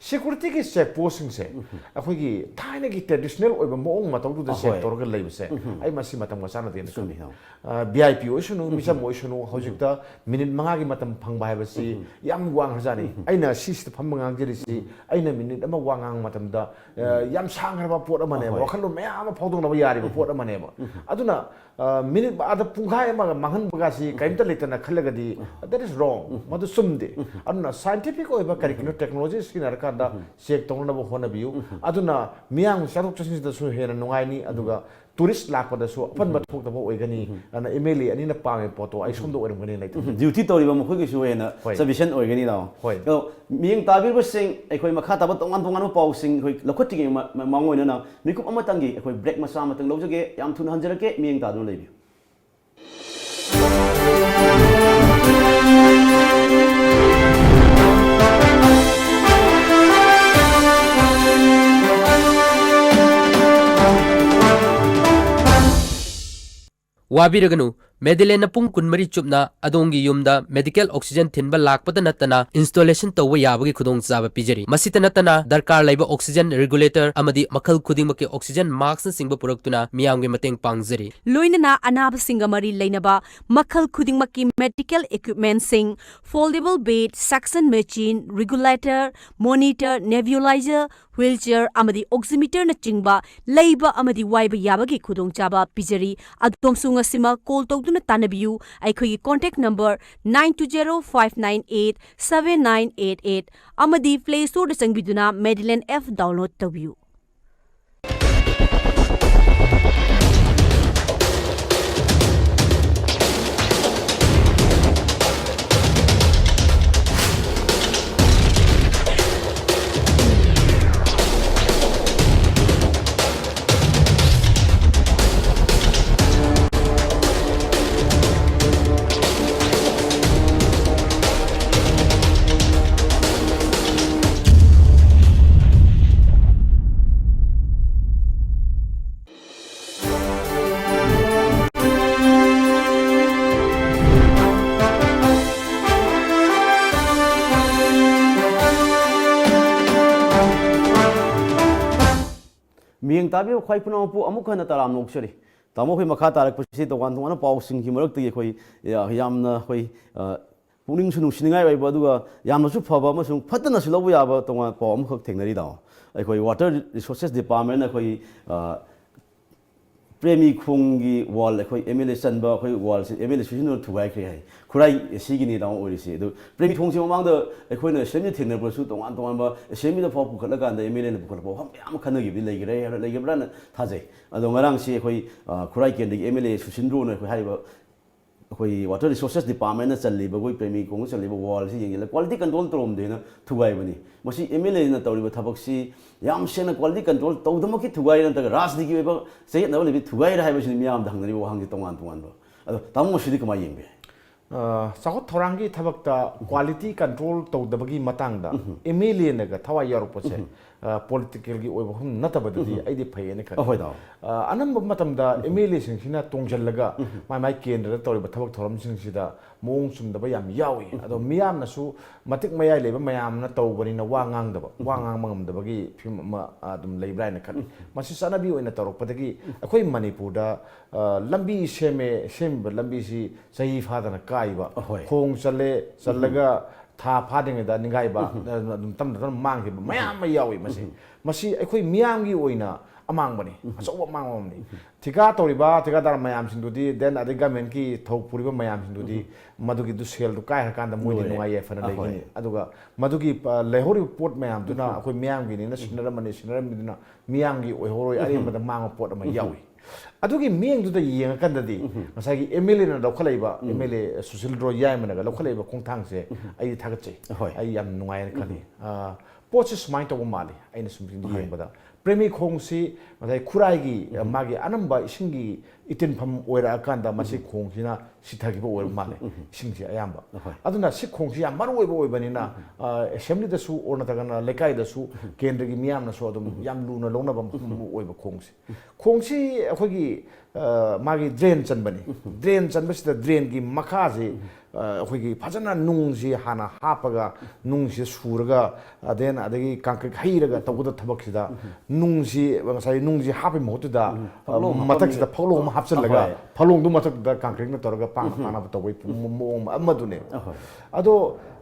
ꯁꯦꯀ꯭ꯌꯨꯔꯤꯇꯤꯒꯤ ꯆꯦꯛ ꯄꯣꯁꯁꯤꯡꯁꯦ ꯑꯩꯈꯣꯏꯒꯤ ꯊꯥꯏꯅꯒꯤ ꯇ꯭ꯔꯦꯗꯤꯁꯅꯦꯜ ꯑꯣꯏꯕ ꯃꯑꯣꯡ ꯃꯇꯧꯗꯨꯗ ꯆꯦꯛ ꯑꯍꯣꯏ꯫ ꯇꯧꯔꯒ ꯂꯩꯕꯁꯦ ꯑꯩ ꯃꯁꯤ ꯃꯇꯝꯒ ꯆꯥꯟꯅꯗꯦꯅ ꯈꯜꯂꯤ꯫ ꯆꯨꯝꯃꯤ, ꯍꯣꯏ꯫ ꯑ, ꯚꯤ ꯑꯥꯏ ꯄꯤ ꯑꯣꯏꯁꯅꯨ, ꯃꯤꯆꯝ ꯑꯣꯏꯁꯅꯨ, ꯍꯧꯖꯤꯛꯇ ꯃꯤꯅꯤꯠ ꯃꯉꯥꯒꯤ ꯃꯇꯝ ꯐꯪꯕ ꯍꯥꯏꯕꯁꯤ ꯌꯥꯝ ꯋꯥꯡꯈ꯭ꯔꯖꯥꯠꯅꯤ꯫ ꯑꯩꯅ ꯁꯤꯁꯤꯗ ꯐꯝꯕ ꯉꯥꯡꯖꯔꯤꯁꯤ, ꯑꯩꯅ ꯃꯤꯅꯤꯠ ꯑꯃ ꯋꯥ ꯉꯥꯡꯕ ꯃꯇꯝꯗ, ꯑ, ꯌꯥꯝ ꯁꯥꯡꯈ꯭ꯔꯕ ꯄꯣꯠ ꯑꯃꯅꯦꯕ, ꯑꯍꯣꯏ꯫ ꯋꯥꯈꯜꯂꯣꯟ ꯃꯌꯥꯝ ꯑꯃ ꯐꯥꯎꯗꯣꯛꯅꯕ ꯌꯥꯔꯤꯕ ꯄꯣꯠ ꯑꯃꯅꯦꯕ꯫ ꯑꯗꯨꯅ, ꯑ, ꯃꯤꯅꯤꯠ ꯑꯥꯗ ꯄꯨꯡꯈꯥꯏ ꯑꯃꯒ ꯃꯥꯡꯍꯟꯕꯒꯁꯤ ꯀꯔꯤꯝꯇ ꯂꯩꯇꯅ ꯈꯜꯂꯒꯗꯤ, that is wrong, ꯃꯗꯨ ꯆꯨꯝꯗꯦ꯫ ꯑꯗꯨꯅ ꯁꯥꯏꯟꯇꯤꯐꯤꯛ ꯑꯣꯏꯕ ꯀꯔꯤꯒꯨꯝꯕ ꯇꯦꯛꯅꯣꯂꯣꯖꯤ ꯁꯤꯖꯤꯟꯅꯔꯀꯥꯟꯗ ꯆꯦꯛ ꯇꯧꯅꯅꯕ ꯍꯣꯠꯅꯕꯤꯌꯨ꯫ ꯑꯗꯨꯅ ꯃꯤꯌꯥꯝꯒꯤ ꯆꯠꯊꯣꯛ ꯆꯠꯁꯤꯟꯁꯤꯗꯁꯨ ꯍꯦꯟꯅ ꯅꯨꯡꯉꯥꯏꯅꯤ, ꯑꯗꯨꯒ ꯇꯨꯔꯤꯁ ꯂꯥꯛꯄꯗꯁꯨ ꯑꯄꯟꯕ ꯊꯣꯛꯇꯕ ꯑꯣꯏꯒꯅꯤ꯫ ꯑꯗꯨꯅ ꯑꯦꯝ ꯑꯦꯜ ꯑꯦ ꯑꯅꯤꯅ ꯄꯥꯝꯃꯤꯕ ꯄꯣꯠꯇꯣ ꯑꯩ ꯁꯣꯝꯗ ꯑꯣꯏꯔꯝꯒꯅꯤ ꯂꯩꯇꯦ꯫ ꯗ꯭ꯌꯨꯇꯤ ꯇꯧꯔꯤꯕ ꯃꯈꯣꯏꯒꯤꯁꯨ ꯍꯦꯟꯅ ꯍꯣꯏ꯫ ꯁꯐꯤꯁꯤꯌꯦꯟ ꯑꯣꯏꯒꯅꯤ, ꯅꯥꯎ꯫ ꯍꯣꯏ꯫ ꯑꯗꯣ ꯃꯤꯠꯌꯦꯡ ꯇꯥꯕꯤꯔꯤꯕꯁꯤꯡ, ꯑꯩꯈꯣꯏ ꯃꯈꯥ ꯇꯥꯕ ꯇꯣꯉꯥꯟ ꯇꯣꯉꯥꯟꯕ ꯄꯥꯎꯁꯤꯡ ꯑꯩꯈꯣꯏ ꯂꯧꯈꯠꯇ꯭ꯔꯤꯉꯩ ꯃ-, ꯃ-, ꯃꯃꯥꯡ ꯑꯣꯏꯅ ꯅꯥꯎ, ꯃꯤꯀꯨꯞ ꯑꯃꯇꯪꯒꯤ ꯑꯩꯈꯣꯏ ꯕ꯭ꯔꯦꯛ ꯃꯆꯥ ꯑꯃꯇꯪ ꯂꯧꯖꯒꯦ꯫ ꯌꯥꯝ ꯊꯨꯅ ꯍꯟꯖꯔꯛꯀꯦ, ꯃꯤꯠꯌꯦꯡ ꯇꯥꯗꯨꯅ ꯂꯩꯕꯤꯌꯨ꯫ ꯋꯥꯕꯤꯔꯒꯅꯨ, ꯃꯦꯗꯤꯂꯦꯟꯅ ꯄꯨꯡ ꯀꯨꯟꯃꯔꯤ ꯆꯨꯞꯅ ꯑꯗꯣꯝꯒꯤ ꯌꯨꯝꯗ ꯃꯦꯗꯤꯀꯦꯜ ꯑꯣꯛꯁꯤꯖꯦꯟ ꯊꯤꯟꯕ ꯂꯥꯛꯄꯗ ꯅꯠꯇꯅ ꯏꯟꯁꯇꯣꯂꯦꯁꯟ ꯇꯧꯕ ꯌꯥꯕꯒꯤ ꯈꯨꯗꯣꯡꯆꯥꯕ ꯄꯤꯖꯔꯤ꯫ ꯃꯁꯤꯇ ꯅꯠꯇꯅ ꯗꯔꯀꯥꯔ ꯂꯩꯕ ꯑꯣꯛꯁꯤꯖꯦꯟ ꯔꯤꯒꯨꯂꯦꯇꯔ ꯑꯃꯗꯤ ꯃꯈꯜ ꯈꯨꯗꯤꯡꯃꯛꯀꯤ ꯑꯣꯛꯁꯤꯖꯦꯟ ꯃꯥꯁꯛꯅꯆꯤꯡꯕ ꯄꯨꯔꯛꯇꯨꯅ ꯃꯤꯌꯥꯝꯒꯤ ꯃꯇꯦꯡ ꯄꯥꯡꯖꯔꯤ꯫ ꯂꯣꯏꯅꯅ ꯑꯅꯥꯕꯁꯤꯡꯒ ꯃꯔꯤ ꯂꯩꯅꯕ ꯃꯈꯜ ꯈꯨꯗꯤꯡꯃꯛꯀꯤ ꯃꯦꯗꯤꯀꯦꯜ ꯏꯀ꯭ꯋꯤꯞꯃꯦꯟꯁꯤꯡ, foldable bed, suction machine, regulator, monitor, nebuliser, wheelchair ꯑꯃꯗꯤ ꯑꯣꯛꯁꯤꯃꯤꯇꯔꯅꯆꯤꯡꯕ ꯂꯩꯕ ꯑꯃꯗꯤ ꯋꯥꯏꯕ ꯌꯥꯕꯒꯤ ꯈꯨꯗꯣꯡꯆꯥꯕ ꯄꯤꯖꯔꯤ꯫ ꯑꯗꯣꯝꯁꯨ ꯉꯁꯤꯃꯛ ꯀꯣꯜ ꯇꯧꯗꯨꯅ ꯇꯥꯟꯅꯕꯤꯌꯨ꯫ ꯑꯩꯈꯣꯏꯒꯤ contact number nine two zero five nine eight seven nine eight eight ꯑꯃꯗꯤ ꯄ꯭ꯂꯦ ꯁ꯭ꯇꯣꯔꯗ ꯆꯪꯕꯤꯗꯨꯅ ꯃꯦꯗꯤꯂꯦꯟ ꯑꯦꯞ ꯗꯥꯎꯟꯂꯣꯗ ꯇꯧꯕꯤꯌꯨ꯫ ꯇꯥꯕꯤꯕ ꯈ꯭ꯋꯥꯏ ꯄꯨꯝꯅꯃꯛꯄꯨ ꯑꯃꯨꯛ ꯍꯟꯅ ꯇꯔꯥꯝꯅ ꯑꯣꯛꯆꯔꯤ꯫ ꯇꯥꯃꯣ, ꯑꯩꯈꯣꯏ ꯃꯈꯥ ꯇꯥꯔꯛꯄꯁꯤ ꯇꯣꯉꯥꯟ ꯇꯣꯉꯥꯟꯕ ꯄꯥꯎꯁꯤꯡꯒꯤ ꯃꯔꯛꯇꯒꯤ ꯑꯩꯈꯣꯏ, ꯌꯥ-, ꯌꯥꯝꯅ ꯑꯩꯈꯣꯏ, ꯑ, ꯄꯨꯛꯅꯤꯡꯁꯨ ꯅꯨꯡꯁꯤꯅꯤꯡꯉꯥꯏ ꯑꯣꯏꯕ, ꯑꯗꯨꯒ ꯌꯥꯝꯅꯁꯨ ꯐꯕ ꯑꯃꯁꯨꯡ ꯐꯠꯇꯅꯁꯨ ꯂꯧꯕ ꯌꯥꯕ ꯇꯣꯉꯥꯟ ꯄꯥꯎ ꯑꯃꯈꯛ ꯊꯦꯡꯅꯔꯤ, ꯇꯥꯃꯣ꯫ ꯑꯩꯈꯣꯏ Water Resources Department ꯑꯩꯈꯣꯏ, ꯑ, ꯄ꯭ꯔꯦꯃꯤ ꯈꯣꯡꯒꯤ wall, ꯑꯩꯈꯣꯏ M L A ꯆꯟꯕ ꯑꯩꯈꯣꯏ wallꯁꯤ M L A ꯁꯨꯁꯤꯟꯗꯨꯅ ꯊꯨꯒꯥꯏꯈ꯭ꯔꯦ ꯍꯥꯏ꯫ ꯈꯨꯔꯥꯏ ꯑꯁꯤꯒꯤꯅꯤ, ꯇꯥꯃꯣ, ꯑꯣꯏꯔꯤꯁꯤ꯫ ꯑꯗꯨ ꯄ꯭ꯔꯦꯃꯤ ꯈꯣꯡꯁꯤ ꯃꯃꯥꯡꯗ ꯑꯩꯈꯣꯏꯅ assembly ꯊꯦꯡꯅꯔꯛꯄꯁꯨ ꯇꯣꯉꯥꯟ ꯇꯣꯉꯥꯟꯕ assemblyꯗ ꯐꯥꯎ ꯄꯨꯈꯠꯂꯀꯥꯟꯗ M L Aꯅ ꯄꯨꯈꯠꯂꯛꯄ ꯋꯥꯐꯝ ꯃꯌꯥꯝ ꯑꯃ ꯈꯟꯅꯈꯤꯕꯗꯤ ꯂꯩꯈ꯭ꯔꯦ, ꯂꯩꯈ꯭ꯔꯕ꯭ꯔꯥꯅ ꯊꯥꯖꯩ꯫ ꯑꯗꯣ ꯉꯔꯥꯡꯁꯤ ꯑꯩꯈꯣꯏ, ꯑ, ꯈꯨꯔꯥꯏ ꯀꯦꯟꯗ꯭ꯔꯒꯤ M L A ꯁꯨꯁꯤꯟꯗ꯭ꯔꯣꯅ ꯑꯩꯈꯣꯏ ꯍꯥꯏꯔꯤꯕ ꯑꯩꯈꯣꯏ Water Resources Departmentꯅ ꯆꯜꯂꯤꯕ ꯑꯩꯈꯣꯏ ꯄ꯭ꯔꯦꯃꯤ ꯈꯣꯡꯗ ꯆꯜꯂꯤꯕ wallꯁꯤ ꯌꯦꯡꯁꯤꯜꯂꯒ quality control ꯇꯧꯔꯝꯗꯦꯅ ꯊꯨꯒꯥꯏꯕꯅꯤ꯫ ꯃꯁꯤ M L Aꯅ ꯇꯧꯔꯤꯕ ꯊꯕꯛꯁꯤ ꯌꯥꯝ ꯁꯦꯡꯅ quality control ꯇꯧꯗꯃꯛꯀꯤ ꯊꯨꯒꯥꯏꯔ ꯅꯠꯇ꯭ꯔꯒ ꯔꯥꯖꯅꯤꯇꯤꯒꯤ ꯑꯣꯏꯕ ꯆꯌꯦꯠꯅꯕ ꯂꯩꯕꯒꯤ ꯊꯨꯒꯥꯏꯔ ꯍꯥꯏꯕꯁꯤꯅꯤ ꯃꯤꯌꯥꯝꯗ ꯍꯪꯅꯔꯤꯕ ꯋꯥꯍꯪꯁꯤ ꯇꯣꯉꯥꯟ ꯇꯣꯉꯥꯟꯕ꯫ ꯑꯗꯣ ꯇꯥꯃꯣ, ꯃꯁꯤꯗꯤ ꯀꯃꯥꯏꯅ ꯌꯦꯡꯕꯤ? ꯑ, ꯆꯥꯎꯈꯠ ꯊꯧꯔꯥꯡꯒꯤ ꯊꯕꯛꯇ quality control ꯇꯧꯗꯕꯒꯤ ꯃꯇꯥꯡꯗ M L Aꯅꯒ ꯊꯋꯥꯏ ꯌꯥꯎꯔꯛꯄꯁꯦ, ꯑ, politicalꯒꯤ ꯑꯣꯏꯕ ꯋꯥꯐꯝ ꯅꯠꯇꯕꯗꯗꯤ ꯑꯩꯗꯤ ꯐꯩꯌꯦꯅ ꯈꯜꯂꯤ꯫ ꯑꯍꯣꯏ, ꯇꯥꯃꯣ꯫ ꯑ, ꯑꯅꯝꯕ ꯃꯇꯝꯗ M L Aꯁꯤꯡꯁꯤꯅ ꯇꯣꯡꯁꯤꯜꯂꯒ ꯃꯥꯏ ꯃꯥꯏ ꯀꯦꯟꯗ꯭ꯔꯗ ꯇꯧꯔꯤꯕ ꯊꯕꯛ ꯊꯧꯔꯝꯁꯤꯡꯁꯤꯗ ꯃꯑꯣꯡ ꯆꯨꯝꯗꯕ ꯌꯥꯝ ꯌꯥꯎꯏ꯫ ꯑꯗꯣ ꯃꯤꯌꯥꯝꯅꯁꯨ, ꯃꯇꯤꯛ ꯃꯌꯥꯏ ꯂꯩꯕ ꯃꯌꯥꯝꯅ ꯇꯧꯕꯅꯤꯅ ꯋꯥ ꯉꯥꯡꯗꯕ, ꯋꯥ ꯉꯥꯡꯕ ꯉꯝꯗꯕꯒꯤ ꯐꯤꯕꯝ ꯑꯃ, ꯑ, ꯑꯗꯨꯝ ꯂꯩꯕ꯭ꯔꯥ ꯍꯥꯏꯅ ꯈꯜꯂꯤ꯫ ꯃꯁꯤ ꯆꯠꯅꯕꯤ ꯑꯣꯏꯅ ꯇꯧꯔꯛꯄꯗꯒꯤ ꯑꯩꯈꯣꯏ ꯃꯅꯤꯄꯨꯔꯗ, ꯑ, ꯂꯝꯕꯤ ꯁꯦꯝꯃꯦ, ꯁꯦꯝꯃꯤꯕ ꯂꯝꯕꯤꯁꯤ ꯆꯍꯤ ꯐꯥꯗꯅ ꯀꯥꯏꯕ, ꯑꯍꯣꯏ꯫ ꯈꯣꯡ ꯆꯜꯂꯦ, ꯆꯜꯂꯒ ꯊꯥ ꯐꯥꯗ꯭ꯔꯤꯉꯩꯗ ꯅꯤꯡꯒꯥꯏꯕ, ꯑꯗꯨꯝ ꯇꯞꯅ ꯇꯞꯅ ꯃꯥꯡꯈꯤꯕ ꯃꯌꯥꯝ ꯑꯃ ꯌꯥꯎꯏ꯫ ꯃꯁꯤ, ꯃꯁꯤ ꯑꯩꯈꯣꯏ ꯃꯤꯌꯥꯝꯒꯤ ꯑꯣꯏꯅ ꯑꯃꯥꯡꯕꯅꯤ, ꯑꯆꯧꯕ ꯑꯃꯥꯡꯕ ꯑꯃꯅꯤ꯫ ꯊꯤꯀꯥ ꯇꯧꯔꯤꯕ ꯊꯤꯀꯥꯗꯥꯔ ꯃꯌꯥꯝꯁꯤꯡꯗꯨꯗꯤ, then ꯑꯗꯩ governmentꯀꯤ ꯊꯧ ꯄꯨꯔꯤꯕ ꯃꯌꯥꯝꯁꯤꯡꯗꯨꯗꯤ, ꯃꯗꯨꯒꯤꯗꯨ ꯁꯦꯜꯗꯨ ꯀꯥꯏꯈ꯭ꯔꯀꯥꯟꯗ ꯃꯣꯏꯗꯤ ꯂꯣꯏꯔꯦ꯫ ꯅꯨꯡꯉꯥꯏ ꯌꯥꯏꯐꯅ ꯑꯍꯣꯏ꯫ ꯂꯩꯒꯅꯤ꯫ ꯑꯗꯨꯒ ꯃꯗꯨꯒꯤ, ꯑ, ꯂꯩꯍꯧꯔꯤꯕ ꯄꯣꯠ ꯃꯌꯥꯝꯗꯨꯅ ꯑꯩꯈꯣꯏ ꯃꯤꯌꯥꯝꯒꯤꯅꯤꯅ ꯁꯤꯟꯅꯔꯝꯃꯅꯤ, ꯁꯤꯟꯅꯔꯝꯃꯤꯗꯨꯅ ꯃꯤꯌꯥꯝꯒꯤ ꯑꯣꯏꯍꯧꯔꯣꯏ, ꯑꯔꯦꯝꯕꯗ ꯃꯥꯡꯕ ꯄꯣꯠ ꯑꯃ ꯌꯥꯎꯏ꯫ ꯑꯗꯨꯒꯤ ꯃꯤꯠꯌꯦꯡꯗꯨꯗ ꯌꯦꯡꯉꯀꯥꯟꯗꯗꯤ ꯉꯁꯥꯏꯒꯤ M L Aꯅ ꯂꯧꯈꯠꯂꯛꯏꯕ, M L A Sushil ꯔꯣꯏ ꯌꯥꯏꯃꯅꯒ ꯂꯧꯈꯠꯂꯛꯏꯕ ꯈꯣꯡꯊꯥꯡꯁꯦ ꯑꯩꯗꯤ ꯊꯥꯒꯠꯆꯩ꯫ ꯍꯣꯏ꯫ ꯑꯩ ꯌꯥꯝ ꯅꯨꯡꯉꯥꯏꯅ ꯈꯜꯂꯤ꯫ ꯑ, ꯄꯣꯠꯁꯤ ꯁꯨꯃꯥꯏꯅ ꯇꯧꯕ ꯃꯥꯜꯂꯤ, ꯑꯩꯅ ꯁꯨꯝ ꯍꯣꯏ꯫ ꯌꯦꯡꯕꯗ꯫ ꯄ꯭ꯔꯦꯃꯤ ꯈꯣꯡꯁꯤ ꯉꯁꯥꯏ ꯈꯨꯔꯥꯏꯒꯤ, ꯑ, ꯃꯥꯒꯤ ꯑꯅꯝꯕ ꯏꯁꯤꯡꯒꯤ ꯏꯇꯤꯟꯐꯝ ꯑꯣꯏꯔꯛꯑꯀꯥꯟꯗ ꯃꯁꯤ ꯈꯣꯡꯁꯤꯅ ꯁꯤꯊꯈꯤꯕ ꯑꯣꯏꯕ ꯃꯥꯜꯂꯦ, ꯏꯁꯤꯡꯁꯤ ꯑꯌꯥꯝꯕ꯫ ꯍꯣꯏ꯫ ꯑꯗꯨꯅ ꯁꯤ ꯈꯣꯡꯁꯤ ꯌꯥꯝ ꯃꯔꯨ ꯑꯣꯏꯕ ꯑꯣꯏꯕꯅꯤꯅ, ꯑ, assemblyꯗꯁꯨ ꯑꯣꯔ ꯅꯠꯇ꯭ꯔꯒꯅ ꯂꯩꯀꯥꯏꯗꯁꯨ ꯀꯦꯟꯗ꯭ꯔꯒꯤ ꯃꯤꯌꯥꯝꯅꯁꯨ ꯑꯗꯨꯝ ꯌꯥꯝ ꯂꯨꯅ ꯂꯧꯅꯕ ꯃꯐꯝ ꯑꯃ ꯑꯣꯏꯕ ꯈꯣꯡꯁꯤ꯫ ꯈꯣꯡꯁꯤ ꯑꯩꯈꯣꯏꯒꯤ, ꯑ, ꯃꯥꯒꯤ drain ꯆꯟꯕꯅꯤ꯫ Drain ꯆꯟꯕꯁꯤꯗ drainꯒꯤ ꯃꯈꯥꯁꯤ ꯑ, ꯑꯩꯈꯣꯏꯒꯤ ꯐꯖꯅ ꯅꯨꯡꯁꯤ ꯍꯥꯟꯅ ꯍꯥꯞꯄꯒ, ꯅꯨꯡꯁꯤ ꯁꯨꯔꯒ, ꯑꯗꯦꯟ ꯑꯗꯒꯤ ꯀꯪꯀ꯭ꯔꯤꯠ ꯍꯩꯔꯒ ꯇꯧꯒꯗꯕ ꯊꯕꯛꯁꯤꯗ, ꯅꯨꯡꯁꯤ, ꯉꯁꯥꯏ ꯅꯨꯡꯁꯤ ꯍꯥꯞꯄꯒꯤ ꯃꯍꯨꯠꯇꯨꯗ, ꯑ, ꯐꯛꯂꯣꯡ ꯍꯥꯞꯄꯝꯃꯤ꯫ ꯃꯊꯛꯁꯤꯗ ꯐꯛꯂꯣꯡ ꯑꯃ ꯍꯥꯞꯆꯤꯜꯂꯒ, ꯑꯍꯣꯏ꯫ ꯐꯛꯂꯣꯡꯗꯨ ꯃꯊꯛꯇꯨꯗ ꯀꯪꯀ꯭ꯔꯤꯠꯅ ꯇꯧꯔꯒ ꯄꯥꯛꯅ ꯄꯥꯛꯅꯕ ꯇꯧꯕꯒꯤ ꯃꯑꯣꯡ ꯑꯃꯗꯨꯅꯦꯕ꯫ ꯑꯍꯣꯏ꯫ ꯑꯗꯣ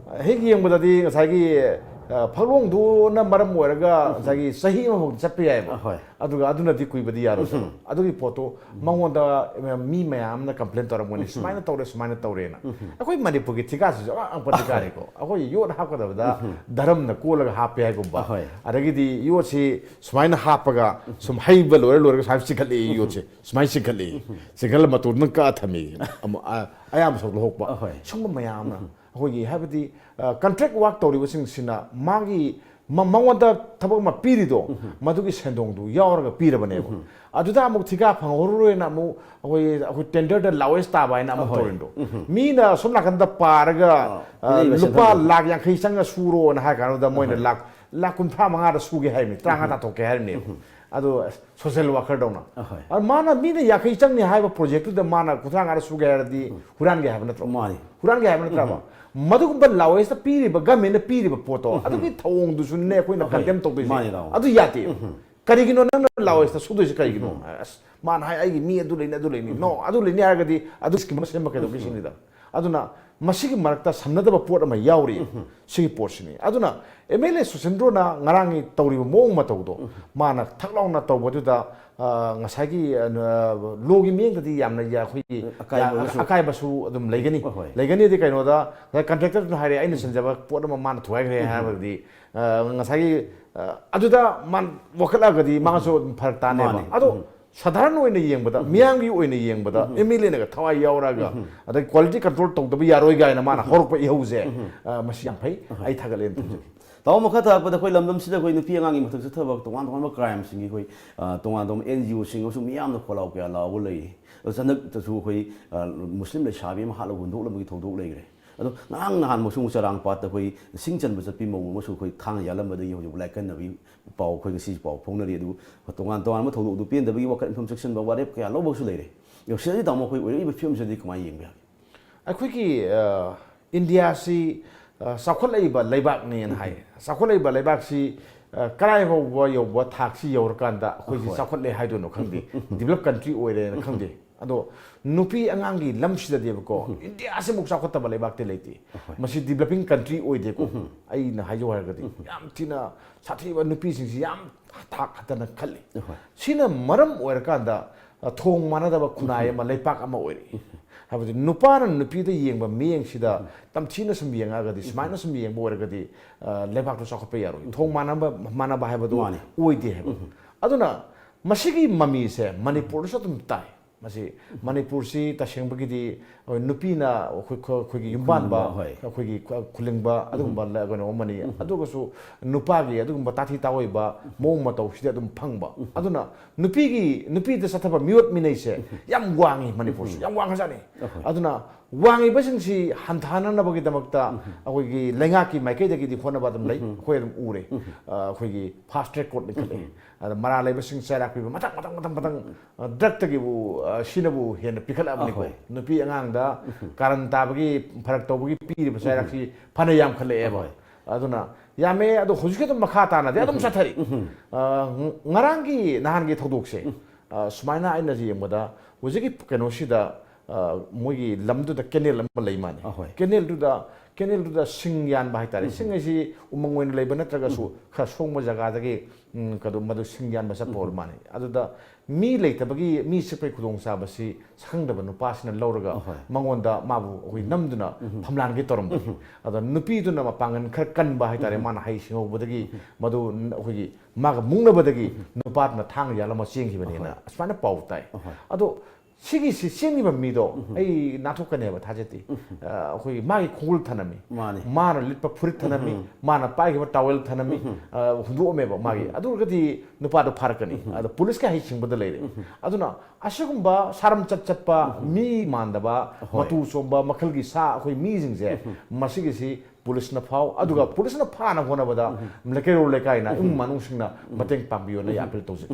ꯍꯦꯛ ꯌꯦꯡꯕꯗꯗꯤ ꯉꯁꯥꯏꯒꯤ, ꯑ, ꯐꯛꯂꯣꯡꯗꯨꯅ ꯃꯔꯝ ꯑꯣꯏꯔꯒ ꯉꯁꯥꯏꯒꯤ ꯆꯍꯤ ꯑꯃꯐꯥꯎꯗꯤ ꯆꯠꯄ ꯌꯥꯏꯑꯕ꯫ ꯑꯍꯣꯏ꯫ ꯑꯗꯨꯒ ꯑꯗꯨꯅꯗꯤ ꯀꯨꯏꯕꯗꯤ ꯌꯥꯔꯣꯏꯗꯕ꯫ ꯑꯗꯨꯒꯤ ꯄꯣꯠꯇꯣ ꯃꯉꯣꯟꯗ ꯃꯤ ꯃꯌꯥꯝ ꯑꯃꯅ complain ꯇꯧꯔꯝꯒꯅꯤ, "ꯁꯨꯃꯥꯏꯅ ꯇꯧꯔꯦ, ꯁꯨꯃꯥꯏꯅ ꯇꯧꯔꯦꯅ"꯫ ꯑꯩꯈꯣꯏ ꯃꯅꯤꯄꯨꯔꯒꯤ ꯊꯤꯀꯥꯁꯤꯁꯨ ꯑꯉꯛ ꯑꯉꯛꯄ ꯊꯤꯀꯥꯅꯤꯀꯣ꯫ ꯑꯩꯈꯣꯏ ꯌꯣꯠ ꯍꯥꯞꯀꯗꯕꯗ ꯙꯔꯝꯅ ꯀꯣꯜꯂꯒ ꯍꯥꯞꯄꯦ ꯍꯥꯏꯒꯨꯝꯕ꯫ ꯑꯍꯣꯏ꯫ ꯑꯗꯒꯤꯗꯤ ꯌꯣꯠꯁꯤ ꯁꯨꯃꯥꯏꯅ ꯍꯥꯞꯄꯒ ꯁꯨꯝ ꯍꯩꯕ ꯂꯣꯏꯔ ꯂꯣꯏꯔꯒ ꯁꯨꯃꯥꯏꯅ ꯆꯤꯡꯈꯠꯂꯛꯏ ꯌꯣꯠꯁꯦ꯫ ꯁꯨꯃꯥꯏꯅ ꯆꯤꯡꯈꯠꯂꯛꯏ꯫ ꯆꯤꯡꯈꯠꯂ ꯃꯇꯣꯟꯗꯪ ꯀꯛꯑ ꯊꯝꯃꯤ꯫ ꯑꯃ-, ꯑ-, ꯑꯌꯥꯝꯕ ꯁꯔꯨꯛ ꯂꯧꯍꯧꯕ꯫ ꯑꯍꯣꯏ꯫ ꯁꯨꯝꯕ ꯃꯌꯥꯝ ꯑꯃ ꯑꯩꯈꯣꯏꯒꯤ, ꯍꯥꯏꯕꯗꯤ, ꯑ, contract work ꯇꯧꯔꯤꯕꯁꯤꯡꯁꯤꯅ ꯃꯥꯒꯤ ꯃ-, ꯃꯉꯣꯟꯗ ꯊꯕꯛ ꯑꯃ ꯄꯤꯔꯤꯗꯣ, ꯃꯗꯨꯒꯤ ꯁꯦꯟꯗꯣꯡꯗꯨ ꯌꯥꯎꯔꯒ ꯄꯤꯔꯕꯅꯦꯕ꯫ ꯑꯗꯨꯗ ꯑꯃꯨꯛ ꯊꯤꯀꯥ ꯐꯪꯍꯧꯔꯔꯣꯏꯅ ꯑꯃꯨꯛ ꯑꯩꯈꯣꯏ, ꯑꯩꯈꯣꯏ tenderꯗ lowest ꯇꯥꯕ ꯍꯥꯏꯅ ꯑꯃꯨꯛ ꯇꯧꯔꯤꯗꯣ꯫ ꯃꯤꯅ ꯁꯣꯝ ꯅꯥꯀꯟꯗ ꯄꯥꯔꯒ, ꯑ, ꯂꯨꯄꯥ ꯂꯥꯛ ꯌꯥꯡꯈꯩ ꯆꯪꯉ ꯁꯨꯔꯣꯅ ꯍꯥꯏ ꯀꯥꯟꯗ ꯃꯣꯏꯅ ꯂꯥꯛ, ꯂꯥꯛ ꯀꯨꯟꯊ꯭ꯔꯥ ꯃꯉꯥꯗ ꯁꯨꯒꯦ ꯍꯥꯏꯕꯅꯤ, ꯇꯔꯥꯃꯉꯥ ꯇꯥꯊꯣꯛꯀꯦ ꯍꯥꯏꯔꯤꯕꯅꯦꯕ꯫ ꯑꯗꯣ ꯑꯁ, social workerꯗꯧꯅ꯫ ꯑꯍꯣꯏ꯫ ꯑ, ꯃꯥꯅ ꯃꯤꯅ ꯌꯥꯡꯈꯩ ꯆꯪꯅꯤ ꯍꯥꯏꯕ projectꯇꯨꯗ ꯃꯥꯅ ꯀꯨꯟꯊ꯭ꯔꯥ ꯃꯉꯥꯗ ꯁꯨꯒꯦ ꯍꯥꯏꯔꯗꯤ ꯍꯨꯔꯥꯟꯒꯦ ꯍꯥꯏꯕ ꯅꯠꯇ꯭ꯔꯣ? ꯃꯥꯅꯤ꯫ ꯍꯨꯔꯥꯟꯒꯦ ꯍꯥꯏꯕ ꯅꯠꯇ꯭ꯔꯕ? ꯃꯗꯨꯒꯨꯝꯕ lowestꯇ ꯄꯤꯔꯤꯕ, governmentꯅ ꯄꯤꯔꯤꯕ ꯄꯣꯠꯇꯣ, ꯑꯗꯨꯒꯤ ꯊꯧꯑꯣꯡꯗꯨꯁꯨꯅꯦ ꯑꯩꯈꯣꯏꯅ condemn ꯇꯧꯗꯣꯏꯁꯦ꯫ ꯃꯥꯅꯤ, ꯇꯥꯃꯣ꯫ ꯑꯗꯨ ꯌꯥꯗꯦ꯫ ꯀꯔꯤꯒꯤꯅꯣ ꯅꯪꯅ lowestꯇ ꯁꯨꯗꯣꯏꯁꯦ ꯀꯔꯤꯒꯤꯅꯣ? ꯑꯁ, ꯃꯥꯅ ꯍꯥꯏ, "ꯑꯩꯒꯤ ꯃꯤ ꯑꯗꯨ ꯂꯩꯅꯤ, ꯑꯗꯨ ꯂꯩꯅꯤ"꯫ No, ꯑꯗꯨ ꯂꯩꯅꯤ ꯍꯥꯏꯔꯒꯗꯤ ꯑꯗꯨ scheme ꯑꯃ ꯁꯦꯝꯕ ꯀꯩꯗꯧꯒꯦ ꯁꯤꯅꯤꯗ꯫ ꯑꯗꯨꯅ ꯃꯁꯤꯒꯤ ꯃꯔꯛꯇ ꯁꯝꯅꯗꯕ ꯄꯣꯠ ꯑꯃ ꯌꯥꯎꯔꯤ꯫ ꯁꯤꯒꯤ ꯄꯣꯠꯁꯤꯅꯤ꯫ ꯑꯗꯨꯅ MLA ꯁꯨꯁꯤꯟꯗ꯭ꯔꯣꯅ ꯉꯔꯥꯡꯒꯤ ꯇꯧꯔꯤꯕ ꯃꯑꯣꯡ ꯃꯇꯧꯗꯣ, ꯃꯥꯅ ꯊꯛ ꯂꯥꯎꯅ ꯇꯧꯕꯗꯨꯗ, ꯑ, ꯉꯁꯥꯏꯒꯤ, ꯑ, lawꯒꯤ ꯃꯤꯠꯌꯦꯡꯗꯗꯤ ꯌꯥꯝꯅ ꯌꯥ-, ꯑꯩꯈꯣꯏꯒꯤ ꯑꯀꯥꯏꯕ ꯌꯥ-, ꯑꯃꯁꯨ ꯑꯀꯥꯏꯕꯁꯨ ꯑꯗꯨꯝ ꯂꯩꯒꯅꯤ꯫ ꯍꯣꯏ, ꯍꯣꯏ꯫ ꯂꯩꯒꯅꯤꯗꯤ ꯀꯩꯅꯣꯗ, ꯉꯁꯥꯏ contractorꯗꯨꯅ ꯍꯥꯏꯔꯦ, "ꯑꯩꯅ ꯆꯟꯖꯕ ꯄꯣꯠ ꯑꯃ ꯃꯥꯅ ꯊꯨꯒꯥꯏꯈ꯭ꯔꯦ" ꯍꯥꯏꯔꯕꯗꯤ, ꯑ, ꯉꯁꯥꯏꯒꯤ, ꯑ, ꯑꯗꯨꯗ ꯃꯥ ꯋꯥꯀꯠꯂꯛꯑꯒꯗꯤ ꯃꯥꯁꯨ ꯑꯗꯨꯝ ꯐꯔꯛ ꯇꯥꯅꯦꯕ꯫ ꯃꯥꯅꯤ꯫ ꯑꯗꯣ ꯁꯥꯙꯥꯔꯟ ꯑꯣꯏꯅ ꯌꯦꯡꯕꯗ, ꯃꯤꯌꯥꯝꯒꯤ ꯑꯣꯏꯅ ꯌꯦꯡꯕꯗ, MLAꯅꯒ ꯊꯋꯥꯏ ꯌꯥꯎꯔꯛꯑꯒ, ꯑꯗꯩ quality control ꯇꯧꯗꯕ ꯌꯥꯔꯣꯏ ꯀꯥꯏꯅ ꯃꯥꯅ ꯍꯧꯔꯛꯄ ꯏꯍꯧꯁꯦ, ꯑ, ꯃꯁꯤ ꯌꯥꯝ ꯐꯩ꯫ ꯑꯩ ꯊꯥꯒꯠꯂꯦꯅ ꯊꯝꯖꯒꯦ꯫ ꯇꯥꯃꯣ, ꯃꯈꯥ ꯇꯥꯔꯛꯄꯗ ꯑꯩꯈꯣꯏ ꯂꯝꯗꯝꯁꯤꯗ ꯑꯩꯈꯣꯏ ꯅꯨꯄꯤ ꯑꯉꯥꯡꯒꯤ ꯃꯊꯛ ꯆꯠꯊꯕ ꯇꯣꯉꯥꯟ ꯇꯣꯉꯥꯟꯕ crimeꯁꯤꯡꯒꯤ ꯑꯩꯈꯣꯏ, ꯑ, ꯇꯣꯉꯥꯟ ꯇꯣꯉꯥꯟꯕ NGOꯁꯤꯡ ꯑꯃꯁꯨꯡ ꯃꯤꯌꯥꯝꯅ ꯈꯣꯜꯂꯥꯎ ꯀꯌꯥ ꯂꯥꯎꯕ ꯂꯩꯔꯤ꯫ ꯑꯗꯣ ꯍꯟꯗꯛꯇꯁꯨ ꯑꯩꯈꯣꯏ, ꯑ, ꯃꯨꯁꯂꯤꯝ ꯂꯩꯁꯥꯕꯤ ꯑꯃ ꯍꯥꯠꯂꯒ ꯍꯨꯟꯗꯣꯛꯂꯝꯕꯒꯤ ꯊꯧꯗꯣꯛ ꯂꯩꯈ꯭ꯔꯦ꯫ ꯑꯗꯣ ꯉꯔꯥꯡ ꯅꯍꯥꯟꯃꯛꯁꯨ ꯑꯃꯨꯛ ꯆꯔꯥꯡꯄꯥꯠꯇ ꯑꯩꯈꯣꯏ ꯁꯤꯡ ꯆꯟꯕ ꯆꯠꯄꯤ ꯃꯧ ꯑꯃꯁꯨ ꯑꯩꯈꯣꯏ ꯊꯥꯡꯅ ꯌꯥꯜꯂꯝꯕꯗꯒꯤ ꯍꯧꯖꯤꯛ ꯂꯥꯏꯀꯟꯅꯕꯒꯤ ꯄꯥꯎ ꯑꯩꯈꯣꯏ ꯉꯁꯤ ꯄꯥꯎ ꯐꯥꯎꯅꯔꯤ꯫ ꯑꯗꯨ ꯇꯣꯉꯥꯟ ꯇꯣꯉꯥꯟꯕ ꯊꯧꯗꯣꯛ ꯑꯗꯨ ꯄꯦꯟꯗꯕꯒꯤ ꯋꯥꯀꯠ ꯃꯤꯐꯝ ꯆꯠꯁꯤꯟꯕ ꯋꯥꯔꯦꯞ ꯀꯌꯥ ꯂꯧꯕꯁꯨ ꯂꯩꯔꯦ꯫ ꯑꯗꯣ ꯁꯤꯗꯗꯤ ꯇꯥꯃꯣ ꯑꯩꯈꯣꯏ ꯑꯣꯏꯔꯛꯏꯕ ꯐꯤꯕꯝꯁꯤꯗꯗꯤ ꯀꯃꯥꯏꯅ ꯌꯦꯡꯕ ꯌꯥꯒꯦ? ꯑꯩꯈꯣꯏꯒꯤ ꯏꯟꯗꯤꯌꯥꯁꯤ ꯆꯥꯎꯈꯠꯂꯛꯏꯕ ꯂꯩꯕꯥꯛꯅꯦꯅ ꯍꯥꯏ꯫ ꯆꯥꯎꯈꯠꯂꯛꯏꯕ ꯂꯩꯕꯥꯛꯁꯤ ꯀꯔꯥꯏ ꯐꯥꯎꯕ ꯌꯧꯕ ꯊꯥꯛꯁꯤ ꯌꯧꯔꯀꯥꯟꯗ ꯑꯩꯈꯣꯏꯁꯤ ꯆꯥꯎꯈꯠꯂꯦ ꯍꯥꯏꯗꯣꯏꯅꯣ ꯈꯪꯗꯦ, ꯗꯤꯕꯂꯞ ꯀꯟꯇ꯭ꯔꯤ ꯑꯣꯏꯔꯦꯅ ꯈꯪꯗꯦ꯫ ꯑꯗꯣ ꯅꯨꯄꯤ ꯑꯉꯥꯡꯒꯤ ꯂꯝꯁꯤꯗꯗꯤꯕꯀꯣ, ꯏꯟꯗꯤꯌꯥꯁꯤꯃꯨꯛ ꯆꯥꯎꯈꯠꯇꯕ ꯂꯩꯕꯥꯛꯇꯤ ꯂꯩꯇꯦ꯫ ꯃꯁꯤ ꯗꯤꯕꯂꯞꯄꯤꯡ ꯀꯟꯇ꯭ꯔꯤ ꯑꯣꯏꯗꯦꯀꯣ꯫ ꯑꯩꯅ ꯍꯥꯏꯖꯧ ꯍꯥꯏꯔꯒꯗꯤ ꯌꯥꯝ ꯊꯤꯅ ꯁꯥꯊꯤꯕ, ꯅꯨꯄꯤꯁꯤꯡꯁꯤ ꯌꯥꯝ ꯊꯥꯛ ꯍꯟꯊꯅ ꯈꯜꯂꯤ꯫ ꯁꯤꯅ ꯃꯔꯝ ꯑꯣꯏꯔꯀꯥꯟꯗ ꯊꯣꯡ ꯃꯥꯟꯅꯗꯕ ꯈꯨꯟꯅꯥꯏ ꯑꯃ, ꯂꯩꯄꯥꯛ ꯑꯃ ꯑꯣꯏꯔꯛꯏ꯫ ꯍꯥꯏꯕꯗꯤ ꯅꯨꯄꯥꯅ ꯅꯨꯄꯤꯗ ꯌꯦꯡꯕ ꯃꯤꯠꯌꯦꯡꯁꯤꯗ ꯇꯝꯊꯤꯅ ꯁꯨꯝ ꯌꯦꯡꯉꯛꯑꯒꯗꯤ, ꯁꯨꯃꯥꯏꯅ ꯁꯨꯝ ꯌꯦꯡꯕ ꯑꯣꯏꯔꯒꯗꯤ ꯂꯩꯕꯥꯛꯇꯨ ꯆꯥꯎꯈꯠꯄ ꯌꯥꯔꯣꯏ꯫ ꯊꯣꯡ ꯃꯥꯟꯅꯕ, ꯃꯥꯟꯅꯕ ꯍꯥꯏꯕꯗꯨ ꯑꯣꯏꯗꯦ ꯍꯥꯏꯕ꯫ ꯑꯗꯨꯅ ꯃꯁꯤꯒꯤ ꯃꯃꯤꯁꯦ ꯃꯅꯤꯄꯨꯔꯗꯁꯨ ꯑꯗꯨꯝ ꯇꯥꯏ꯫ ꯃꯁꯤ ꯃꯅꯤꯄꯨꯔꯁꯤ ꯇꯁꯦꯡꯕꯒꯤꯗꯤ ꯑꯩꯈꯣꯏ ꯅꯨꯄꯤꯅ ꯑꯩꯈꯣꯏ, ꯑꯩꯈꯣꯏꯒꯤ ꯌꯨꯝꯕꯥꯟꯕ, ꯈꯨꯂꯤꯡꯕ, ꯍꯣꯏ꯫ ꯑꯩꯈꯣꯏꯒꯤ ꯈꯨ-, ꯈꯨꯂꯤꯡꯕ ꯑꯗꯨꯒꯨꯝꯕ ꯂ-, ꯀꯩꯅꯣ ꯑꯃꯅꯤ꯫ ꯑꯗꯨꯒꯁꯨ ꯅꯨꯄꯥꯒꯤ ꯑꯗꯨꯒꯨꯝꯕ ꯇꯥꯊꯤ ꯇꯥꯑꯣꯏꯕ ꯃꯑꯣꯡ ꯃꯇꯧꯁꯤꯗꯤ ꯑꯗꯨꯝ ꯐꯪꯕ꯫ ꯑꯗꯨꯅ ꯅꯨꯄꯤꯒꯤ, ꯅꯨꯄꯤꯗ ꯆꯠꯊꯕ ꯃꯤꯑꯣꯠ ꯃꯤꯅꯩꯁꯦ ꯌꯥꯝ ꯋꯥꯡꯉꯤ ꯃꯅꯤꯄꯨꯔꯁꯨ, ꯌꯥꯝ ꯋꯥꯡꯈ꯭ꯔꯖꯥꯠꯅꯤ꯫ ꯑꯗꯨꯅ ꯋꯥꯡꯉꯤꯕꯁꯤꯡꯁꯤ ꯍꯟꯊꯅꯅꯕꯒꯤꯗꯃꯛꯇ ꯑꯩꯈꯣꯏꯒꯤ ꯂꯩꯉꯥꯛꯀꯤ ꯃꯥꯏꯀꯩꯗꯒꯤꯗꯤ ꯍꯣꯠꯅꯕ ꯑꯗꯨꯝ ꯂꯩ꯫ ꯑꯩꯈꯣꯏ ꯑꯗꯨꯝ ꯎꯔꯦ꯫ ꯑ, ꯑꯩꯈꯣꯏꯒꯤ ꯐꯥꯁ ꯇ꯭ꯔꯦꯛ ꯀꯣꯔꯠ ꯂꯤꯡꯈꯠꯂꯛꯑꯦ꯫ ꯑꯗ ꯃꯔꯥꯜ ꯂꯩꯕꯁꯤꯡ ꯆꯩꯔꯥꯛ ꯄꯤꯕ ꯃꯊꯪ, ꯃꯊꯪ, ꯃꯊꯪ, ꯃꯊꯪ, ꯑ, ꯗ꯭ꯔꯛꯇꯒꯤꯕꯨ, ꯑ, ꯁꯤꯅꯕꯨ ꯍꯦꯟꯅ ꯄꯤꯈꯠꯂꯛꯑꯕꯅꯤꯀꯣ꯫ ꯑꯍꯣꯏ꯫ ꯅꯨꯄꯤ ꯑꯉꯥꯡꯗ ꯀꯥꯔꯟ ꯇꯥꯕꯒꯤ ꯐꯔꯛ ꯇꯧꯕꯒꯤ ꯄꯤꯔꯤꯕ ꯆꯩꯔꯥꯛꯁꯤ ꯐꯅ ꯌꯥꯝꯈꯠꯂꯛꯑꯦꯕ꯫ ꯑꯍꯣꯏ꯫ ꯑꯗꯨꯅ ꯌꯥꯝꯃꯦ, ꯑꯗꯣ ꯍꯧꯖꯤꯛꯁꯨ ꯑꯗꯨꯝ ꯃꯈꯥ ꯇꯥꯅꯗꯤ ꯑꯗꯨꯝ ꯆꯠꯊꯔꯤ꯫ ꯑ, ꯉ-, ꯉꯔꯥꯡꯒꯤ ꯅꯍꯥꯟꯒꯤ ꯊꯧꯗꯣꯛꯁꯦ, ꯑ, ꯁꯨꯃꯥꯏꯅ ꯑꯩꯅ ꯌꯦꯡꯕꯗ ꯍꯧꯖꯤꯛꯀꯤ ꯀꯩꯅꯣꯁꯤꯗ, ꯑ, ꯃꯣꯏꯒꯤ ꯂꯝꯗꯨꯗ ꯀꯦꯅꯦꯜ ꯑꯃ ꯂꯩ ꯃꯥꯜꯂꯦ꯫ ꯑꯍꯣꯏ꯫ ꯀꯦꯅꯦꯜꯗꯨꯗ, ꯀꯦꯅꯦꯜꯗꯨꯗ ꯁꯤꯡ ꯌꯥꯟꯕ ꯍꯥꯏꯇꯥꯔꯦ꯫ ꯁꯤꯡ ꯍꯥꯏꯁꯤ ꯎꯃꯪ ꯑꯣꯏꯅ ꯂꯩꯕ ꯅꯠꯇ꯭ꯔꯒꯁꯨ ꯈꯔ ꯁꯣꯡꯕ ꯖꯒꯥꯗꯒꯤ, ꯎꯝ, ꯀꯩꯅꯣ, ꯃꯗꯨ ꯁꯤꯡ ꯌꯥꯟꯕ ꯆꯠꯄ ꯑꯣꯏꯔ ꯃꯥꯜꯂꯦ꯫ ꯑꯗꯨꯗ ꯃꯤ ꯂꯩꯇꯕꯒꯤ, ꯃꯤ ꯆꯤꯛꯄꯒꯤ ꯈꯨꯗꯣꯡꯆꯥꯕꯁꯤ ꯁꯛꯈꯪꯗꯕ ꯅꯨꯄꯥꯁꯤꯅ ꯂꯧꯔꯒ ꯑꯍꯣꯏ꯫ ꯃꯉꯣꯟꯗ ꯃꯥꯕꯨ ꯑꯩꯈꯣꯏ ꯅꯝꯗꯨꯅ ꯐꯝꯂꯥꯟꯒꯤ ꯇꯧꯔꯝꯕꯅꯤ꯫ ꯑꯗ ꯅꯨꯄꯤꯗꯨꯅ ꯃꯄꯥꯡꯒꯜ ꯈꯔ ꯀꯟꯕ ꯍꯥꯏꯇꯥꯔꯦ, ꯃꯥꯅ ꯍꯩ ꯁꯤꯡꯍꯧꯕꯗꯒꯤ ꯃꯗꯨ ꯅ-, ꯑꯩꯈꯣꯏꯒꯤ ꯃꯥꯒ ꯃꯨꯛꯅꯕꯗꯒꯤ ꯅꯨꯄꯥꯗꯨꯅ ꯊꯥꯡ ꯌꯥꯜꯂꯝꯃ ꯆꯦꯟꯈꯤꯕꯅꯦꯅ ꯑꯍꯣꯏ꯫ ꯑꯁꯨꯃꯥꯏꯅ ꯄꯥꯎ ꯇꯥꯏ꯫ ꯑꯍꯣꯏ꯫ ꯑꯗꯣ ꯁꯤꯒꯤꯁꯤ ꯆꯦꯟꯈꯤꯕ ꯃꯤꯗꯣ ꯑꯩ ꯅꯥꯟꯊꯣꯛꯀꯅꯦꯕ ꯊꯥꯖꯗꯦ꯫ ꯑ, ꯑꯩꯈꯣꯏꯒꯤ ꯃꯥꯒꯤ ꯈꯣꯡꯒꯨꯜ ꯊꯅꯝꯃꯤ, ꯃꯥꯅꯤ꯫ ꯃꯥꯅ ꯂꯤꯠꯄ ꯐꯨꯔꯤꯠ ꯊꯅꯝꯃꯤ, ꯃꯥꯅ ꯄꯥꯏꯈꯤꯕ ꯇꯥꯋꯦꯜ ꯊꯅꯝꯃꯤ, ꯑ, ꯍꯨꯟꯗꯣꯛꯑꯝꯃꯦꯕ ꯃꯥꯒꯤ꯫ ꯑꯗꯨ ꯑꯣꯏꯔꯒꯗꯤ ꯅꯨꯄꯥꯗꯣ ꯐꯥꯔꯛꯀꯅꯤ꯫ ꯑꯗ ꯄꯨꯂꯤꯁꯀꯤ ꯍꯩꯁꯤꯡꯕꯗ ꯂꯩꯔꯦ꯫ ꯑꯗꯨꯅ ꯑꯁꯤꯒꯨꯝꯕ ꯁꯥꯔꯝ ꯆꯠ ꯆꯠꯄ, ꯃꯤ ꯃꯥꯟꯗꯕ, ꯍꯣꯏ꯫ ꯃꯇꯨ ꯆꯣꯝꯕ ꯃꯈꯜꯒꯤ ꯁꯥ ꯑꯩꯈꯣꯏ ꯃꯤꯁꯤꯡꯁꯦ, ꯃꯁꯤꯒꯤꯁꯤ ꯄꯨꯂꯤꯁꯅ ꯐꯥꯎ, ꯑꯗꯨꯒ ꯄꯨꯂꯤꯁꯅ ꯐꯥꯅ ꯍꯣꯠꯅꯕꯗ ꯂꯩꯀꯥꯏꯔꯣꯜ ꯂꯩꯀꯥꯏꯅ, ꯏꯃꯨꯡ ꯃꯅꯨꯡꯁꯤꯡꯅ ꯃꯇꯦꯡ ꯄꯥꯡꯕꯤꯌꯣꯅ ꯑꯩ ꯑꯄꯤꯜ ꯇꯧꯖꯩ꯫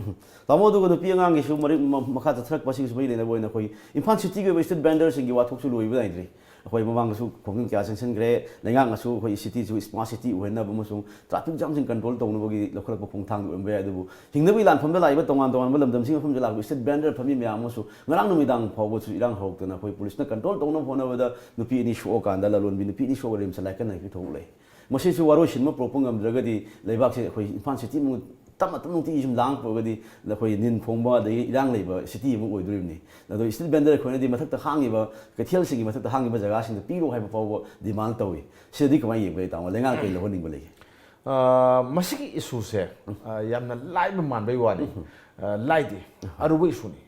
ꯇꯥꯃꯣ, ꯑꯗꯨꯒ ꯅꯨꯄꯤ ꯑꯉꯥꯡꯒꯤꯁꯨ ꯃꯔꯤ-, ꯃ-, ꯃꯈꯥ ꯆꯠꯊꯔꯛꯄꯁꯤꯒꯤꯁꯨ ꯃꯔꯤ ꯂꯩꯅꯕ ꯑꯣꯏꯅ ꯑꯩꯈꯣꯏ ꯏꯝꯐꯥꯜ ꯁꯤꯇꯤꯒꯤ ꯑꯣꯏꯕ ꯁ꯭ꯇ꯭ꯔꯤꯠ ꯚꯦꯟꯗꯔꯁꯤꯡꯒꯤ ꯋꯥꯊꯣꯛꯁꯨ ꯂꯣꯏꯕ ꯅꯥꯏꯗ꯭ꯔꯤ꯫ ꯑꯩꯈꯣꯏ ꯃꯃꯥꯡꯗꯁꯨ ꯈꯣꯡꯖꯪ ꯀꯌꯥ ꯆꯪꯁꯤꯟꯈ꯭ꯔꯦ꯫ ꯂꯩꯉꯥꯛꯅꯁꯨ ꯑꯩꯈꯣꯏ ꯁꯤꯇꯤꯁꯨ ꯁ꯭ꯃꯥꯔꯠ ꯁꯤꯇꯤ ꯑꯣꯏꯍꯟꯅꯕ ꯑꯃꯁꯨꯡ ꯇ꯭ꯔꯥꯐꯤꯛ ꯖꯥꯝꯁꯤꯡ ꯀꯟꯇ꯭ꯔꯣꯜ ꯇꯧꯅꯕꯒꯤ ꯂꯧꯈꯠꯂꯛꯄ ꯈꯣꯡꯊꯥꯡꯗꯤ ꯑꯣꯏꯔꯝꯕ ꯌꯥꯏ, ꯑꯗꯨꯕꯨ ꯍꯤꯡꯅꯕꯒꯤ ꯂꯥꯟꯐꯝꯗ ꯂꯥꯛꯏꯕ ꯇꯣꯉꯥꯟ ꯇꯣꯉꯥꯟꯕ ꯂꯝꯗꯝꯁꯤꯡ ꯃꯐꯝꯗ ꯂꯥꯛꯄ ꯁ꯭ꯇ꯭ꯔꯤꯠ ꯚꯦꯟꯗꯔ ꯐꯝꯃꯤ ꯃꯌꯥꯝ ꯑꯃꯁꯨ ꯉꯔꯥꯡ ꯅꯨꯃꯤꯗꯥꯡ ꯐꯥꯎꯕꯁꯨ ꯏꯔꯥꯡ ꯍꯧꯔꯛꯇꯅ ꯑꯩꯈꯣꯏ ꯄꯨꯂꯤꯁꯅ ꯀꯟꯇ꯭ꯔꯣꯜ ꯇꯧꯅꯕ ꯍꯣꯠꯅꯕꯗ ꯅꯨꯄꯤ ꯑꯅꯤ ꯁꯣꯛꯑꯀꯥꯟꯗ, ꯂꯂꯣꯟꯕꯤ ꯅꯨꯄꯤ ꯑꯅꯤ ꯁꯣꯛꯑꯒ ꯔꯤꯝꯁꯇ ꯂꯥꯏꯀꯠꯅꯈꯤꯕ ꯊꯧꯗꯣꯛ ꯂꯩ꯫ ꯃꯁꯤꯁꯨ ꯋꯥꯔꯣꯏꯁꯤꯟ ꯑꯃ ꯄꯨꯔꯛꯄ ꯉꯝꯗ꯭ꯔꯒꯗꯤ ꯂꯩꯕꯥꯛꯁꯦ ꯑꯩꯈꯣꯏ ꯏꯝꯐꯥꯜ ꯁꯤꯇꯤꯃꯨꯛ ꯇꯞꯅ ꯇꯞꯅ ꯅꯨꯡꯇꯤꯒꯤ ꯁꯨꯝ ꯂꯥꯡꯉꯛꯄꯒꯗꯤ ꯑꯩꯈꯣꯏ ꯅꯤꯟ ꯈꯣꯡꯕ ꯑꯗꯒꯤ ꯏꯔꯥꯡ ꯂꯩꯕ ꯁꯤꯇꯤ ꯑꯃ ꯑꯣꯏꯗꯣꯔꯤꯕꯅꯤ꯫ ꯑꯗꯣ ꯁ꯭ꯇ꯭ꯔꯤꯠ ꯚꯦꯟꯗꯔ ꯑꯩꯈꯣꯏꯅꯗꯤ ꯃꯊꯛꯇ ꯍꯥꯡꯉꯤꯕ ꯀꯩꯊꯦꯜꯁꯤꯡꯒꯤ ꯃꯊꯛꯇ ꯍꯥꯡꯉꯤꯕ ꯖꯒꯥꯁꯤꯡꯗ ꯄꯤꯔꯣ ꯍꯥꯏꯕ ꯐꯥꯎꯕ ꯗꯤꯃꯥꯟ ꯇꯧꯏ꯫ ꯁꯤꯗꯗꯤ ꯀꯃꯥꯏꯅ ꯌꯦꯡꯕ ꯂꯩ, ꯇꯥꯃꯣ? ꯂꯩꯉꯥꯛꯅ ꯀꯔꯤ ꯂꯧꯍꯟꯅꯤꯡꯕ ꯂꯩꯒꯦ? ꯑ, ꯃꯁꯤꯒꯤ ꯏꯁꯨꯁꯦ, ꯑ, ꯌꯥꯝꯅ ꯂꯥꯏꯕ ꯃꯥꯟꯕꯩ ꯋꯥꯅꯤ꯫ ꯑ, ꯂꯥꯏꯗꯦ꯫ ꯑꯔꯨꯕ ꯏꯁꯨꯅꯤ꯫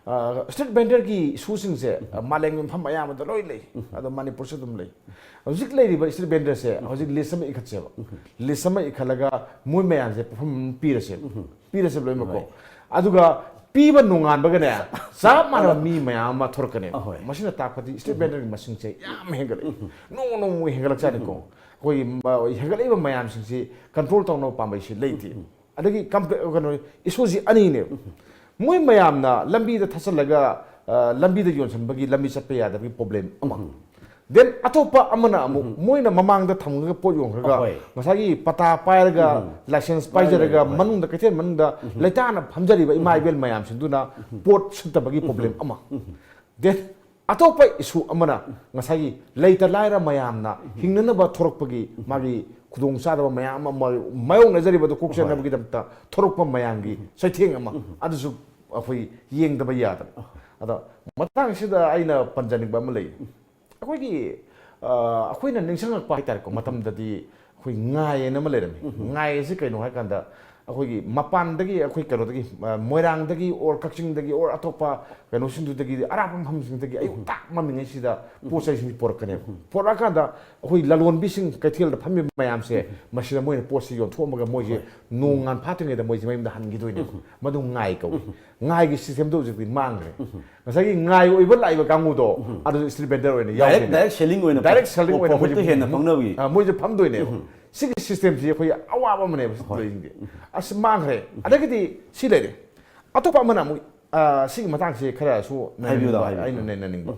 ꯑ, ꯁ꯭ꯇ꯭ꯔꯤꯠ ꯚꯦꯟꯗꯔꯒꯤ ꯏꯁꯨꯁꯤꯡꯁꯦ, ꯑ, ꯃꯥꯂꯦꯝꯒꯤ ꯃꯐꯝ ꯑꯌꯥꯝꯕꯗ ꯂꯣꯏ ꯂꯩ꯫ ꯑꯗꯣ ꯃꯅꯤꯄꯨꯔꯁꯨ ꯑꯗꯨꯝ ꯂꯩ꯫ ꯍꯧꯖꯤꯛ ꯂꯩꯔꯤꯕ ꯁ꯭ꯇ꯭ꯔꯤꯠ ꯚꯦꯟꯗꯔꯁꯦ ꯍꯧꯖꯤꯛ ꯂꯤꯁ ꯑꯃ ꯏꯈꯠꯁꯦꯕ꯫ ꯂꯤꯁ ꯑꯃ ꯏꯈꯠꯂꯒ ꯃꯣꯏ ꯃꯌꯥꯝꯁꯦ ꯄꯣꯠꯐꯝ ꯑꯃ ꯄꯤꯔꯁꯦꯕ꯫ ꯄꯤꯔꯁꯦꯕ ꯂꯣꯏꯅꯃꯛꯀꯣ꯫ ꯑꯗꯨꯒ ꯄꯤꯕ ꯅꯣꯡꯉꯥꯟꯕꯒꯅꯦ ꯆꯞ ꯃꯥꯟꯅꯕ ꯃꯤ ꯃꯌꯥꯝ ꯑꯃ ꯊꯣꯔꯛꯀꯅꯦꯕ꯫ ꯑꯍꯣꯏ꯫ ꯃꯁꯤꯅ ꯇꯥꯛꯄꯗꯤ ꯁ꯭ꯇ꯭ꯔꯤꯠ ꯚꯦꯟꯗꯔꯒꯤ ꯃꯁꯤꯡꯁꯦ ꯌꯥꯝ ꯍꯦꯟꯒꯠꯂꯛꯏ꯫ ꯅꯣꯡꯃ ꯅꯣꯡꯃꯒꯤ ꯍꯦꯟꯒꯠꯂꯛꯆꯥꯠꯅꯤꯀꯣ꯫ ꯑꯩꯈꯣꯏꯒꯤ ꯃ-, ꯍꯦꯟꯒꯠꯂꯛꯏꯕ ꯃꯌꯥꯝꯁꯤꯡꯁꯤ ꯀꯟꯇ꯭ꯔꯣꯜ ꯇꯧꯅꯕ ꯄꯥꯝꯕꯩꯁꯤ ꯂꯩꯇꯦ꯫ ꯑꯗꯒꯤ ꯀꯝꯄ꯭ꯂꯦ-, ꯀꯩꯅꯣ, ꯏꯁꯨꯁꯤ ꯑꯅꯤꯅꯦꯕ꯫ ꯃꯣꯏ ꯃꯌꯥꯝꯅ ꯂꯝꯕꯤꯗ ꯊꯠꯆꯜꯂꯒ, ꯑ, ꯂꯝꯕꯤꯗ ꯌꯣꯟꯁꯤꯟꯕꯒꯤ ꯂꯝꯕꯤ ꯆꯠꯄ ꯌꯥꯗꯕꯒꯤ ꯄ꯭ꯔꯣꯕ꯭ꯂꯦꯝ ꯑꯃ꯫ ꯗꯦꯟ ꯑꯇꯣꯞꯄ ꯑꯃꯅ ꯑꯃꯨꯛ ꯃꯣꯏꯅ ꯃꯃꯥꯡꯗ ꯊꯝꯃꯒ ꯄꯣꯠ ꯌꯣꯟꯈ꯭ꯔꯒ ꯑꯍꯣꯏ꯫ ꯉꯁꯥꯏꯒꯤ ꯄꯇꯥ ꯄꯥꯏꯔꯒ, ꯂꯥꯏꯁꯦꯟꯁ ꯄꯥꯏꯖꯔꯒ, ꯍꯣꯏ꯫ ꯃꯅꯨꯡꯗ ꯀꯩꯊꯦꯜ ꯃꯅꯨꯡꯗ ꯂꯩꯇꯥꯅ ꯐꯝꯖꯔꯤꯕ ꯏꯃꯥ ꯏꯕꯦꯜ ꯃꯌꯥꯝꯁꯤꯡꯗꯨꯅ ꯄꯣꯠ ꯁꯤꯠꯇꯕꯒꯤ ꯄ꯭ꯔꯣꯕ꯭ꯂꯦꯝ ꯑꯃ꯫ ꯗꯦꯟ ꯑꯇꯣꯞꯄ ꯏꯁꯨ ꯑꯃꯅ ꯉꯁꯥꯏꯒꯤ ꯂꯩꯇ ꯂꯥꯏꯔ ꯃꯌꯥꯝꯅ ꯍꯤꯡꯅꯅꯕ ꯊꯣꯔꯛꯄꯒꯤ ꯃꯥꯒꯤ ꯈꯨꯗꯣꯡꯆꯥꯗꯕ ꯃꯌꯥꯝ ꯑꯃ ꯃꯥ-, ꯃꯥꯌꯣꯛꯅꯖꯔꯤꯕꯗꯣ ꯀꯣꯛꯆꯅꯕꯒꯤꯗꯃꯛꯇ ꯊꯣꯔꯛꯄ ꯃꯌꯥꯝꯒꯤ ꯆꯩꯊꯦꯡ ꯑꯃ, ꯑꯗꯨꯁꯨ ꯑꯩꯈꯣꯏ ꯌꯦꯡꯗꯕ ꯌꯥꯗꯕ꯫ ꯑꯗꯣ ꯃꯇꯥꯡꯁꯤꯗ ꯑꯩꯅ ꯄꯟꯖꯅꯤꯡꯕ ꯑꯃ ꯂꯩ꯫ ꯑꯩꯈꯣꯏꯒꯤ, ꯑ, ꯑꯩꯈꯣꯏꯅ ꯅꯤꯡꯁꯤꯡꯂꯛꯄ ꯍꯥꯏꯇꯥꯔꯦꯀꯣ, ꯃꯇꯝꯗꯗꯤ ꯑꯩꯈꯣꯏ ꯉꯥꯏ ꯍꯥꯏꯅ ꯑꯃ ꯂꯩꯔꯝꯃꯤ꯫ ꯉꯥꯏ ꯑꯁꯤ ꯀꯩꯅꯣ ꯍꯥꯏ ꯀꯥꯟꯗ, ꯑꯩꯈꯣꯏꯒꯤ ꯃꯄꯥꯟꯗꯒꯤ, ꯑꯩꯈꯣꯏ ꯀꯩꯅꯣꯗꯒꯤ, ꯑ, ꯃꯣꯏꯔꯥꯡꯗꯒꯤ or ꯀꯛꯆꯤꯡꯗꯒꯤ or ꯑꯇꯣꯞꯄ ꯀꯩꯅꯣꯁꯤꯡꯗꯨꯗꯒꯤ, ꯑꯔꯥꯞꯄ ꯃꯐꯝꯁꯤꯡꯗꯒꯤ ꯑꯌꯨꯛ ꯇꯥꯛ ꯃꯝꯃꯤꯉꯩꯁꯤꯗ ꯄꯣꯠ ꯆꯩꯁꯤꯡꯁꯤ ꯄꯣꯔꯛꯀꯅꯦꯕ꯫ ꯄꯣꯔꯛꯑꯀꯥꯟꯗ ꯑꯩꯈꯣꯏ ꯂꯂꯣꯟꯕꯤꯁꯤꯡ ꯀꯩꯊꯦꯜꯗ ꯐꯝꯃꯤꯕ ꯃꯌꯥꯝꯁꯦ, ꯃꯁꯤꯗ ꯃꯣꯏꯅ ꯄꯣꯠꯁꯤ ꯌꯣꯟꯊꯣꯛꯑꯝꯃꯒ ꯃꯣꯏꯁꯦ ꯅꯣꯡ ꯉꯥꯟ ꯐꯥꯠꯇ꯭ꯔꯤꯉꯩꯗ ꯃꯣꯏꯁꯦ ꯃꯌꯨꯝꯗ ꯍꯟꯈꯤꯗꯣꯏꯅꯦꯕ꯫ ꯃꯗꯨ ꯉꯥꯏ ꯀꯧꯏ꯫ ꯉꯥꯏꯒꯤ systemꯗꯣ ꯍꯧꯖꯤꯛꯇꯤ ꯃꯥꯡꯈ꯭ꯔꯦ꯫ ꯉꯁꯥꯏꯒꯤ ꯉꯥꯏ ꯑꯣꯏꯕ ꯂꯥꯛꯏꯕ ꯀꯥꯡꯕꯨꯗꯣ, ꯑꯗꯨꯁꯨ street vendor ꯑꯣꯏꯅ direct ꯌꯥꯎꯗꯣꯏꯅꯦ꯫ Direct selling ꯑꯣꯏꯅ, direct selling ꯑꯣꯏꯅ profitꯇ ꯃꯣꯏꯁꯦ ꯍꯦꯟꯅ ꯐꯪꯅꯕꯒꯤ꯫ ꯑ, ꯃꯣꯏꯁꯦ ꯐꯝꯗꯣꯏꯅꯦꯕ꯫ ꯁꯤꯒꯤ systemꯁꯤ ꯑꯩꯈꯣꯏ ꯑꯋꯥꯕ ꯑꯃꯅꯦꯕ ꯂꯩꯔꯤꯁꯤꯡꯁꯦ꯫ ꯑꯁ, ꯃꯥꯡꯈ꯭ꯔꯦ꯫ ꯑꯗꯒꯤꯗꯤ ꯁꯤ ꯂꯩꯔꯦ꯫ ꯑꯇꯣꯞꯄ ꯑꯃꯅ ꯑꯃꯨꯛ, ꯑ, ꯁꯤꯒꯤ ꯃꯇꯥꯡꯁꯦ ꯈꯔꯁꯨ ꯍꯥꯏꯕꯤꯌꯨ, ꯅꯩꯅꯅꯤꯡꯕ, ꯍꯥꯏꯕꯤꯌꯨ꯫ ꯑꯩꯅ ꯅꯩꯅꯅꯤꯡꯕ꯫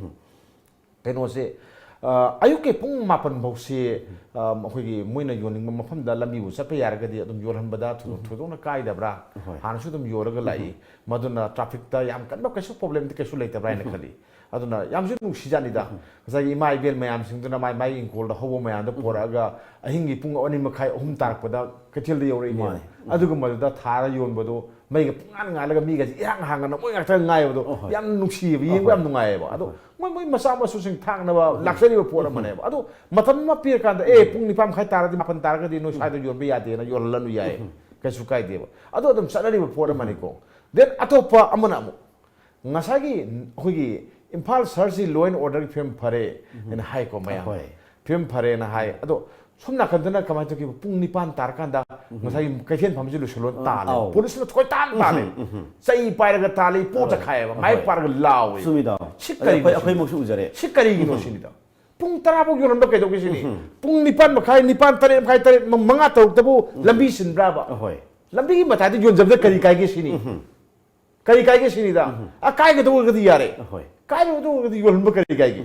ꯀꯩꯅꯣꯁꯦ, ꯑ, ꯑꯌꯨꯛꯀꯤ ꯄꯨꯡ ꯃꯥꯄꯟ ꯐꯥꯎꯁꯤ, ꯑ, ꯑꯩꯈꯣꯏꯒꯤ ꯃꯣꯏꯅ ꯌꯣꯟꯅꯤꯡꯕ ꯃꯐꯝꯗ ꯂꯝꯕꯤꯕꯨ ꯆꯠꯄ ꯌꯥꯔꯒꯗꯤ ꯑꯗꯨꯝ ꯌꯣꯜꯍꯟꯕꯗ ꯊꯣꯏꯗꯣꯛ-, ꯊꯣꯏꯗꯣꯛꯅ ꯀꯥꯏꯗꯕ꯭ꯔꯥ? ꯍꯣꯏ꯫ ꯍꯥꯟꯅꯁꯨ ꯑꯗꯨꯝ ꯌꯣꯜꯂꯒ ꯂꯥꯛꯏ꯫ ꯃꯗꯨꯅ trafficꯇ ꯌꯥꯝ ꯀꯟꯕ ꯀꯩꯁꯨ problemꯗꯤ ꯀꯩꯁꯨ ꯂꯩꯇꯕ꯭ꯔꯥ ꯍꯥꯏꯅ ꯈꯜꯂꯤ꯫ ꯑꯗꯨꯅ ꯌꯥꯝꯁꯨ ꯅꯨꯡꯁꯤꯖꯥꯠꯅꯤꯗ꯫ ꯉꯁꯥꯏꯒꯤ ꯏꯃꯥ ꯏꯕꯦꯜ ꯃꯌꯥꯝꯁꯤꯡꯗꯨꯅ ꯃꯥꯏ, ꯃꯥꯏ ꯏꯪꯈꯣꯜꯗ ꯍꯧꯕ ꯃꯌꯥꯝꯗꯣ ꯄꯣꯔꯛꯑꯒ ꯑꯍꯤꯡꯒꯤ ꯄꯨꯡ ꯑꯅꯤ ꯃꯈꯥꯏ, ꯑꯍꯨꯝ ꯇꯥꯔꯛꯄꯗ ꯀꯩꯊꯦꯜꯗ ꯌꯧꯔꯛꯏꯅꯦꯕ꯫ ꯃꯥꯅꯦ꯫ ꯑꯗꯨꯒꯨꯝꯕꯗꯨꯗ ꯊꯥꯔ ꯌꯣꯟꯕꯗꯣ ꯃꯩꯒ ꯄꯨꯡꯉꯥꯟ ꯉꯥꯜꯂꯒ ꯃꯤꯒꯁꯦ ꯏꯍꯥꯡ ꯍꯥꯡꯉꯅ ꯃꯣꯏ ꯉꯥꯛꯇ ꯉꯥꯏꯕꯗꯣ ꯑꯣ, ꯍꯣꯏ꯫ ꯌꯥꯝ ꯅꯨꯡꯁꯤꯌꯦꯕ, ꯌꯦꯡꯕ ꯌꯥꯝ ꯅꯨꯡꯉꯥꯏꯌꯦꯕ꯫ ꯑꯗꯣ ꯃꯣꯏ, ꯃꯣꯏ ꯃꯆꯥ ꯃꯁꯨꯁꯤꯡ ꯊꯥꯛꯅꯕ ꯂꯥꯛꯆꯔꯤꯕ ꯄꯣꯠ ꯑꯃꯅꯦꯕ꯫ ꯑꯗꯣ ꯃꯇꯝ ꯑꯃ ꯄꯤꯔꯀꯥꯟꯗ, "ꯑꯦ, ꯄꯨꯡ ꯅꯤꯄꯥꯟ ꯃꯈꯥꯏ ꯇꯥꯔꯗꯤ ꯃꯥꯄꯟ ꯇꯥꯔꯒꯗꯤ ꯅꯣꯏ ꯁ꯭ꯋꯥꯏꯗ ꯌꯣꯟꯕ ꯌꯥꯗꯦꯅ" ꯌꯣꯜꯍꯜꯂꯅꯨ ꯌꯥꯏ꯫ ꯀꯩꯁꯨ ꯀꯥꯏꯗꯦꯕ꯫ ꯑꯗꯣ ꯑꯗꯨꯝ ꯆꯠꯅꯔꯤꯕ ꯄꯣꯠ ꯑꯃꯅꯤꯀꯣ꯫ Then ꯑꯇꯣꯞꯄ ꯑꯃꯅ ꯑꯃꯨꯛ ꯉꯁꯥꯏꯒꯤ ꯑꯩꯈꯣꯏꯒꯤ ꯏꯝꯐꯥꯜ ꯁꯍꯔꯁꯤ law and orderꯒꯤ ꯐꯤꯕꯝ ꯐꯔꯦ ꯍꯥꯏꯅ ꯍꯥꯏꯀꯣ ꯃꯌꯥꯝ꯫ ꯍꯣꯏ꯫ ꯐꯤꯕꯝ ꯐꯔꯦꯅ ꯍꯥꯏ꯫ ꯑꯗꯣ ꯁꯣꯝ ꯅꯥꯀꯟꯗꯅ ꯀꯃꯥꯏꯅ ꯇꯧꯈꯤꯕ? ꯄꯨꯡ ꯅꯤꯄꯥꯟ ꯇꯥꯔꯀꯥꯟꯗ ꯉꯁꯥꯏꯒꯤ ꯀꯩꯊꯦꯜ ꯐꯝꯕꯁꯤ ꯂꯣꯏꯁꯤꯜꯂꯣ ꯇꯥꯜꯂꯦ꯫ ꯑꯧ꯫ ꯄꯨꯂꯤꯁꯅ ꯊꯣꯏꯇꯥꯟ ꯇꯥꯜꯂꯦ꯫ ꯆꯩ ꯄꯥꯏꯔꯒ ꯇꯥꯜꯂꯤ, ꯄꯣꯠ ꯆꯈꯥꯏꯌꯦꯕ꯫ ꯃꯥꯏ ꯄꯥꯔꯒ ꯂꯥꯎꯋꯦ꯫ ꯆꯨꯝꯃꯤꯗ꯫ ꯁꯤ ꯑꯗ ꯀꯔꯤꯒꯤꯅꯣ ꯑꯩꯈꯣꯏ, ꯁꯤꯅꯤ? ꯑꯩꯈꯣꯏꯃꯛꯁꯨ ꯎꯖꯔꯦ꯫ ꯁꯤ ꯀꯔꯤꯒꯤꯅꯣ ꯁꯤꯅꯤꯗ? ꯄꯨꯡ ꯇꯔꯥ ꯐꯥꯎ ꯌꯣꯜꯂꯝꯕ ꯀꯩꯗꯧꯒꯦ ꯁꯤꯅꯤ? ꯄꯨꯡ ꯅꯤꯄꯥꯟ ꯃꯈꯥꯏ, ꯅꯤꯄꯥꯟ, ꯇꯔꯦꯠ ꯃꯈꯥꯏ, ꯇꯔꯦꯠ, ꯃ-, ꯃꯉꯥ, ꯇꯔꯨꯛꯇꯕꯨ ꯂꯝꯕꯤ ꯁꯤꯟꯕ꯭ꯔꯥꯕ? ꯑꯍꯣꯏ꯫ ꯂꯝꯕꯤꯒꯤ ꯃꯇꯥꯏꯗ ꯌꯣꯟꯖꯕꯗ ꯀꯔꯤ ꯀꯥꯏꯒꯦ ꯁꯤꯅꯤ? ꯀꯔꯤ ꯀꯥꯏꯒꯦ ꯁꯤꯅꯤꯗ? ꯑꯀꯥꯏꯒꯗꯧ ꯑꯣꯏꯔꯒꯗꯤ ꯌꯥꯔꯦ꯫ ꯑꯍꯣꯏ꯫ ꯀꯥꯏꯔꯣꯏꯗꯧ ꯑꯣꯏꯔꯒꯗꯤ ꯌꯣꯜꯍꯟꯕ ꯀꯔꯤ ꯀꯥꯏꯒꯦ?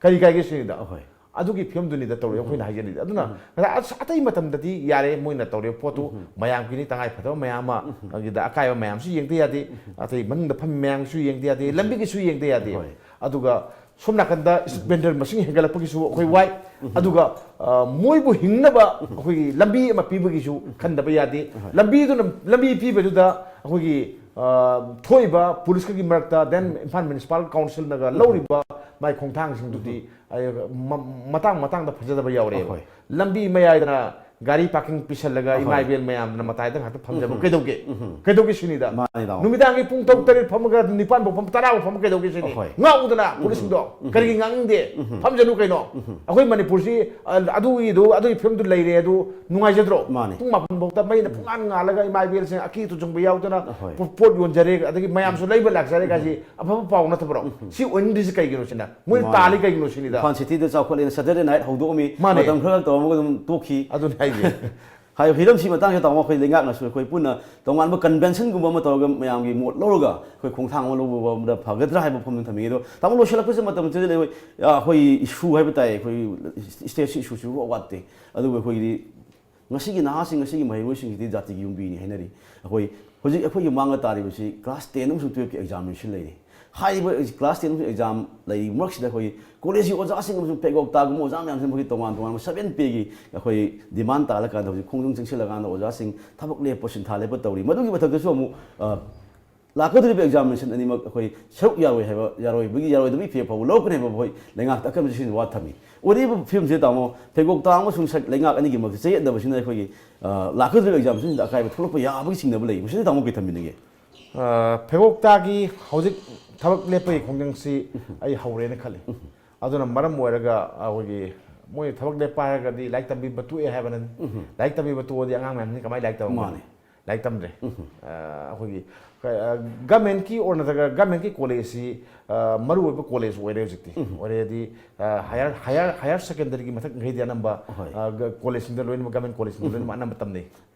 ꯀꯔꯤ ꯀꯥꯏꯒꯦ ꯁꯤꯅꯤꯗ? ꯑꯍꯣꯏ꯫ ꯑꯗꯨꯒꯤ ꯐꯤꯕꯝꯗꯨꯅꯤꯗ ꯇꯧꯔꯤ ꯑꯩꯈꯣꯏꯅ ꯍꯥꯏꯖꯔꯤꯗꯤ꯫ ꯑꯗꯨꯅ ꯉꯁꯥꯏ ꯑꯁ ꯑꯇꯩ ꯃꯇꯝꯗꯗꯤ ꯌꯥꯔꯦ, ꯃꯣꯏꯅ ꯇꯧꯔꯤꯕ ꯄꯣꯠꯇꯨ ꯃꯌꯥꯝꯒꯤꯅꯤ, ꯇꯉꯥꯏ ꯐꯗꯕ ꯃꯌꯥꯝ ꯑꯃ, ꯑꯗꯨꯗ ꯑꯀꯥꯏꯕ ꯃꯌꯥꯝꯁꯨ ꯌꯦꯡꯗ ꯌꯥꯗꯦ, ꯑꯇꯩ ꯃꯅꯨꯡꯗ ꯐꯝꯃꯤ ꯃꯌꯥꯝꯒꯤꯁꯨ ꯌꯦꯡꯗ ꯌꯥꯗꯦ, ꯂꯝꯕꯤꯒꯤꯁꯨ ꯌꯦꯡꯗ ꯌꯥꯗꯦ꯫ ꯍꯣꯏ꯫ ꯑꯗꯨꯒ ꯁꯣꯝ ꯅꯥꯀꯟꯗ vendor ꯃꯁꯤꯡ ꯍꯦꯟꯒꯠꯂꯛꯄꯒꯤꯁꯨ ꯑꯩꯈꯣꯏ ꯋꯥꯏ꯫ ꯑꯗꯨꯒ, ꯑ, ꯃꯣꯏꯕꯨ ꯍꯤꯡꯅꯕ ꯑꯩꯈꯣꯏꯒꯤ ꯂꯝꯕꯤ ꯑꯃ ꯄꯤꯕꯒꯤꯁꯨ ꯈꯟꯗꯕ ꯌꯥꯗꯦ꯫ ꯂꯝꯕꯤꯗꯨꯅ, ꯂꯝꯕꯤ ꯄꯤꯕꯗꯨꯗ ꯑꯩꯈꯣꯏꯒꯤ, ꯑ, ꯊꯣꯛꯏꯕ ꯄꯨꯂꯤꯁꯀꯒꯤ ꯃꯔꯛꯇ, then ꯏꯝꯐꯥꯜ ꯃ꯭ꯌꯨꯅꯤꯁꯤꯄꯥꯜ ꯀꯥꯎꯟꯁꯤꯜꯅꯒ ꯂꯧꯔꯤꯕ ꯃꯥꯏ ꯈꯣꯡꯊꯥꯡꯁꯤꯡꯗꯨꯗꯤ, ꯑ, ꯃ-, ꯃꯇꯥꯡ ꯃꯇꯥꯡꯗ ꯐꯖꯗꯕ ꯌꯥꯎꯔꯦꯕ꯫ ꯍꯣꯏ꯫ ꯂꯝꯕꯤ ꯃꯌꯥꯏꯗꯅ ꯒꯥꯔꯤ ꯄꯥꯔꯀꯤꯡ ꯄꯤꯁꯜꯂꯒ ꯏꯃꯥ ꯏꯕꯦꯜ ꯃꯌꯥꯝꯗꯨꯅ ꯃꯇꯥꯏꯗ ꯉꯥꯛꯇ ꯐꯝꯖꯕ ꯎꯝ꯫ ꯀꯩꯗꯧꯒꯦ? ꯎꯝ꯫ ꯀꯩꯗꯧꯒꯦ ꯁꯤꯅꯤꯗ? ꯃꯥꯅꯤ, ꯇꯥꯃꯣ꯫ ꯅꯨꯃꯤꯗꯥꯡꯒꯤ ꯄꯨꯡ ꯇꯔꯨꯛ ꯇꯔꯦꯠ ꯐꯝꯃꯒ ꯅꯤꯄꯥꯟ ꯐꯥꯎ ꯐꯝ, ꯇꯔꯥ ꯐꯥꯎ ꯐꯝꯃ ꯀꯩꯗꯧꯒꯦ ꯁꯤꯅꯤ? ꯑꯍꯣꯏ꯫ ꯉꯥꯎꯗꯅ ꯄꯨꯂꯤꯁꯁꯤꯡꯗꯣ ꯀꯔꯤꯒꯤ ꯉꯥꯡꯅꯤꯡꯗꯦ? ꯐꯝꯖꯅꯨ ꯀꯩꯅꯣ꯫ ꯑꯩꯈꯣꯏ ꯃꯅꯤꯄꯨꯔꯁꯤ, ꯑ, ꯑꯗꯨꯒꯤꯗꯨ, ꯑꯗꯨꯒꯤ ꯐꯤꯕꯝꯗꯨ ꯂꯩꯔꯦ ꯑꯗꯨ ꯅꯨꯡꯉꯥꯏꯖꯗ꯭ꯔꯣ? ꯃꯥꯅꯤ꯫ ꯄꯨꯡ ꯃꯥꯄꯟ ꯐꯥꯎꯗ ꯃꯩꯅ ꯄꯨꯡꯉꯥꯟ ꯉꯥꯜꯂꯒ ꯏꯃꯥ ꯏꯕꯦꯜꯁꯤꯡ ꯑꯀꯤ ꯇꯨꯖꯨꯡꯕ ꯌꯥꯎꯗꯅ ꯑꯍꯣꯏ꯫ ꯄꯣ-, ꯄꯣꯠ ꯌꯣꯟꯖꯔꯦ, ꯑꯗꯒꯤ ꯃꯌꯥꯝꯁꯨ ꯂꯩꯕ ꯂꯥꯛꯆꯔꯦ ꯀꯥꯏꯁꯤ ꯑꯐꯕ ꯄꯥꯎ ꯅꯠꯇꯕ꯭ꯔꯣ? ꯁꯤ ꯑꯣꯏꯅꯤꯡꯗ꯭ꯔꯤꯁꯤ ꯀꯩꯒꯤꯅꯣ ꯁꯤꯅ? ꯃꯣꯏꯅ ꯃꯥꯅꯤ꯫ ꯇꯥꯜꯂꯤ ꯀꯩꯒꯤꯅꯣ ꯁꯤꯅꯤꯗ? Imphal ꯁꯤꯇꯤꯗ ꯆꯥꯎꯈꯠꯂꯦꯅ Saturday night ꯍꯧꯗꯣꯛꯑꯝꯃꯤ꯫ ꯃꯥꯅꯤ꯫ ꯃꯇꯝ ꯈꯔ ꯇꯧꯔꯝꯃꯒ ꯑꯗꯨꯝ ꯇꯣꯛꯈꯤ꯫ ꯑꯗꯨꯅꯤ ꯍꯥꯏꯁꯦ꯫ ꯍꯥꯏ, ꯍꯤꯔꯝꯁꯤ ꯃꯇꯥꯡꯁꯤꯗ ꯇꯥꯃꯣ ꯑꯩꯈꯣꯏ ꯂꯩꯉꯥꯛꯅꯁꯨ ꯑꯩꯈꯣꯏ ꯄꯨꯟꯅ ꯇꯣꯉꯥꯟꯕ conventionꯒꯨꯝꯕ ꯑꯃ ꯇꯧꯔꯒ ꯃꯌꯥꯝꯒꯤ ꯃꯣꯠ ꯂꯧꯔꯒ ꯑꯩꯈꯣꯏ ꯈꯣꯡꯊꯥꯡ ꯑꯃ ꯂꯧꯕꯗ ꯐꯒꯗ꯭ꯔꯥ ꯍꯥꯏꯕ ꯋꯥꯐꯝꯗꯨ ꯊꯝꯅꯤꯡꯉꯤ꯫ ꯑꯗꯣ ꯇꯥꯃꯣ ꯂꯣꯏꯁꯤꯜꯂꯛꯄꯁꯤ ꯃꯇꯝ ꯆꯪꯁꯤꯜꯂꯛꯑꯦ꯫ ꯑꯩꯈꯣꯏ, ꯑ, ꯑꯩꯈꯣꯏ issue ꯍꯥꯏꯕ ꯇꯥꯏ, ꯑꯩꯈꯣꯏ stateꯁꯤ issueꯁꯤ ꯋꯥꯠꯇꯦ꯫ ꯑꯗꯨꯕꯨ ꯑꯩꯈꯣꯏꯒꯤꯗꯤ ꯉꯁꯤꯒꯤ ꯅꯍꯥꯁꯤꯡ, ꯉꯁꯤꯒꯤ ꯃꯍꯩꯔꯣꯏꯁꯤꯡꯁꯤꯗꯤ ꯖꯥꯇꯤꯒꯤ ꯌꯨꯝꯕꯤꯅꯤ ꯍꯥꯏꯅꯔꯤ꯫ ꯑꯩꯈꯣꯏ ꯍꯧꯖꯤꯛ ꯑꯩꯈꯣꯏꯒꯤ ꯃꯥꯡꯗ ꯇꯥꯔꯤꯕꯁꯤ class ten ꯑꯃꯁꯨꯡ twelveꯀꯤ examination ꯂꯩꯔꯤ꯫ ꯍꯥꯏꯔꯤꯕ class ten ꯑꯃꯁꯨꯡ exam ꯂꯩꯔꯤꯕ ꯃꯔꯛꯁꯤꯗ ꯑꯩꯈꯣꯏ collegeꯀꯤ ꯑꯣꯖꯥꯁꯤꯡ ꯑꯃꯁꯨꯡ ꯄꯦꯒꯣꯛꯇꯥꯒꯨꯝꯕ ꯑꯣꯖꯥ ꯃꯌꯥꯝꯁꯤꯅ ꯃꯈꯣꯏꯒꯤ ꯇꯣꯉꯥꯟ ꯇꯣꯉꯥꯟꯕ seven payꯒꯤ ꯑꯩꯈꯣꯏ demand ꯇꯥꯜꯂꯀꯥꯟꯗ ꯍꯧꯖꯤꯛ ꯈꯣꯡꯖꯪ ꯆꯪꯁꯤꯜꯂꯀꯥꯟꯗ ꯑꯣꯖꯥꯁꯤꯡ ꯊꯕꯛ ꯂꯦꯞꯄ, ꯁꯤꯟꯊꯥ ꯂꯦꯞꯄ ꯇꯧꯔꯤ꯫ ꯃꯗꯨꯒꯤ ꯃꯊꯛꯇꯁꯨ ꯑꯃꯨꯛ, ꯑ, ꯂꯥꯛꯀꯗꯧꯔꯤꯕ examination ꯑꯅꯤꯃꯛ ꯑꯩꯈꯣꯏ ꯁꯔꯨꯛ ꯌꯥꯔꯣꯏ ꯍꯥꯏꯕ, ꯌꯥꯔꯣꯏꯕꯒꯤ, ꯌꯥꯔꯣꯏꯗꯕꯒꯤ ꯐꯤꯔꯦꯞ ꯐꯥꯎꯕ ꯂꯧꯔꯛꯀꯅꯤ ꯍꯥꯏꯕ ꯑꯩꯈꯣꯏ ꯂꯩꯉꯥꯛꯇ ꯑꯀꯟꯕ ꯆꯦꯛꯁꯤꯟ ꯋꯥ ꯊꯝꯃꯤ꯫ ꯑꯣꯏꯔꯤꯕ ꯐꯤꯕꯝꯁꯤꯗ ꯇꯥꯃꯣ, ꯄꯦꯒꯣꯛꯇꯥ ꯑꯃꯁꯨꯡ ꯁ-, ꯂꯩꯉꯥꯛ ꯑꯅꯤꯒꯤ ꯃꯔꯛꯇ ꯆꯌꯦꯠꯅꯕꯁꯤꯅ ꯑꯩꯈꯣꯏꯒꯤ, ꯑ, ꯂꯥꯛꯀꯗꯧꯔꯤꯕ examinationꯁꯤꯡꯗ ꯑꯀꯥꯏꯕ ꯊꯣꯛꯂꯛꯄ ꯌꯥꯕꯒꯤ ꯆꯤꯡꯅꯕ ꯂꯩ꯫ ꯃꯁꯤꯗ ꯇꯥꯃꯣ ꯀꯩ ꯊꯝꯕꯤꯅꯤꯡꯉꯤ? ꯑ, ꯄꯦꯒꯣꯛꯇꯥꯒꯤ ꯍꯧꯖꯤꯛ ꯊꯕꯛ ꯂꯦꯞꯄꯒꯤ ꯈꯣꯡꯖꯪꯁꯤ ꯑꯩ ꯍꯧꯔꯦꯅ ꯈꯜꯂꯤ꯫ ꯑꯗꯨꯅ ꯃꯔꯝ ꯑꯣꯏꯔꯒ ꯑꯩꯈꯣꯏꯒꯤ ꯃꯣꯏ ꯊꯕꯛ ꯂꯦꯞꯄ ꯍꯥꯏꯔꯒꯗꯤ ꯂꯥꯏꯔꯤꯛ ꯇꯝꯕꯤꯕ ꯇꯣꯛꯑꯦ ꯍꯥꯏꯕꯅꯤ꯫ ꯂꯥꯏꯔꯤꯛ ꯇꯝꯕꯤꯕ ꯇꯣꯛꯑꯗꯤ ꯑꯉꯥꯡ ꯃꯌꯥꯝꯁꯤ ꯀꯃꯥꯏꯅ ꯂꯥꯏꯔꯤꯛ ꯇꯝꯃꯝꯒꯅꯤ? ꯃꯥꯅꯤ꯫ ꯂꯥꯏꯔꯤꯛ ꯇꯝꯗ꯭ꯔꯦ꯫ ꯑ, ꯑꯩꯈꯣꯏꯒꯤ, ꯑ, governmentꯀꯤ ꯑꯣꯏꯅ ꯅꯠꯇ꯭ꯔꯒ governmentꯀꯤ collegeꯁꯤ, ꯑ, ꯃꯔꯨꯑꯣꯏꯕ college ꯑꯣꯏꯔꯦ ꯍꯧꯖꯤꯛꯇꯤ꯫ ꯑꯣꯏꯔꯦꯗꯤ, ꯑ, higher, higher, higher secondaryꯒꯤ ꯃꯊꯛ ꯃꯈꯩꯗꯤ ꯑꯅꯝꯕ, ꯍꯣꯏ꯫ ꯑ, ꯒ-, collegeꯁꯤꯡꯗ ꯂꯣꯏꯅꯃꯛ, government collegeꯁꯤꯡꯗ ꯂꯣꯏꯅꯃꯛ ꯑꯅꯝꯕ ꯇꯝꯅꯩ꯫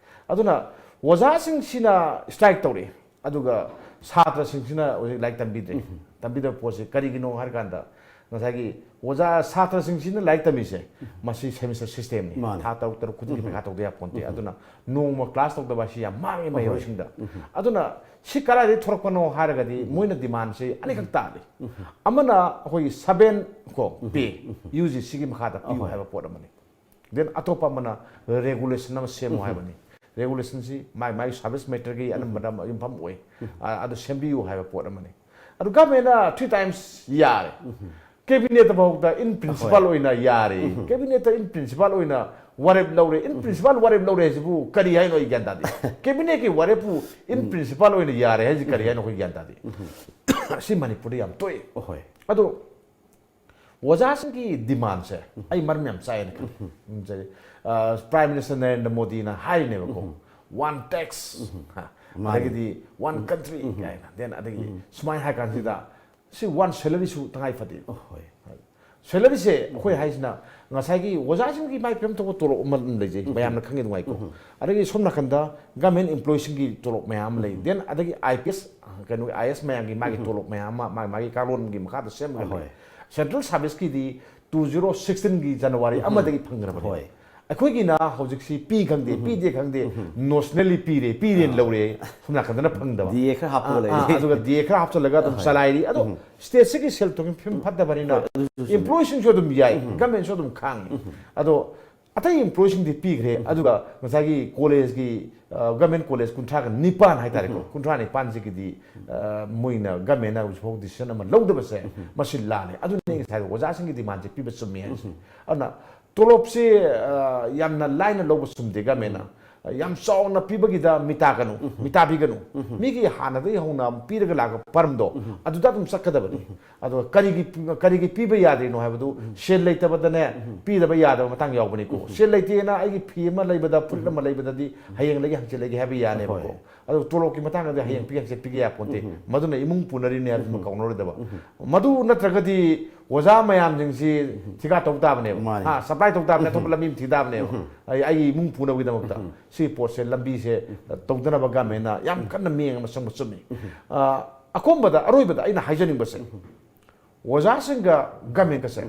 ꯑꯗꯨꯅ ꯑꯣꯖꯥꯁꯤꯡꯁꯤꯅ strike ꯇꯧꯔꯛꯑꯦ꯫ ꯑꯗꯨꯒ ꯁꯥꯇ꯭ꯔꯁꯤꯡꯁꯤꯅ ꯍꯧꯖꯤꯛ ꯂꯥꯏꯔꯤꯛ ꯇꯝꯕꯤꯗ꯭ꯔꯦ꯫ ꯇꯝꯕꯤꯗꯕ ꯄꯣꯠꯁꯤ ꯀꯔꯤꯒꯤꯅꯣ ꯍꯥꯏꯔꯀꯥꯟꯗ ꯉꯁꯥꯏꯒꯤ ꯑꯣꯖꯥ, ꯁꯥꯇ꯭ꯔꯁꯤꯡꯁꯤꯅ ꯂꯥꯏꯔꯤꯛ ꯇꯝꯃꯤꯁꯦ ꯃꯁꯤ semester systemꯅꯤ꯫ ꯃꯥꯅꯦ꯫ ꯊꯥ ꯇꯔꯨꯛ ꯇꯔꯨꯛ ꯈꯨꯗꯤꯡꯒꯤ ꯄꯩꯈꯥ ꯇꯧꯗ ꯌꯥꯄꯣꯟꯇꯦ꯫ ꯑꯗꯨꯅ ꯅꯣꯡꯃ class ꯇꯧꯗꯕ ꯑꯁꯤ ꯌꯥꯝ ꯃꯥꯡꯉꯦ ꯃꯍꯩꯔꯣꯏꯁꯤꯡꯗ꯫ ꯑꯗꯨꯅ ꯁꯤ ꯀꯗꯥꯏꯗꯒꯤ ꯊꯣꯛꯂꯛꯄꯅꯣ ꯍꯥꯏꯔꯒꯗꯤ ꯃꯣꯏꯅ demandꯁꯦ ꯑꯅꯤꯈꯛ ꯇꯥꯜꯂꯤ꯫ ꯑꯃꯅ ꯑꯩꯈꯣꯏꯒꯤ seven ꯀꯣ pay, UGCꯒꯤ ꯃꯈꯥꯗ ꯄꯤꯌꯨ ꯍꯥꯏꯕ ꯄꯣꯠ ꯑꯃꯅꯤ꯫ Then ꯑꯇꯣꯞꯄ ꯑꯃꯅ regulation ꯑꯃ ꯁꯦꯝꯃꯨ ꯍꯥꯏꯕꯅꯤ꯫ Regulationꯁꯤ ꯃꯥꯏ ꯃꯥꯏ service matterꯒꯤ ꯑꯅꯝꯕꯗ ꯌꯨꯝꯐꯝ ꯑꯣꯏ꯫ ꯑ-, ꯑꯗꯨ ꯁꯦꯝꯕꯤꯌꯨ ꯍꯥꯏꯕ ꯄꯣꯠ ꯑꯃꯅꯤ꯫ ꯑꯗꯨ governmentꯅ three times ꯌꯥꯔꯦ꯫ ꯀꯦꯕꯤꯅꯦꯠꯇ ꯐꯥꯎꯗ in principle ꯑꯣꯏꯅ ꯌꯥꯔꯦ꯫ ꯀꯦꯕꯤꯅꯦꯠꯇ in principle ꯑꯣꯏꯅ ꯋꯥꯔꯦꯞ ꯂꯧꯔꯦ꯫ In principle ꯋꯥꯔꯦꯞ ꯂꯧꯔꯦ ꯍꯥꯏꯁꯤꯕꯨ ꯀꯔꯤ ꯍꯥꯏꯅꯣ? ꯑꯩ ꯒ꯭ꯌꯥꯟ ꯇꯥꯗꯦ꯫ ꯀꯦꯕꯤꯅꯦꯠꯀꯤ ꯋꯥꯔꯦꯞꯄꯨ in principle ꯑꯣꯏꯅ ꯌꯥꯔꯦ ꯍꯥꯏꯁꯤ ꯀꯔꯤ ꯍꯥꯏꯅꯣ? ꯑꯩꯈꯣꯏ ꯒ꯭ꯌꯥꯟ ꯇꯥꯗꯦ꯫ ꯁꯤ ꯃꯅꯤꯄꯨꯔꯗ ꯌꯥꯝ ꯊꯣꯛꯑꯦ꯫ ꯑꯍꯣꯏ꯫ ꯑꯗꯣ ꯑꯣꯖꯥꯁꯤꯡꯒꯤ ꯗꯤꯃꯥꯟꯁꯦ ꯑꯩ ꯃꯔꯝ ꯌꯥꯝ ꯆꯥꯏꯅ ꯈꯜꯂꯤ꯫ ꯎꯝ, ꯉꯁꯥꯏ, ꯑ, ꯄ꯭ꯔꯥꯏꯝ ꯃꯤꯅꯤꯁꯇꯔ ꯅꯔꯦꯟꯗ꯭ꯔ ꯃꯣꯗꯤꯅ ꯍꯥꯏꯔꯤꯅꯦꯕꯀꯣ, "One tax", ꯍꯥ, ꯃꯥꯅꯤ꯫ ꯑꯗꯒꯤꯗꯤ "One country" ꯀꯥꯏꯅ, then ꯑꯗꯒꯤ ꯁꯨꯃꯥꯏꯅ ꯍꯥꯏ ꯀꯥꯟꯁꯤꯗ ꯁꯤ "One salary"ꯁꯨ ꯇꯉꯥꯏ ꯐꯗꯦ꯫ ꯑꯍꯣꯏ꯫ ꯁꯦꯂꯔꯤꯁꯦ ꯑꯩꯈꯣꯏ ꯍꯥꯏꯁꯤꯅ ꯉꯁꯥꯏꯒꯤ ꯑꯣꯖꯥꯁꯤꯡꯒꯤ ꯃꯥꯏ ꯄꯤꯐꯝ ꯊꯣꯛꯄ ꯇꯣꯂꯣꯞ ꯑꯃ ꯑꯗꯨꯝ ꯂꯩꯖꯩ, ꯃꯌꯥꯝꯅ ꯈꯪꯉꯤ ꯅꯨꯡꯉꯥꯏꯀꯣ꯫ ꯑꯗꯒꯤ ꯁꯣꯝ ꯅꯥꯀꯟꯗ ꯒꯃꯦꯟ ꯏꯝꯄ꯭ꯂꯣꯌꯤꯁꯤꯡꯒꯤ ꯇꯣꯂꯣꯞ ꯃꯌꯥꯝ ꯑꯃ ꯂꯩ, then ꯑꯗꯒꯤ ꯑꯥꯏ ꯄꯤ ꯑꯦꯁ, ꯀꯩꯅꯣꯒꯤ ꯑꯥꯏ ꯑꯦꯁ ꯃꯌꯥꯝꯒꯤ ꯃꯥꯒꯤ ꯇꯣꯂꯣꯞ ꯃꯌꯥꯝ ꯑꯃ ꯃꯥꯒꯤ ꯃꯥꯒꯤ ꯀꯥꯡꯂꯣꯟꯒꯤ ꯃꯈꯥꯗ ꯁꯦꯝꯃꯒ ꯂꯩ꯫ ꯍꯣꯏ꯫ ꯁꯦꯟꯇ꯭ꯔꯦꯜ ꯁꯥꯔꯚꯤꯁꯀꯤꯗꯤ ꯇꯨ ꯖꯤꯔꯣ ꯁꯤꯛꯁꯇꯤꯟꯒꯤ ꯖꯅꯋꯥꯔꯤ ꯑꯃꯗꯒꯤ ꯐꯪꯈ꯭ꯔꯕꯅꯤ꯫ ꯍꯣꯏ꯫ ꯑꯩꯈꯣꯏꯒꯤꯅ ꯍꯧꯖꯤꯛꯁꯤ ꯄꯤ ꯈꯪꯗꯦ, ꯄꯤꯗꯦ ꯈꯪꯗꯦ, ꯅꯣꯁꯅꯦꯜꯂꯤ ꯄꯤꯔꯦ, ꯄꯤꯔꯦꯅ ꯂꯧꯔꯦ, ꯁꯣꯝ ꯅꯥꯀꯟꯗꯅ ꯐꯪꯗꯕ꯫ ꯗꯤ ꯑꯦ ꯈꯔ ꯍꯥꯞꯄꯒ ꯑꯥ, ꯂꯩꯔꯦ꯫ ꯑꯥ, ꯑꯗꯨꯒ ꯗꯤ ꯑꯦ ꯈꯔ ꯍꯥꯞꯆꯜꯂꯒ ꯑꯗꯨꯝ ꯆꯂꯥꯏꯔꯤ꯫ ꯑꯗꯣ ꯁ꯭ꯇꯦꯠꯁꯤꯒꯤ ꯁꯦꯜ ꯊꯨꯝꯒꯤ ꯐꯤꯕꯝ ꯐꯠꯇꯕꯅꯤꯅ ꯍꯣꯏ, ꯑꯗꯨꯁꯨ ꯆꯨꯝꯃꯤ꯫ ꯏꯝꯄ꯭ꯂꯣꯌꯤꯁꯤꯡꯁꯨ ꯑꯗꯨꯝ ꯌꯥꯏ, ꯒꯃꯦꯟꯁꯨ ꯑꯗꯨꯝ ꯈꯥꯡꯉꯤ꯫ ꯑꯗꯣ ꯑꯇꯩ ꯏꯝꯄ꯭ꯂꯣꯌꯤꯁꯤꯡꯗꯤ ꯄꯤꯈ꯭ꯔꯦ꯫ ꯑꯗꯨꯒ ꯉꯁꯥꯏꯒꯤ ꯀꯣꯂꯦꯖꯀꯤ, ꯑ, ꯒꯃꯦꯟ ꯀꯣꯂꯦꯖ ꯀꯨꯟꯊ꯭ꯔꯥꯒ ꯅꯤꯄꯥꯟ ꯍꯥꯏꯇꯥꯔꯦꯀꯣ, ꯀꯨꯟꯊ꯭ꯔꯥ ꯅꯤꯄꯥꯟꯁꯤꯒꯤꯗꯤ, ꯑ, ꯃꯣꯏꯅ ꯒꯃꯦꯟꯅ ꯍꯧꯖꯤꯛꯐꯥꯎ ꯗꯤꯁꯤꯖꯟ ꯑꯃ ꯂꯧꯗꯕꯁꯦ ꯃꯁꯤ ꯂꯥꯜꯂꯦ꯫ ꯑꯗꯨꯅ ꯑꯩ ꯉꯁꯥꯏ ꯑꯣꯖꯥꯁꯤꯡꯒꯤ ꯗꯤꯃꯥꯟꯁꯦ ꯄꯤꯕ ꯆꯨꯝꯃꯤ ꯍꯥꯏꯁꯦ꯫ ꯑꯗꯨꯅ ꯇꯣꯂꯣꯞꯁꯤ, ꯑ, ꯌꯥꯝꯅ ꯂꯥꯏꯅ ꯂꯧꯕ ꯆꯨꯝꯗꯦ ꯒꯃꯦꯟꯅ꯫ ꯌꯥꯝ ꯆꯥꯎꯅ ꯄꯤꯕꯒꯤꯗ ꯃꯤꯇꯥ ꯀꯅꯨ, ꯃꯤꯇꯥ ꯄꯤꯒꯅꯨ꯫ ꯃꯤꯒꯤ ꯍꯥꯟꯅꯗꯒꯤ ꯍꯧꯅ ꯄꯤꯔꯒ ꯂꯥꯛꯄ ꯄꯔꯝꯗꯣ ꯑꯗꯨꯗ ꯑꯗꯨꯝ ꯆꯠꯀꯗꯕꯅꯤ꯫ ꯑꯗꯣ ꯀꯔꯤꯒꯤ, ꯀꯔꯤꯒꯤ ꯄꯤꯕ ꯌꯥꯗ꯭ꯔꯤꯅꯣ ꯍꯥꯏꯕꯗꯨ ꯁꯦꯜ ꯂꯩꯇꯕꯗꯅꯦ ꯄꯤꯗꯕ ꯌꯥꯗꯕ ꯃꯇꯥꯡ ꯌꯥꯎꯕꯅꯤꯀꯣ꯫ ꯁꯦꯜ ꯂꯩꯇꯦꯅ ꯑꯩꯒꯤ ꯐꯤ ꯑꯃ ꯂꯩꯕꯗ, ꯐꯨꯔꯤꯠ ꯑꯃ ꯂꯩꯕꯗꯗꯤ ꯍꯌꯦꯡ ꯂꯩꯒꯦ ꯍꯪꯆꯤꯠ ꯂꯩꯒꯦ ꯍꯥꯏꯕ ꯌꯥꯅꯦꯕꯀꯣ꯫ ꯍꯣꯏ꯫ ꯑꯗꯣ ꯇꯣꯂꯣꯞꯀꯤ ꯃꯇꯥꯡꯗꯗꯤ ꯍꯌꯦꯡ ꯄꯤꯒꯦ ꯍꯪꯆꯤꯠ ꯄꯤꯒꯦ ꯌꯥꯄꯣꯟꯇꯦ꯫ ꯃꯗꯨꯅ ꯏꯃꯨꯡ ꯄꯨꯅꯔꯤꯅꯦ ꯍꯥꯏꯕꯗꯨꯃ ꯀꯥꯎꯅꯔꯣꯏꯗꯕ꯫ ꯃꯗꯨ ꯅꯠꯇ꯭ꯔꯒꯗꯤ ꯑꯣꯖꯥ ꯃꯌꯥꯝꯁꯤꯡꯁꯤ ꯊꯤꯀꯥ ꯇꯧ ꯇꯥꯕꯅꯦꯕ꯫ ꯃꯥꯅꯤ꯫ ꯍꯥ, ꯁꯄ꯭ꯂꯥꯏ ꯇꯧ ꯇꯥꯕꯅꯦ, ꯑꯇꯣꯞꯄ ꯂꯝꯕꯤ ꯑꯃ ꯊꯤ ꯇꯥꯕꯅꯦꯕ꯫ ꯑꯩ, ꯑꯩꯒꯤ ꯏꯃꯨꯡ ꯄꯨꯅꯕꯒꯤꯗꯃꯛꯇ ꯁꯤꯒꯤ ꯄꯣꯠꯁꯦ, ꯂꯝꯕꯤꯁꯦ ꯇꯧꯗꯅꯕ ꯒꯃꯦꯟꯅ ꯌꯥꯝ ꯀꯟꯅ ꯃꯤꯠꯌꯦꯡ ꯑꯃ ꯆꯪꯕ ꯆꯨꯝꯃꯤ꯫ ꯑ, ꯑꯀꯣꯟꯕꯗ, ꯑꯔꯣꯏꯕꯗ ꯑꯩꯅ ꯍꯥꯏꯖꯅꯤꯡꯕꯁꯦ, ꯑꯣꯖꯥꯁꯤꯡꯒ ꯒꯃꯦꯟꯒꯁꯦ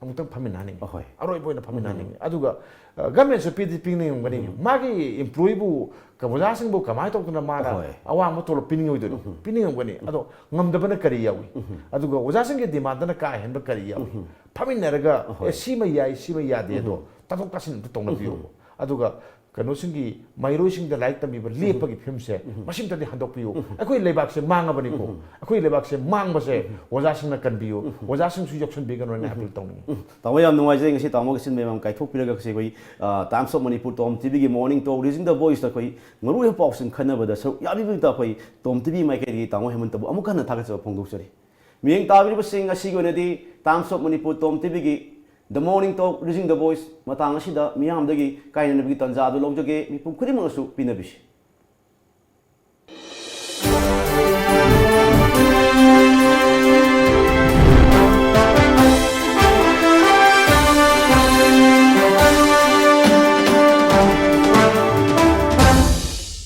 ꯑꯃꯨꯛꯇꯪ ꯐꯝꯃꯤꯟꯅꯍꯟꯅꯤꯡꯉꯤ꯫ ꯑꯍꯣꯏ꯫ ꯑꯔꯣꯏꯕ ꯑꯣꯏꯅ ꯐꯝꯃꯤꯟꯅꯍꯟꯅꯤꯡꯉꯤ꯫ ꯑꯗꯨꯒ, ꯑ, ꯒꯃꯦꯟꯁꯨ ꯄꯤꯗꯤ ꯄꯤꯅꯤꯡꯉꯝꯒꯅꯤ꯫ ꯃꯥꯒꯤ ꯏꯝꯄ꯭ꯂꯣꯌꯤꯕꯨ, ꯀ-, ꯑꯣꯖꯥꯁꯤꯡꯕꯨ ꯀꯃꯥꯏꯅ ꯇꯧꯗꯅ ꯃꯥꯅ ꯑꯍꯣꯏ꯫ ꯑꯋꯥꯡꯕ ꯇꯣꯂꯣꯞ ꯄꯤꯅꯤꯡꯉꯣꯏꯗꯣꯏꯅꯣ? ꯄꯤꯅꯤꯡꯉꯝꯒꯅꯤ꯫ ꯑꯗꯣ ꯉꯝꯗꯕꯅ ꯀꯔꯤ ꯌꯥꯎꯏ? ꯑꯗꯨꯒ ꯑꯣꯖꯥꯁꯤꯡꯒꯤ ꯗꯤꯃꯥꯟꯗꯅ ꯀꯥ ꯍꯦꯟꯕ ꯀꯔꯤ ꯌꯥꯎꯏ? ꯐꯝꯃꯤꯟꯅꯔꯒ, "ꯑꯦ, ꯁꯤꯃ ꯌꯥꯏ, ꯁꯤꯃ ꯌꯥꯗꯦ", ꯑꯗꯣ ꯇꯥꯊꯣꯛ ꯇꯥꯁꯤꯟ ꯑꯝꯇ ꯇꯧꯅꯕꯤꯌꯨ꯫ ꯑꯗꯨꯒ ꯀꯩꯅꯣꯁꯤꯡꯒꯤ ꯃꯍꯩꯔꯣꯏꯁꯤꯡꯗ ꯂꯥꯏꯔꯤꯛ ꯇꯝꯕꯤꯕ ꯂꯦꯞꯄꯒꯤ ꯐꯤꯕꯝꯁꯦ ꯃꯁꯤꯝꯇꯗꯤ ꯍꯟꯗꯣꯛꯄꯤꯌꯨ꯫ ꯑꯩꯈꯣꯏ ꯂꯩꯕꯥꯛꯁꯦ ꯃꯥꯡꯉꯕꯅꯤꯀꯣ꯫ ꯑꯩꯈꯣꯏ ꯂꯩꯕꯥꯛꯁꯦ ꯃꯥꯡꯕꯁꯦ ꯑꯣꯖꯥꯁꯤꯡꯅ ꯀꯟꯕꯤꯌꯨ, ꯑꯣꯖꯥꯁꯤꯡꯁꯨ ꯌꯥꯎꯁꯟꯕꯤꯒꯅꯣ ꯍꯥꯏꯅ ꯑꯄꯤꯜ ꯇꯧꯅꯤꯡꯉꯤ꯫ ꯇꯥꯃꯣ, ꯌꯥꯝ ꯅꯨꯡꯉꯥꯏꯖꯔꯦ ꯉꯁꯤ ꯇꯥꯃꯣꯒꯤ ꯁꯤꯟꯕ ꯃꯌꯥꯝ ꯀꯥꯏꯊꯣꯛꯄꯤꯔꯒ ꯉꯁꯤ ꯑꯩꯈꯣꯏ ꯇꯥꯏꯝꯁ ꯑꯣꯐ ꯃꯅꯤꯄꯨꯔ ꯇꯣꯝ ꯇꯤꯚꯤꯒꯤ ꯃꯣꯔꯅꯤꯡ ꯇꯣꯛ ꯔꯤꯖꯤꯡ ꯗ ꯚꯣꯏꯁꯇ ꯑꯩꯈꯣꯏ ꯃꯔꯨꯑꯣꯏꯕ ꯄꯥꯎꯁꯤꯡ ꯈꯟꯅꯕꯗ ꯁꯔꯨꯛ ꯌꯥꯕꯤꯕꯒꯤꯗꯃꯛꯇ ꯑꯩꯈꯣꯏ ꯇꯣꯝ ꯇꯤꯚꯤ ꯃꯥꯏꯀꯩꯗꯒꯤ ꯇꯥꯃꯣ ꯍꯦꯃꯟꯇꯕꯨ ꯑꯃꯨꯛ ꯍꯟꯅ ꯊꯥꯒꯠꯆꯕ ꯐꯣꯡꯗꯣꯛꯆꯔꯤ꯫ ꯃꯤꯠꯌꯦꯡ ꯇꯥꯕꯤꯔꯤꯕꯁꯤꯡ, ꯉꯁꯤꯒꯤ ꯑꯣꯏꯅꯗꯤ ꯇꯥꯏꯝꯁ ꯑꯣꯐ ꯃꯅꯤꯄꯨꯔ ꯇꯣꯝ ꯇꯤꯚꯤꯒꯤ ꯗ ꯃꯣꯔꯅꯤꯡ ꯇꯣꯛ ꯔꯤꯖꯤꯡ ꯗ ꯚꯣꯏꯁ ꯃꯇꯥꯡ ꯑꯁꯤꯗ ꯃꯤꯌꯥꯝꯗꯒꯤ ꯀꯥꯏꯅꯅꯕꯒꯤ ꯇꯥꯟꯖꯥ ꯑꯗꯨ ꯂꯧꯖꯒꯦ꯫ ꯃꯤꯄꯨꯝ ꯈꯨꯗꯤꯡꯃꯛꯅꯁꯨ ꯄꯤꯅꯕꯤꯁꯤ꯫